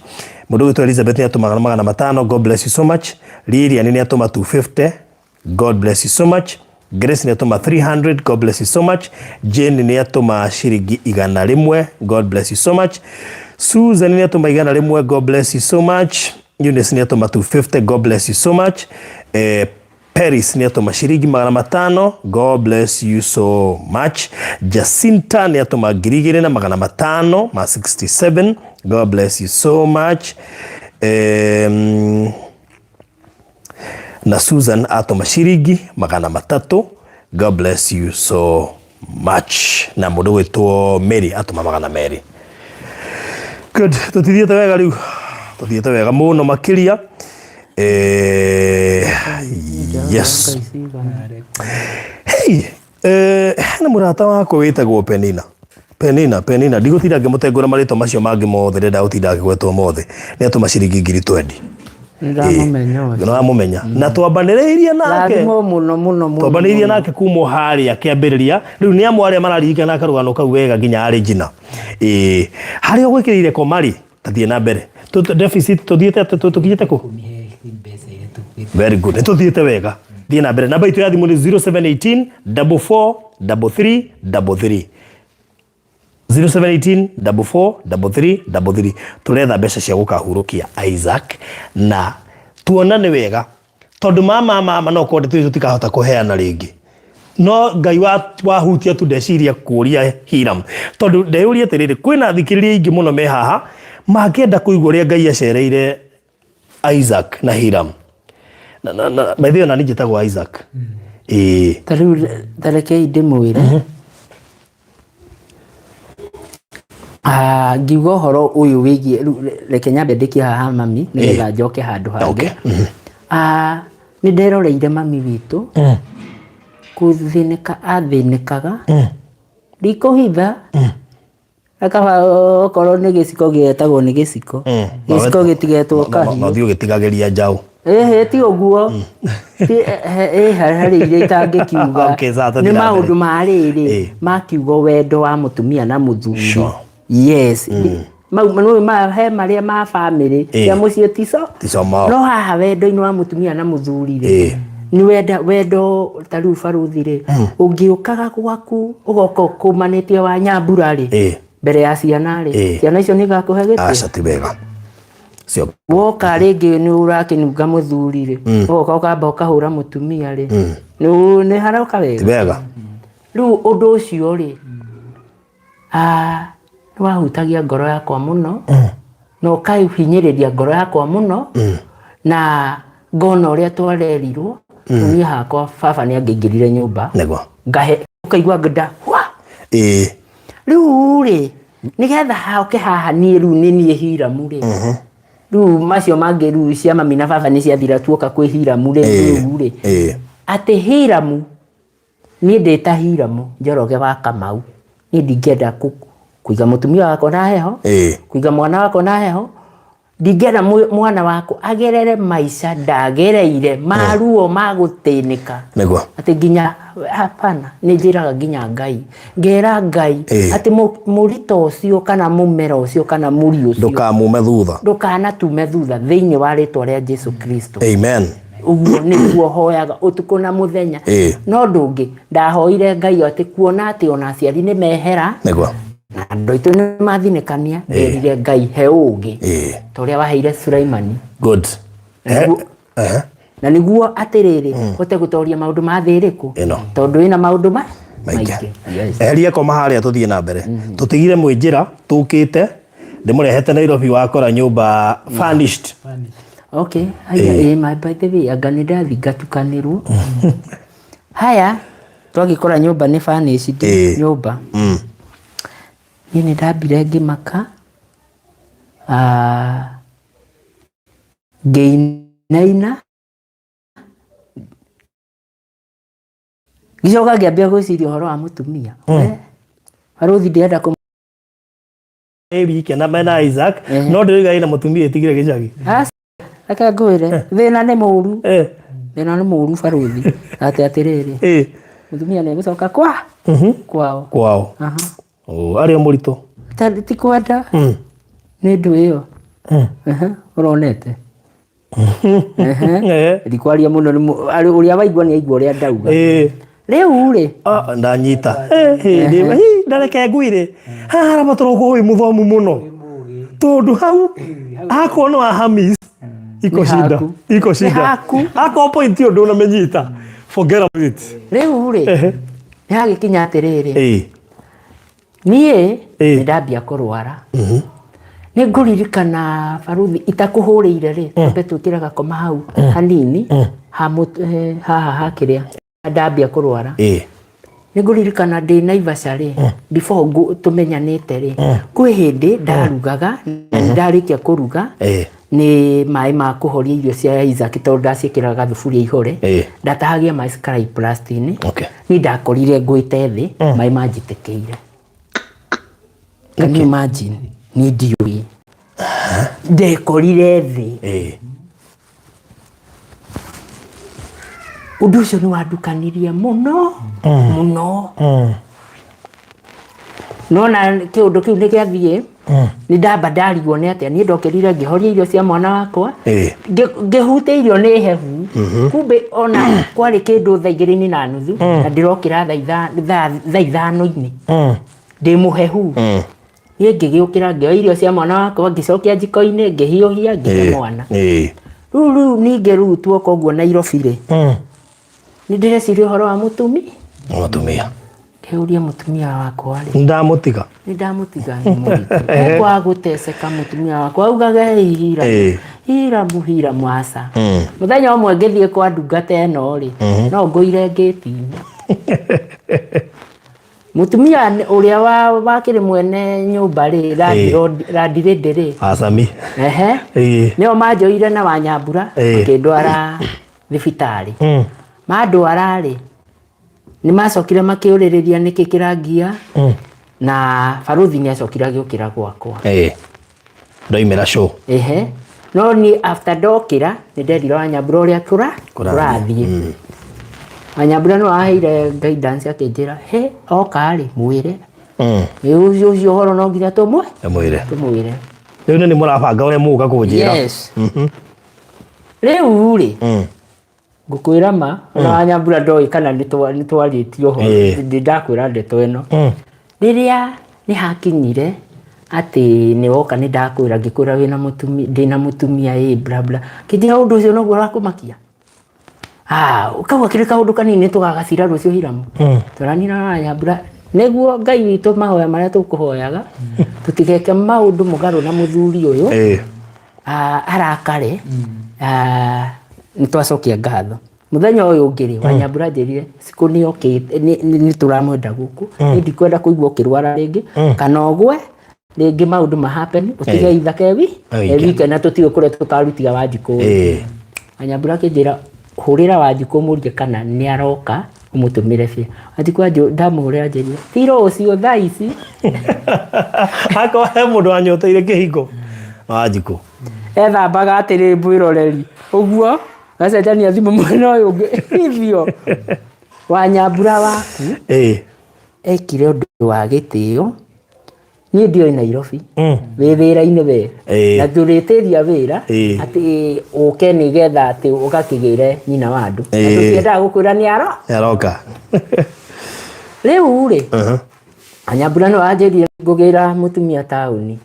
Mũndũ gwĩtwo Elizabeth nĩ atũma 500, God bless you so much. Lilian nĩ atũma 250, God bless you so much. Grace nĩ atũma 300, God bless you so much. Jane nĩ atũma ciringi 100, God bless you so much. Susan nĩ atũma 100, God bless you so much. Eunice nĩ atũma 250, God bless you so much. Paris nĩ atũma ciringi 500, God bless you so much. Jacinta nĩ atũma 2567, God bless you so much. Na Susan atũma ciringi 300, God bless you so much. Na mũndũ gwĩtwo Mary atũma 200. Good, tũtithiĩte wega rĩu, tũthiĩte wega mũno makĩria. Yes. Ngai cigana. Hey, hena mũrata wakwa wĩtagwo Penina. Penina, Penina, ndigũtinda ngĩmũtengũra marĩtwa macio mangĩ mothe, ndĩrenda gũtinda ngĩgwetwo mothe. Nĩ atũma ciringi ngiri 20. Nĩndamũmenya ũcio. Nĩwamũmenya. Na twambanĩrĩirie nake. Rathimwo mũno mũno mũno. Twambanĩrĩirie nake kuma o harĩa kĩambĩrĩria. Rĩu nĩ amwe arĩa mararirikana karũgano kau wega nginya arĩ njina. Ĩĩ, harĩa ũgwĩkĩrĩire koma rĩ, tathiĩ na mbere. Deficit tũthiĩte atĩa? Tũkinyĩte kũ? Very good. Nĩ tũthiĩte wega. Thiĩ na mbere. Namba itũ ya thimũ nĩ 0718 44 33 33. 0718 44 33 33. Tũretha mbeca cia gũkahurũkia Isaac na tuonane wega tondũ mama mama no korwo tũthiĩ tũtikahota kũheana rĩngĩ no Ngai wahutia tu ndeciria kũria Hiram tondũ ndeyũria atĩrĩrĩ kwĩna athikĩrĩria aingĩ mũno me haha mangĩenda kũigua ũrĩa Ngai acereire Isaac na Hiram na, na, na, by the way ona niĩ njĩtagwo Isaac ĩĩ. Ta rĩu ta rekei ndĩmwĩre. Ah, ngiuga ũhoro ũyũ wĩgiĩ rĩu reke nyambe ndĩkie haha mami nĩgetha njoke handũ hangĩ. Ah, nĩ nderoreire mami witũ kũthĩnĩka athĩnĩkaga ndikũhitha akaba okorwo nĩ gĩciko gĩetagwo nĩ gĩciko gĩciko gĩtigetwo kahiũ. Mathiĩ ũgĩtigagĩria njaũ. Ĩhĩ ti ũguo. Ti ĩ harĩ iria itangĩkiuga. Okay, sawa, tũthiĩ Nĩ na mbere. maũndũ ma rĩrĩ ma kiugo wendo wa mũtumia na mũthuri. Yes. Mau nĩ ma he marĩa ma bamĩrĩ cia mũciĩ tico. Tico mao. No haha wendo-inĩ wa mũtumia na mũthuri rĩ. Nĩ wenda wendo ta rĩu barũthi rĩ ũngĩũkaga gwaku ũgoka ũkũmanĩtie wa nyambura rĩ mbere ya ciana rĩ ciana icio nĩ igakũhe gĩtĩo? Aca ti wega. Cio. Woka rĩngĩ nĩ ũrakĩnunga mũthuri rĩ ũgoka ũkamba ũkahũra mũtumia rĩ nĩ haroka wega? Ti wega. Rĩu ũndũ ũcio rĩ nĩ wahutagia ngoro yakwa mũno na ũkahinyĩrĩria ngoro yakwa mũno na ngona ũrĩa twarerirwo niĩ hakwa baba nĩ angĩingĩrire nyũmba ngahe ũkaigua nda hwa. Rĩu rĩ nĩgetha hoke haha niĩ rĩu nĩ niĩ Hiramu rĩ rĩu macio mangĩ rĩu cia mami na baba nĩ ciathira tuoka kwĩ Hiramu rĩ rĩu rĩ atĩ Hiramu niĩ ndĩ ta Hiramu Njoroge wa Kamau niĩ ndingĩenda kũiga mũtumia wakwa na heho kũiga mwana wakwa na heho ndingĩenda mwana wakwa agerere maica ndagereire ma ruo ma gũtĩnĩka. Atĩ nginya hapana nĩ njĩraga nginya Ngai ngera Ngai atĩ mũrito ũcio kana mũmera ũcio kana mũri ũcio ndũkamume thutha ndũkanatume thutha thĩinĩ wa rĩtwa rĩa Jesu Kristo. Amen. Ũguo nĩguo hoyaga ũtukũ na mũthenya. No ũndũ ũngĩ ndahoire Ngai atĩ kuona atĩ ona aciari nĩ mehera na andũ aitũ nĩ mathinĩkania nderire Ngai he ũũgĩ ta ũrĩa waheire Sulaimani. Good. Na nĩguo atĩrĩrĩ hote gũtoria maũndũ ma thĩ ĩrĩkũ tondũ ĩna maũndũ maingĩ. Yes. Eheria koma harĩa tũthiĩ na mbere. Tũtigire mwĩ njĩra tũkĩte ndĩmũrehete Nairobi wakora nyũmba furnished. Okay, haya, my by the way, anga nĩ ndathi ngatukanĩrwo. Haya, twagĩkora nyũmba nĩ furnished nyũmba. Niĩ nĩ ndambire ngĩmaka, ngĩinaina, ngĩcoka ngĩambia gwĩciria ũhoro wa mũtumia. Barũthi ndĩrenda kũ wike na mena Isaac no ndĩroiga ĩna mũtumia ĩtigire gĩcagi. Aca, reke ngwĩre thĩna nĩ mũru. Thĩna nĩ mũru barũthi atĩ atĩrĩrĩ mũtumia nĩ egũcoka kwa kwao. Kwao. Arĩ o mũritũ. Ti kwenda nĩ ndũ ĩyo. Ũronete. Ndikwaria mũno ũrĩa waigua nĩ aigua ũrĩa ndauga. Rĩu rĩ ndanyita. Ndareke ngwĩre haha harabatara ũkorwo wĩ mũthomu mũno tondũ hau akorwo nĩ wa Hamis iko shida iko shida akorwo point ĩyo ndũnamĩnyita forget about it. Rĩu rĩ nĩ hagĩkinya atĩrĩrĩ niĩ nĩ ndambia kũrwara. Nĩ ngũririkana barũthi itakũhũrĩire rĩ twambe twĩkĩre gakoma hau hanini haha hakĩrĩa ndambia kũrwara. Nĩ ngũririkana ndĩ Naivasha rĩ before tũmenyanĩte rĩ kwĩ hĩndĩ ndarugaga na nĩ ndarĩkia kũruga Nĩ maĩ ma kũhoria irio cia Isaac tondũ ndaciĩkĩraga gathuburia ihore. Ndatahagia maĩ cikarai plastic-inĩ. Niĩ ndakorire ngwĩte thĩ, maĩ manjitĩkĩire. Can you imagine? Niĩ ndiũĩ. Ndekorire thĩ. Ũndũ ũcio nĩ wandukanirie mũno mũno. Nona kĩũndũ kĩu nĩ gĩathiĩ, nĩ ndamba ndarigwo nĩ atĩa. Niĩ ndokĩrire ngĩhoria irio cia mwana wakwa, ngĩhutia irio nĩ hehu. Kumbe ona kwarĩ kĩndũ thaa 2:30 na ndĩrokĩra thaa 5-inĩ ndĩ mũhehu. Niĩ ngĩgĩũkĩra, ngĩoya irio cia mwana wakwa, ngĩcokia njiko-inĩ, ngĩhiũhia, ngĩhe mwana. Rĩu ningĩ rĩu tuoka ũguo Nairobi rĩ, nĩ ndĩreciria ũhoro wa mũtumi. Mũtumia. Ngĩũria mũtumia wakwa rĩ, Ndamũtiga. Nĩ ndamũtiga, nĩ mũritũ ekwaga gũteceka. Mũtumia wakwa augaga, "Ĩ, Hiramu, Hiramu, Hiramu, aca." Mũthenya ũmwe ngĩthiĩ kwa ndungata ĩno rĩ, no ngũire ngĩti-inĩ. Mũtumia ũrĩa wakĩrĩ mwene nyũmba rĩ, landlady rĩ, Acami. Ehe, nĩo manjoire na Wanyambura, makĩndwara thibitarĩ. Mandwara rĩ, nĩ macokire makĩũrĩrĩria nĩkĩ kĩrangia, na barũthi nĩ acokire agĩũkĩra gwakwa. Ndoimĩra show. Ehe, no niĩ after ndokĩra nĩ nderire Wanyambura ũrĩa Kũrathiĩ. Kũrathiĩ. Wanyambura nĩ waheire guidance, akĩnjĩra he oka rĩ, mwĩre ĩ ũcio ũhoro no nginya tũmwe Mwĩre. Tũmwĩre. Rĩu nĩ mũrabanga ũrĩa mũgũka kũnjĩra. Yes. Rĩu rĩ, ngũkwĩra ma, ona Wanyambura ndoĩ kana nĩ twarĩtie ũhoro. Ndĩ ndakwĩra ndeto ĩno. Rĩrĩa nĩ hakinyire atĩ nĩ woka, nĩ ndakwĩra, ngĩkwĩra wĩna mũtumia, ndĩna mũtumia, ĩ bla bla, kĩnjĩra ũndũ ũcio noguo ũrakũmakia. Ah, kau akĩrĩ kaũndũ kanini, tũgagacira rũciũ. Hiramu tũranina na Wanyambura nĩguo Ngai witũ, mahoya marĩa tũkũhoyaga tũtigeke maũndũ mũgarũ na mũthuri ũyũ. Ah, arakare. Ah, nĩ twacokia ngatho. Mũthenya ũyũ ũngĩ rĩ, Wanyambura njĩrire cikũ nĩ okĩte, nĩ tũramwenda gũkũ. Niĩ ndikwenda kũigua ũkĩrwara rĩngĩ kana ũgwe rĩngĩ, maũndũ ma happen ũtige ithaka ewi Ewike. Ewike na tũtiũĩ kũrĩa tũkarutia Wanjikũ. Wanyambura akĩnjĩra, hũrĩra Wanjikũ mũrie kana nĩ aroka, ũmũtũmĩre bia. Wanjikũ ndamũhũrĩra, anjĩrire ti rũciũ, thaa ici. Akorwo he mũndũ wanyoteire kĩhingo. Wanjikũ. Ethambaga atĩrĩ, mwĩroreri, ũguo gacenjania thimũ mwena ũyũ ũngĩ ithio. Wanyambura waku ekire ũndũ wa gĩtĩo. Niĩ ndioĩ Nairobi wĩ wĩra-inĩ we, na ndũrĩtĩria wĩra atĩ ũke nĩgetha atĩ ũgakĩgĩre nyina wa andũ, na tũtiendaga gũkwĩra nĩ aro Nĩ aroka. Rĩu rĩ, Wanyambura nĩ wanjĩrire ngũgĩra mũtumia taũni,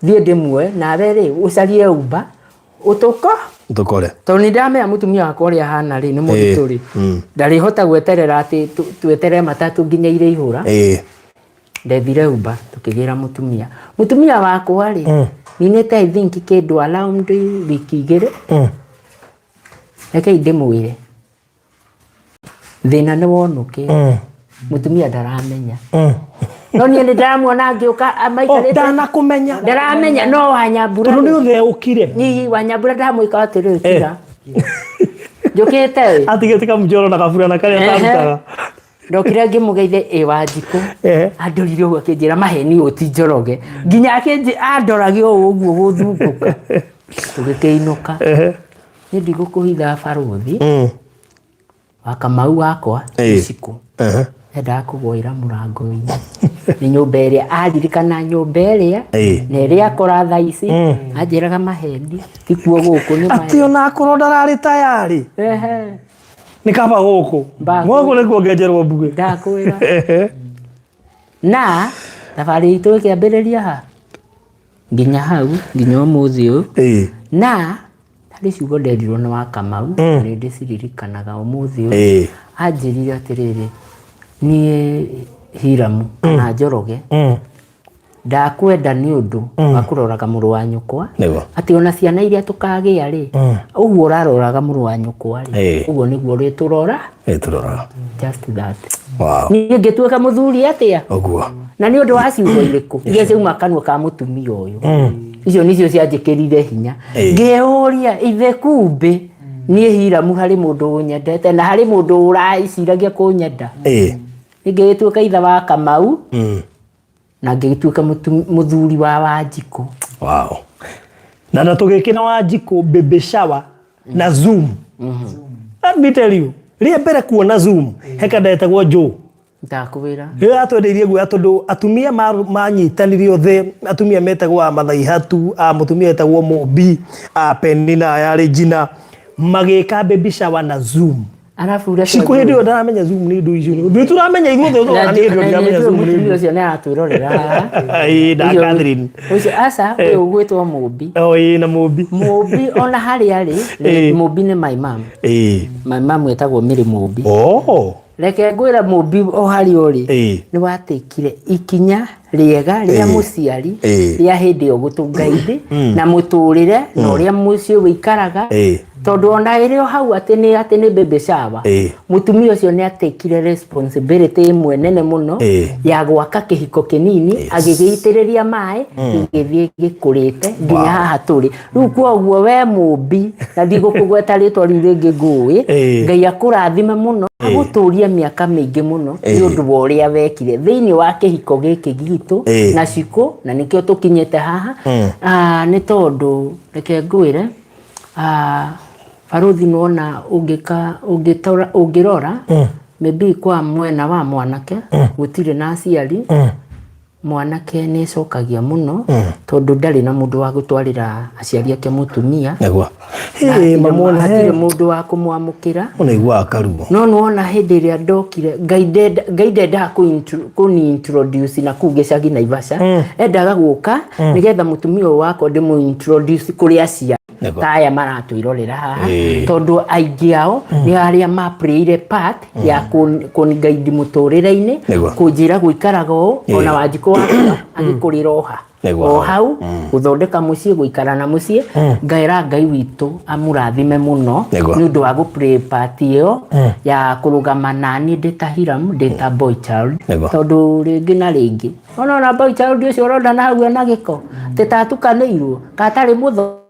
thiĩ ndĩmuoe, nawe rĩ ũcarie Uber ũtũko Tũkore. Tondũ nĩ ndamenya mũtumia wakwa ũrĩa ahana rĩ, nĩ mũritũ rĩ, ndarĩhota gweterera atĩ tweterere matatũ nginya irĩihũra. Ndethire Uber, tũkĩgĩra mũtumia. Mũtumia wakwa rĩ, ninĩte I think kĩndũ around wiki 2. Rekei ndĩmwĩre, thĩna nĩ wonũkĩ, mũtumia ndaramenya, no niĩ nĩ ndĩramuona ngĩũka maikarĩte. Ndanakũmenya. Ndaramenya, no Wanyambura Tondũ nĩ ũtheũkire. Ii, Wanyambura ndamwĩka atĩrĩ, tiga njũkĩte ĩ. Atigĩte kamũcoro na kaburana karĩa atarutaga. Ndokire ngĩmũgeithe, ĩ Wanjikũ. Andorire ũguo akĩnjĩra maheni, ũyũ ti Njoroge. Nginya akĩnjĩ andoragia ũũ ũguo gũthungũka. Tũgĩkĩinũka. Niĩ ndigũkũhitha, barũthi wa Kamau wakwa, Gĩcikũ, endaga kũgũĩra mũrango-inĩ nĩ nyũmba ĩrĩa aririkana, nyũmba ĩrĩa na ĩrĩa akora thaa ici. Anjĩraga maheni, tikuo gũkũ nĩ Atĩ maheni. Ona akorwo ndararĩ tayarĩ. Nĩ kaba gũkũ. Gũkũ nĩkuo ngenjerwo mbuĩ. Ndakwĩra, na thabarĩ itũ ĩkĩambĩrĩria ha nginya hau, nginya ũmũthĩ ũyũ. Na harĩ ciugo nderirwo nĩ wa Kamau, nĩ ndĩciririkanaga ũmũthĩ ũyũ. Anjĩrire atĩrĩrĩ, niĩ Hiramu kana Njoroge, ndakwenda nĩ ũndũ wa kũroraga mũrũ wa nyũkwa, atĩ ona ciana iria tũkagĩa rĩ, ũguo ũraroraga mũrũ wa nyũkwa rĩ, ũguo nĩguo ũrĩtũrora. Ĩĩ, tũroraga. Just that. Wow. Niĩ ngĩtuĩka mũthuri atĩa? Ũguo. Na nĩ ũndũ wa ciugo irĩkũ iria ciauma kanua ka mũtumia ũyũ? Icio nĩcio cianjĩkĩrire hinya. Ngeyũria, ithe kumbĩ niĩ Hiramu harĩ mũndũ ũnyendete na harĩ mũndũ ũraciragia kũnyenda. Ngĩgĩtuĩka ithe wa Kamau na ngĩgĩtuĩka mũthuri wa Wanjikũ. Wow. Na tũgĩkĩra Wanjikũ baby shower na Zoom. Let me tell you, rĩa mbere kuona Zoom, he kanda yetagwo Joe. Ndakwĩra. Ĩyo yatwendeirie guoya tondũ atumia manyitanire othe, atumia metagwo a Mathaihatu, a mũtumia wetagwo Mũmbi, a Penina yarĩ Njina, magĩka baby shower na Zoom. Arabu reke Cikũ hĩndĩ ĩyo ndaramenya Zoom nĩ ũndũ icio. Ndũ tũramenya ithuothe ũtũraga nĩ hĩndĩ ĩyo ndiramenya Zoom nĩ Mũtumia ũndũ. ũcio nĩ aratwĩrorera haha. Ĩĩ, na Catherine. Ũcio aca ũyũ ũgwĩtwo Mũmbi. O ĩĩ na Mũmbi. Mũmbi ona harĩa arĩ, Mũmbi nĩ my mom. My mom etagwo Mary Mũmbi. Oh. Reke ngwĩre Mũmbi o harĩa ũrĩ, nĩ watĩkire ikinya rĩega rĩa mũciari rĩa hĩndĩ ĩyo gũtũngaithĩ na mũtũrĩre na ũrĩa mũciĩ wĩikaraga, tondũ ona ĩrĩ o hau atĩ nĩ baby shower, mũtumia ũcio nĩ atekire responsibility ĩmwe nene mũno ya gwaka kĩhiko kĩnini, agĩgĩitĩrĩria maĩ gĩgĩthiĩ gĩkũrĩte nginya haha tũrĩ. Rĩu kwoguo we Mũmbi, na ndigũkũgweta rĩtwa rĩu rĩngĩ ngũĩ, Ngai akũrathime mũno, agũtũrie mĩaka mĩingĩ mũno nĩ ũndũ wa ũrĩa wekire thĩinĩ wa kĩhiko gĩkĩ gitũ na Cikũ, na nĩkĩo tũkinyĩte haha. Nĩ tondũ reke ngwĩre, barũthi nĩwona ũngĩrora maybe kwa mwena wa mwanake gũtirĩ na aciari, mwanake nĩ ecokagia mũno tondũ ndarĩ na mũndũ wa gũtwarĩra aciari ake mũtumia. Nĩguo. Na Ĩĩ, mamwona, hatirĩ mũndũ wa kũmwamũkĩra. Ũnaiguaga karuo. No nĩwona hĩndĩ ĩrĩa ndokire, Ngai ndendaga kũni introduce na kũu gĩcagi Naivasha. Endaga gũka nĩgetha mũtumia ũyũ wakwa ndĩmũ introduce kũrĩ aciari ta aya maratwĩrorera haha, tondũ aingĩ ao nĩ arĩa ma playire part ya kũngaidi mũtũrĩre-inĩ, kũnjĩra gũikaraga ũũ, ona Wanjikũ wakwa agĩkũrĩra o ha. O hau, gũthondeka mũciĩ, gũikara na mũciĩ, ngaĩra Ngai witũ amũrathime mũno nĩ ũndũ wa gũ play part ĩyo ya kũrũgama naniĩ ndĩ ta Hiram, ndĩ ta boy child, tondũ rĩngĩ na rĩngĩ ona boy child ũcio ũrona na hau ena gĩko, atĩ ta atukanĩirwo, ka atarĩ mũthomu,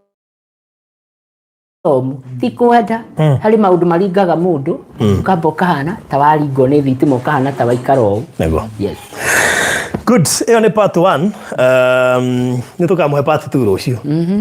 ti kwenda. Harĩ maũndũ maringaga mũndũ, ũkamba ũkahana ta waringwo nĩ thitima, ũkahana ta waikara ũũ. Yes. Good. Ĩyo nĩ part 1. Nĩ tũkamũhe part 2 rũciũ.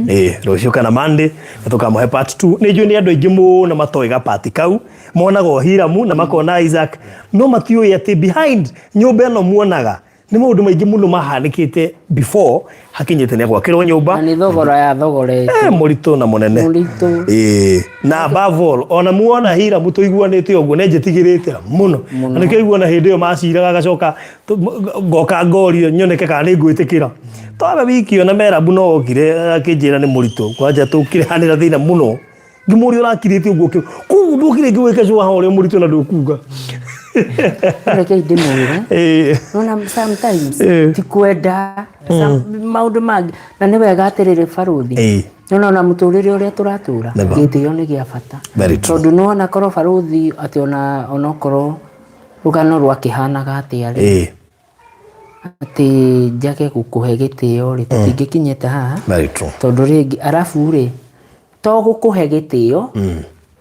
Ĩĩ, rũciũ kana Monday nĩ tũkamũhe part 2. Nĩ njũĩ nĩ andũ aingĩ mũno matoĩ ga part kau. Monaga o Hiramu na makona Isaac, no matiũĩ atĩ behind nyũmba ĩno muonaga nĩ maũndũ maingĩ mũno mahanĩkĩte before hakinyĩte nĩ gwakĩrwo nyũmba. Na nĩ thogora ya thogora. Mũritũ na mũnene. Mũritũ. Ĩĩ, na above all, ona muona Hiramu tũiguanĩte ũguo nĩ njĩtigĩrĩte mũno. Na nĩkĩo iguana hĩndĩ ĩyo maciraga agacoka ngoka ngorio nyoneke kana nĩ ngwĩtĩkĩra. Twabe wiki ona Merabu no okire akĩnjĩra nĩ mũritũ, kwanja tũkĩrehanĩra thĩna mũno. Ngĩmũria ũrakirĩte ũguo koguo ndũkire ngĩgwĩka cũa haha ũrĩa mũritũ na ndũkuga. Reke ndĩmwĩre. Nona sometimes ti kwenda maũndũ mangĩ, na nĩ wega atĩrĩrĩ barũthi. Nona ona mũtũrĩre ũrĩa tũratũra, gĩtĩo nĩ gĩa bata. Tondũ nĩwona korwo barũthi atĩ ona onokorwo rũgano rwakĩhanaga atĩa rĩ, atĩ njage gũkũhe gĩtĩo rĩ, tũtingĩkinyĩte haha. Tondũ rĩngĩ arabu rĩ, to gũkũhe gĩtĩo,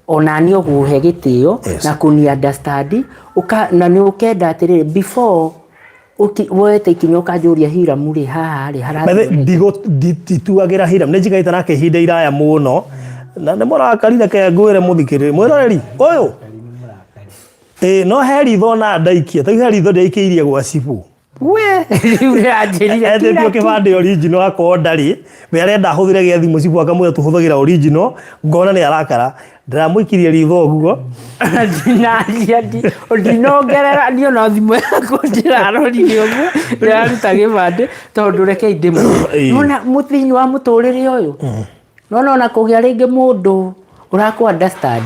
ona niĩ ũgũhe gĩtĩo na kũni understand, na nĩ ũkenda atĩrĩrĩ before woete ikinya ũkanjũria Hiramu rĩ, haha rĩ harathiĩ nĩkĩ? Ndituagĩra Hiramu, nĩ njikarĩte nake ihinda iraya mũno, na nĩ mũrakari, reke ngwĩre mũthikĩrĩria mwĩroreri ũyũ. Ĩĩ, no he ritho ona ndaikia, ta rĩu he ritho ndĩraikĩirie gwa cibũ. We, rĩu ndĩranjĩrire Etĩtio kira ki. kĩbandĩ original akorwo ndarĩ, we arenda ahũthĩre gĩa thimũ, cibũ akamwĩra tũhũthagĩra original, ngona nĩ arakara. Ndĩramũikirie ritho ũguo. Ndinaria, ndinongerera, niĩ ona thimũ yakwa ndĩrarorire ũguo, ndĩraruta gĩbandĩ, tondũ rekei ndĩmwĩre. Nĩwona thĩinĩ wa mũtũrĩre ũyũ, nĩwona ona kũgĩa rĩngĩ mũndũ ũrakũ understand,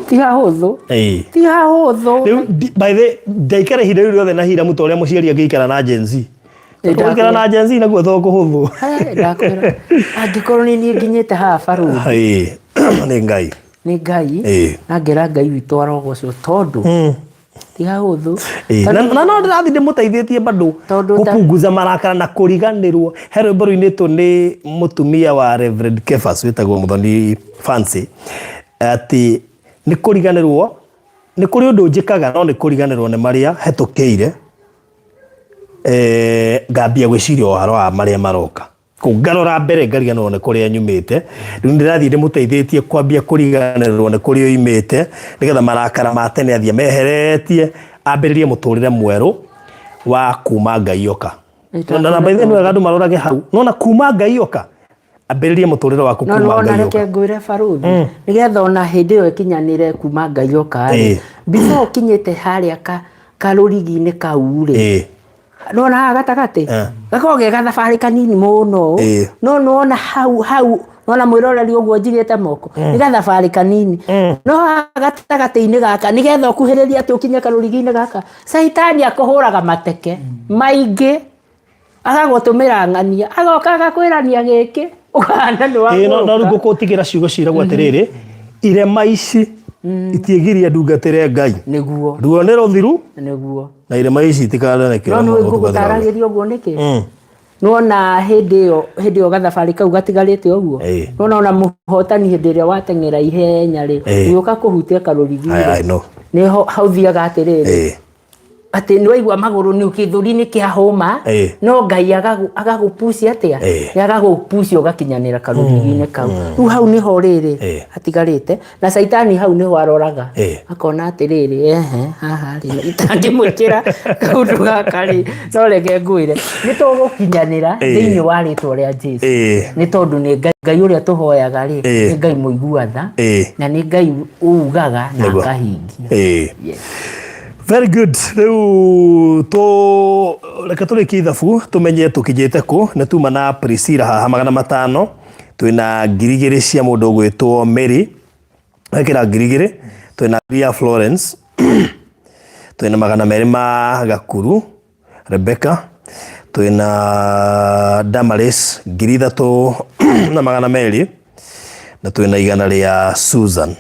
ti hahũthũ. Ti hahũthũ. Rĩu, by the way, ndaikara ihinda rĩu rĩothe na Hiramu ta ũrĩa mũciari angĩikara na Gen Z. Ĩĩ, Gũikara na Gen Z naguo to kũhũthũ. He, ndakwĩra angĩkorwo nĩ niĩ nginyĩte haha barũthi, Nĩ Ngai. Nĩ Ngai. Na ngera Ngai witũ arogocwo tondũ Ti hahũthũ. Na no ndĩrathiĩ ndĩmũteithĩtie bado Tondũ kũpunguza marakara na kũriganĩrwo. He rwĩmbo rũinĩtwo nĩ mũtumia wa Reverend Kefas wĩtagwo Mũthoni Fancy, atĩ nĩ kũriganĩrwo, nĩ kũrĩ ũndũ njĩkaga no nĩ kũriganĩrwo nĩ marĩa hetũkĩire, ngambia gwĩciria ũhoro wa marĩa maroka. Kũu ngarora mbere ngariganĩrwo nĩ kũrĩa nyumĩte. Rĩu ndĩrathiĩ ndĩmũteithĩtie kwambia kũriganĩrwo nĩ kũrĩa oimĩte, nĩgetha marakara ma tene athiĩ ameheretie, ambĩrĩrie mũtũrĩre mwerũ wa kuma Ngai oka. Na by the way, nĩ wega andũ marorage hau. Nona kuma Ngai oka, ambĩrĩrie mũtũrĩre waku No kuma nĩwona Ngai oka. reke ngwĩre barũthi, nĩgetha ona hĩndĩ ĩyo ĩkinyanĩre kuma Ngai oka rĩ, before ũkinyĩte harĩa karũrigi-inĩ kau rĩ, nĩwona haha gatagatĩ gakoragwo ge gathabarĩ kanini mũno, no nĩwona hau hau nĩwona mwĩroreri ũguo njigĩte moko, nĩ gathabarĩ kanini, no haha gatagatĩ-inĩ gaka nĩgetha ũkuhĩrĩrie atĩ ũkinye karũrigi-inĩ gaka, caitani akũhũraga mateke maingĩ, agagũtũmĩra ng'ania, agoka agakwĩrania gĩkĩ, ũkahana nĩ Ĩĩ, no no rĩu wagũrũka. ngũkũtigĩra ciugo ciragwo atĩrĩrĩ, irema ici itiĩgiria ndungatĩre Ngai. Nĩguo. Ruo nĩ rũthiru. Nĩguo. Na irema ici itikananekĩra No nĩ ngũgũtaragĩria ũguo nĩkĩ? Nĩwona hĩndĩ ĩyo, hĩndĩ ĩyo gathabarĩ kau gatigarĩte ũguo, nĩwona ona mũhotani hĩndĩ ĩrĩa wateng'era ihenya rĩ, ũgĩũka kũhutia karũrigi rĩ, nĩho hau thiaga atĩrĩrĩ, atĩ nĩ waigua magũrũ nĩ gĩthũri nĩ kĩahũma, no Ngai agagũpuci atĩa? Nĩ agagũpuci ũgakinyanĩra karũrigi-inĩ kau. Rĩu hau nĩho rĩrĩ hatigarĩte. Na caitani hau nĩho aroraga akona atĩrĩrĩ, ehe, haha rĩ itangĩmwĩkĩra kaũndũ gaka rĩ, no reke ngwĩre nĩ tũgũkinyanĩra thĩinĩ wa rĩtwa rĩa Jesu, nĩ tondũ nĩ Ngai, Ngai ũrĩa tũhoyaga rĩ, nĩ Ngai mũigua tha na nĩ Ngai ugaga na akahingia. Yes. Very good. Rĩu tũ reke tũrĩkie ithabu tũmenye tũkinyĩte kũ. Nĩ tuma na Priscilla haha 500, twĩna 2000 cia mũndũ ũgwĩtwo Mary, ekĩra 2000, twĩna ngiri ya Florence, twĩna 200 ma Gakuru Rebecca, twĩna Damaris 3200, na twĩna 100 rĩa Susan.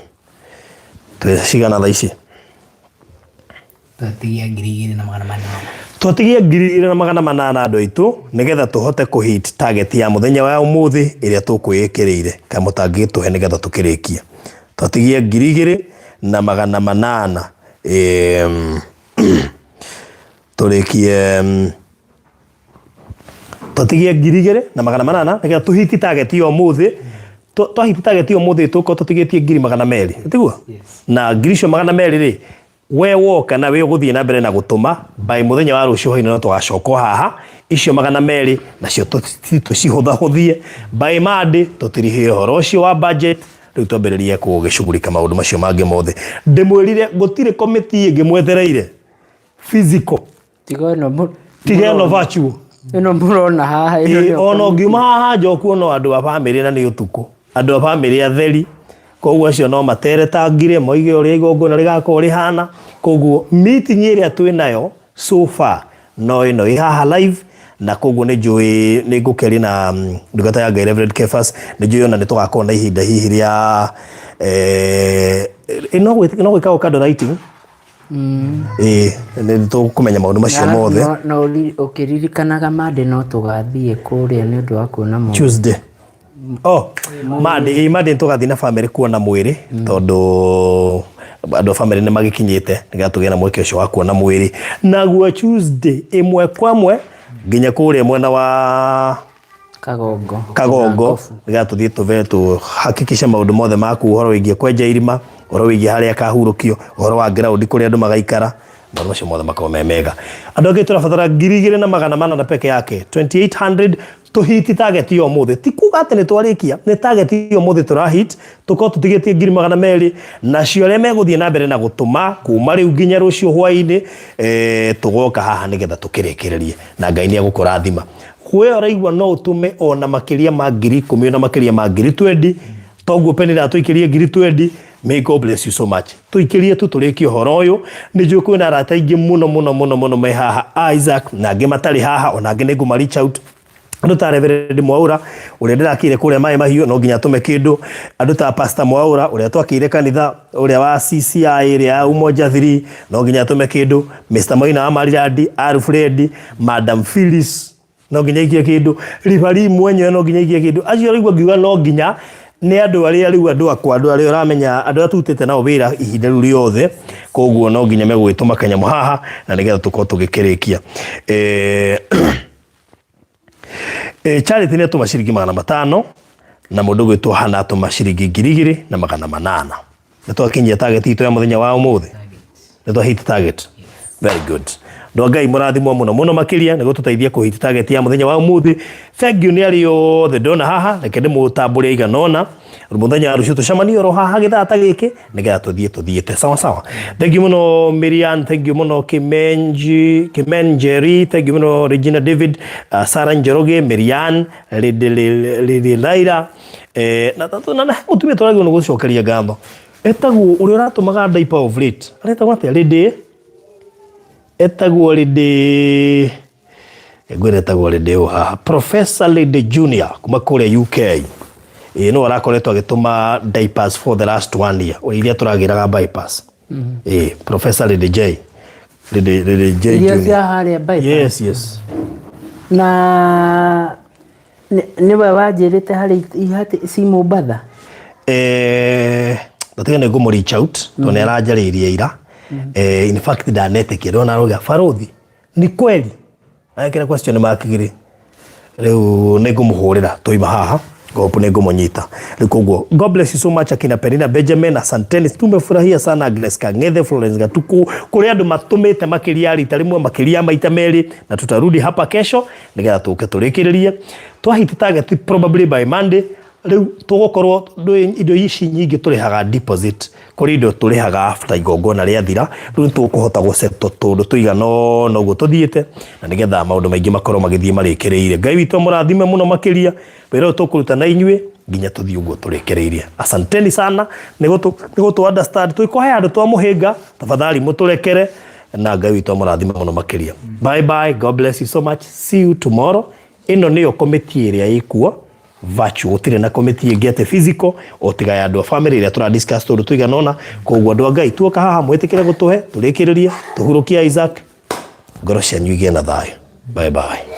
Twĩ cigana thaa ici? Twatigia 2800. Twatigia 2800 andũ aitũ, nĩgetha tũhote kũ hit target ya mũthenya wa ũmũthĩ ĩrĩa tũkwĩĩkĩrĩire, kana mũtangĩtũhe nĩgetha tũkĩrĩkie. Twatigia 2800, tũrĩkie, twatigie 2800 nĩgetha tũhiti target ya ũmũthĩ. Twahiti target ya ũmũthĩ tũkorwo tũtigĩtie 200,000, tiguo? Na ngiri icio 200 rĩ, we woka na we ũgũthiĩ na mbere na gũtũma by mũthenya wa rũciũ hwaĩ-inĩ no tũgacoka o haha, icio 200 nacio tũcihũthahũthie by Monday tũtirihie ũhoro ũcio wa budget, rĩu twambĩrĩrie gũgĩcugurika maũndũ macio mangĩ mothe. Ndĩmwĩrire gũtirĩ committee ĩngĩ mwetereire physical. Tiga ĩno Tiga ĩno virtual. Ĩno mũrona haha, ĩno nĩyo Ona committee. ũngiuma haha njoku no andũ a bamĩrĩ na nĩ ũtukũ. Andũ a bamĩrĩ atheri, koguo acio no materetangire moige ũrĩa igongona rĩgakorwo rĩhana. Koguo meeting ĩrĩa twĩ nayo so far no ĩno ĩ haha live, na koguo nĩ njũĩ nĩ ngũkĩaria na ndungata ya Ngai Reverend Kefas, nĩ njũĩ ona nĩ tũgakorwo na ihinda hihi rĩa no gwĩkagwo candle lighting. Ĩĩ, nĩ tũkũmenya maũndũ macio mothe. Na ũkĩririkanaga Monday no tũgathiĩ kũrĩa nĩ ũndũ wa kuona mwĩrĩ. Tuesday. Oh, Monday, ĩĩ, Monday tũgathiĩ na family kuona mwĩrĩ, tondũ andũ a family nĩ magĩkinyĩte nĩgetha tũgĩe na mweke ũcio wa kuona mwĩrĩ. Naguo Tuesday ĩmwe kwa ĩmwe nginya kũrĩa mwena wa Kagongo. Kagongo, nĩgetha tũthiĩ tũbe tũhakikishe maũndũ mothe maku, ũhoro wĩgiĩ kwenja irima, ũhoro wĩgiĩ harĩa kahurũkio, ũhoro wa ground kũrĩa andũ magaikara, maũndũ macio mothe makorwo me mega. Andũ angĩ tũrabatara 2800 peke yake, 2800 tũhiti target ya ũmũthĩ. Ti kuga atĩ nĩ twarĩkia, nĩ target ya ũmũthĩ tũrahit, tũkorwo tũtigĩtie 200,000, nacio arĩa megũthiĩ na mbere na gũtũma kuma rĩu nginya rũciũ hwaĩ-inĩ, tũgoka haha nĩgetha tũkĩrĩkĩrĩrie, na Ngai nĩ egũkũrathima. We ũraigua no ũtũme ona makĩria ma 10,000, ona makĩria ma 20,000, toguo Penina atũikĩrie 20,000. May God bless you so much. Tũikĩrie tu tũrĩkie ũhoro ũyũ. Nĩ njũĩ kwĩna arata aingĩ mũno mũno mũno mũno me haha, Isaac na angĩ matarĩ haha, ona angĩ nĩ ngũma reach out. Andũ ta Reverend Mwaura ũrĩa ndĩrakĩire kũrĩa maĩ mahiũ, no nginya atũme kĩndũ. Andũ ta Pastor Mwaura ũrĩa twakĩire kanitha ũrĩa wa CCI ĩrĩa ya Umoja 3, no nginya atũme kĩndũ. Mr Maina wa Marirandi, Alfred, Madam Phyllis no nginya aikie kĩndũ. Ribari mwenyewe no nginya aikie kĩndũ. Acio ũraigua ngiuga no nginya nĩ andũ arĩa rĩu andũ akwa, andũ arĩa ũramenya, andũ arĩa tũrutĩte nao wĩra ihinda rĩu rĩothe, koguo no nginya megũgĩtũma kanyamũ haha na nĩgetha tũkorwo tũgĩkĩrĩkia. Charity nĩ atũma ciringi 500 na mũndũ gwĩtwo Hana atũma ciringi 2800. Nĩ twakinyia target itũ ya mũthenya wa ũmũthĩ, nĩ twa hit target. Very good. Andũ a Ngai, mũrathimwo mũno mũno makĩria nĩ gũtũteithia kũ hit target ya mũthenya wa ũmũthĩ. Thank you nĩ arĩa othe ndona haha. Reke ndĩmũtambũre igana ũna. Mũthenya wa rũciũ tũcemanie oro haha gĩthaa ta gĩkĩ nĩgetha tũthiĩ tũthiĩte sawa sawa. Thank you mũno Miriam, thank you mũno Kimenji, Kimenjeri, thank you mũno Regina David, Sarah Njoroge, Miriam, Lady Lady Laila, na na mũtumia tũragĩrĩirwo nĩ gũcokeria ngatho etagwo ũrĩa ũratũmaga diaper of late, aretagwo atĩa? Lady, etagwo Lady, ngwĩra etagwo Lady ũ haha, Professor Lady Junior kuma kũrĩa UK. Ĩĩ, no arakoretwo agĩtũma diapers for the last one year, o iria tũragĩraga bypass. Ĩĩ, Professor Lady J, Lady J iria Junior. Cia harĩa bypass. Yes. Na nĩwe wanjĩrĩte harĩ ihati ci Mombatha. Ndatiga nĩ ngũmũ reach out tondũ nĩ aranjarĩirie ira. In fact ndanetĩkia ndona arauga, "Barothi, ni kweli?" Agekĩra question mark igĩrĩ. Rĩu nĩ ngũmũhũrĩra twaima haha, ngopo nĩ ngũmũnyita rĩu. Koguo God bless you so much, akina Penina Benjamin, asanteni, tumefurahia sana. Agnes Kang'ethe, Florence Gatuku, kũrĩ andũ matũmĩte makĩria ya rita rĩmwe, makĩria ya maita merĩ, na tutarudi hapa kesho nĩgetha tũke tũrĩkĩrĩrie. Twahit target probably by Monday. Rĩu tũgũkorwo indo ici nyingĩ tũrĩhaga deposit, kũrĩ indo tũrĩhaga after igongona rĩathira. Rĩu tũkũhota gũsettle tũndũ tũigana ũna ũguo tũthiĩte na nĩgetha maũndũ maingĩ makorwo magĩthiĩ marĩkĩrĩire. Ngai witũ amũrathime mũno makĩria. Wĩra ũyũ tũkũruta na inyuĩ nginya tũthiĩ ũguo tũrĩkĩrĩirie. Asanteni sana nĩ gũtũ understand. Tũikũhe handũ twamũhĩnga, tafadhali mũtũrekere, na Ngai witũ amũrathime mũno makĩria. Bye bye, God bless you so much, see you tomorrow. Ĩno nĩyo komiti ĩrĩa ĩkuo virtual, gũtirĩ na komiti ĩngĩ atĩ physical o tiga ya andũ a family ĩrĩa tũra discuss tũndũ tũigana ũna. Koguo andũ a Ngai, tuoka haha mwĩtĩkĩre gũtũhe tũrĩkĩrĩrie tũhurũkie Isaac, ngoro cianyu igĩe na thayũ. Bye bye.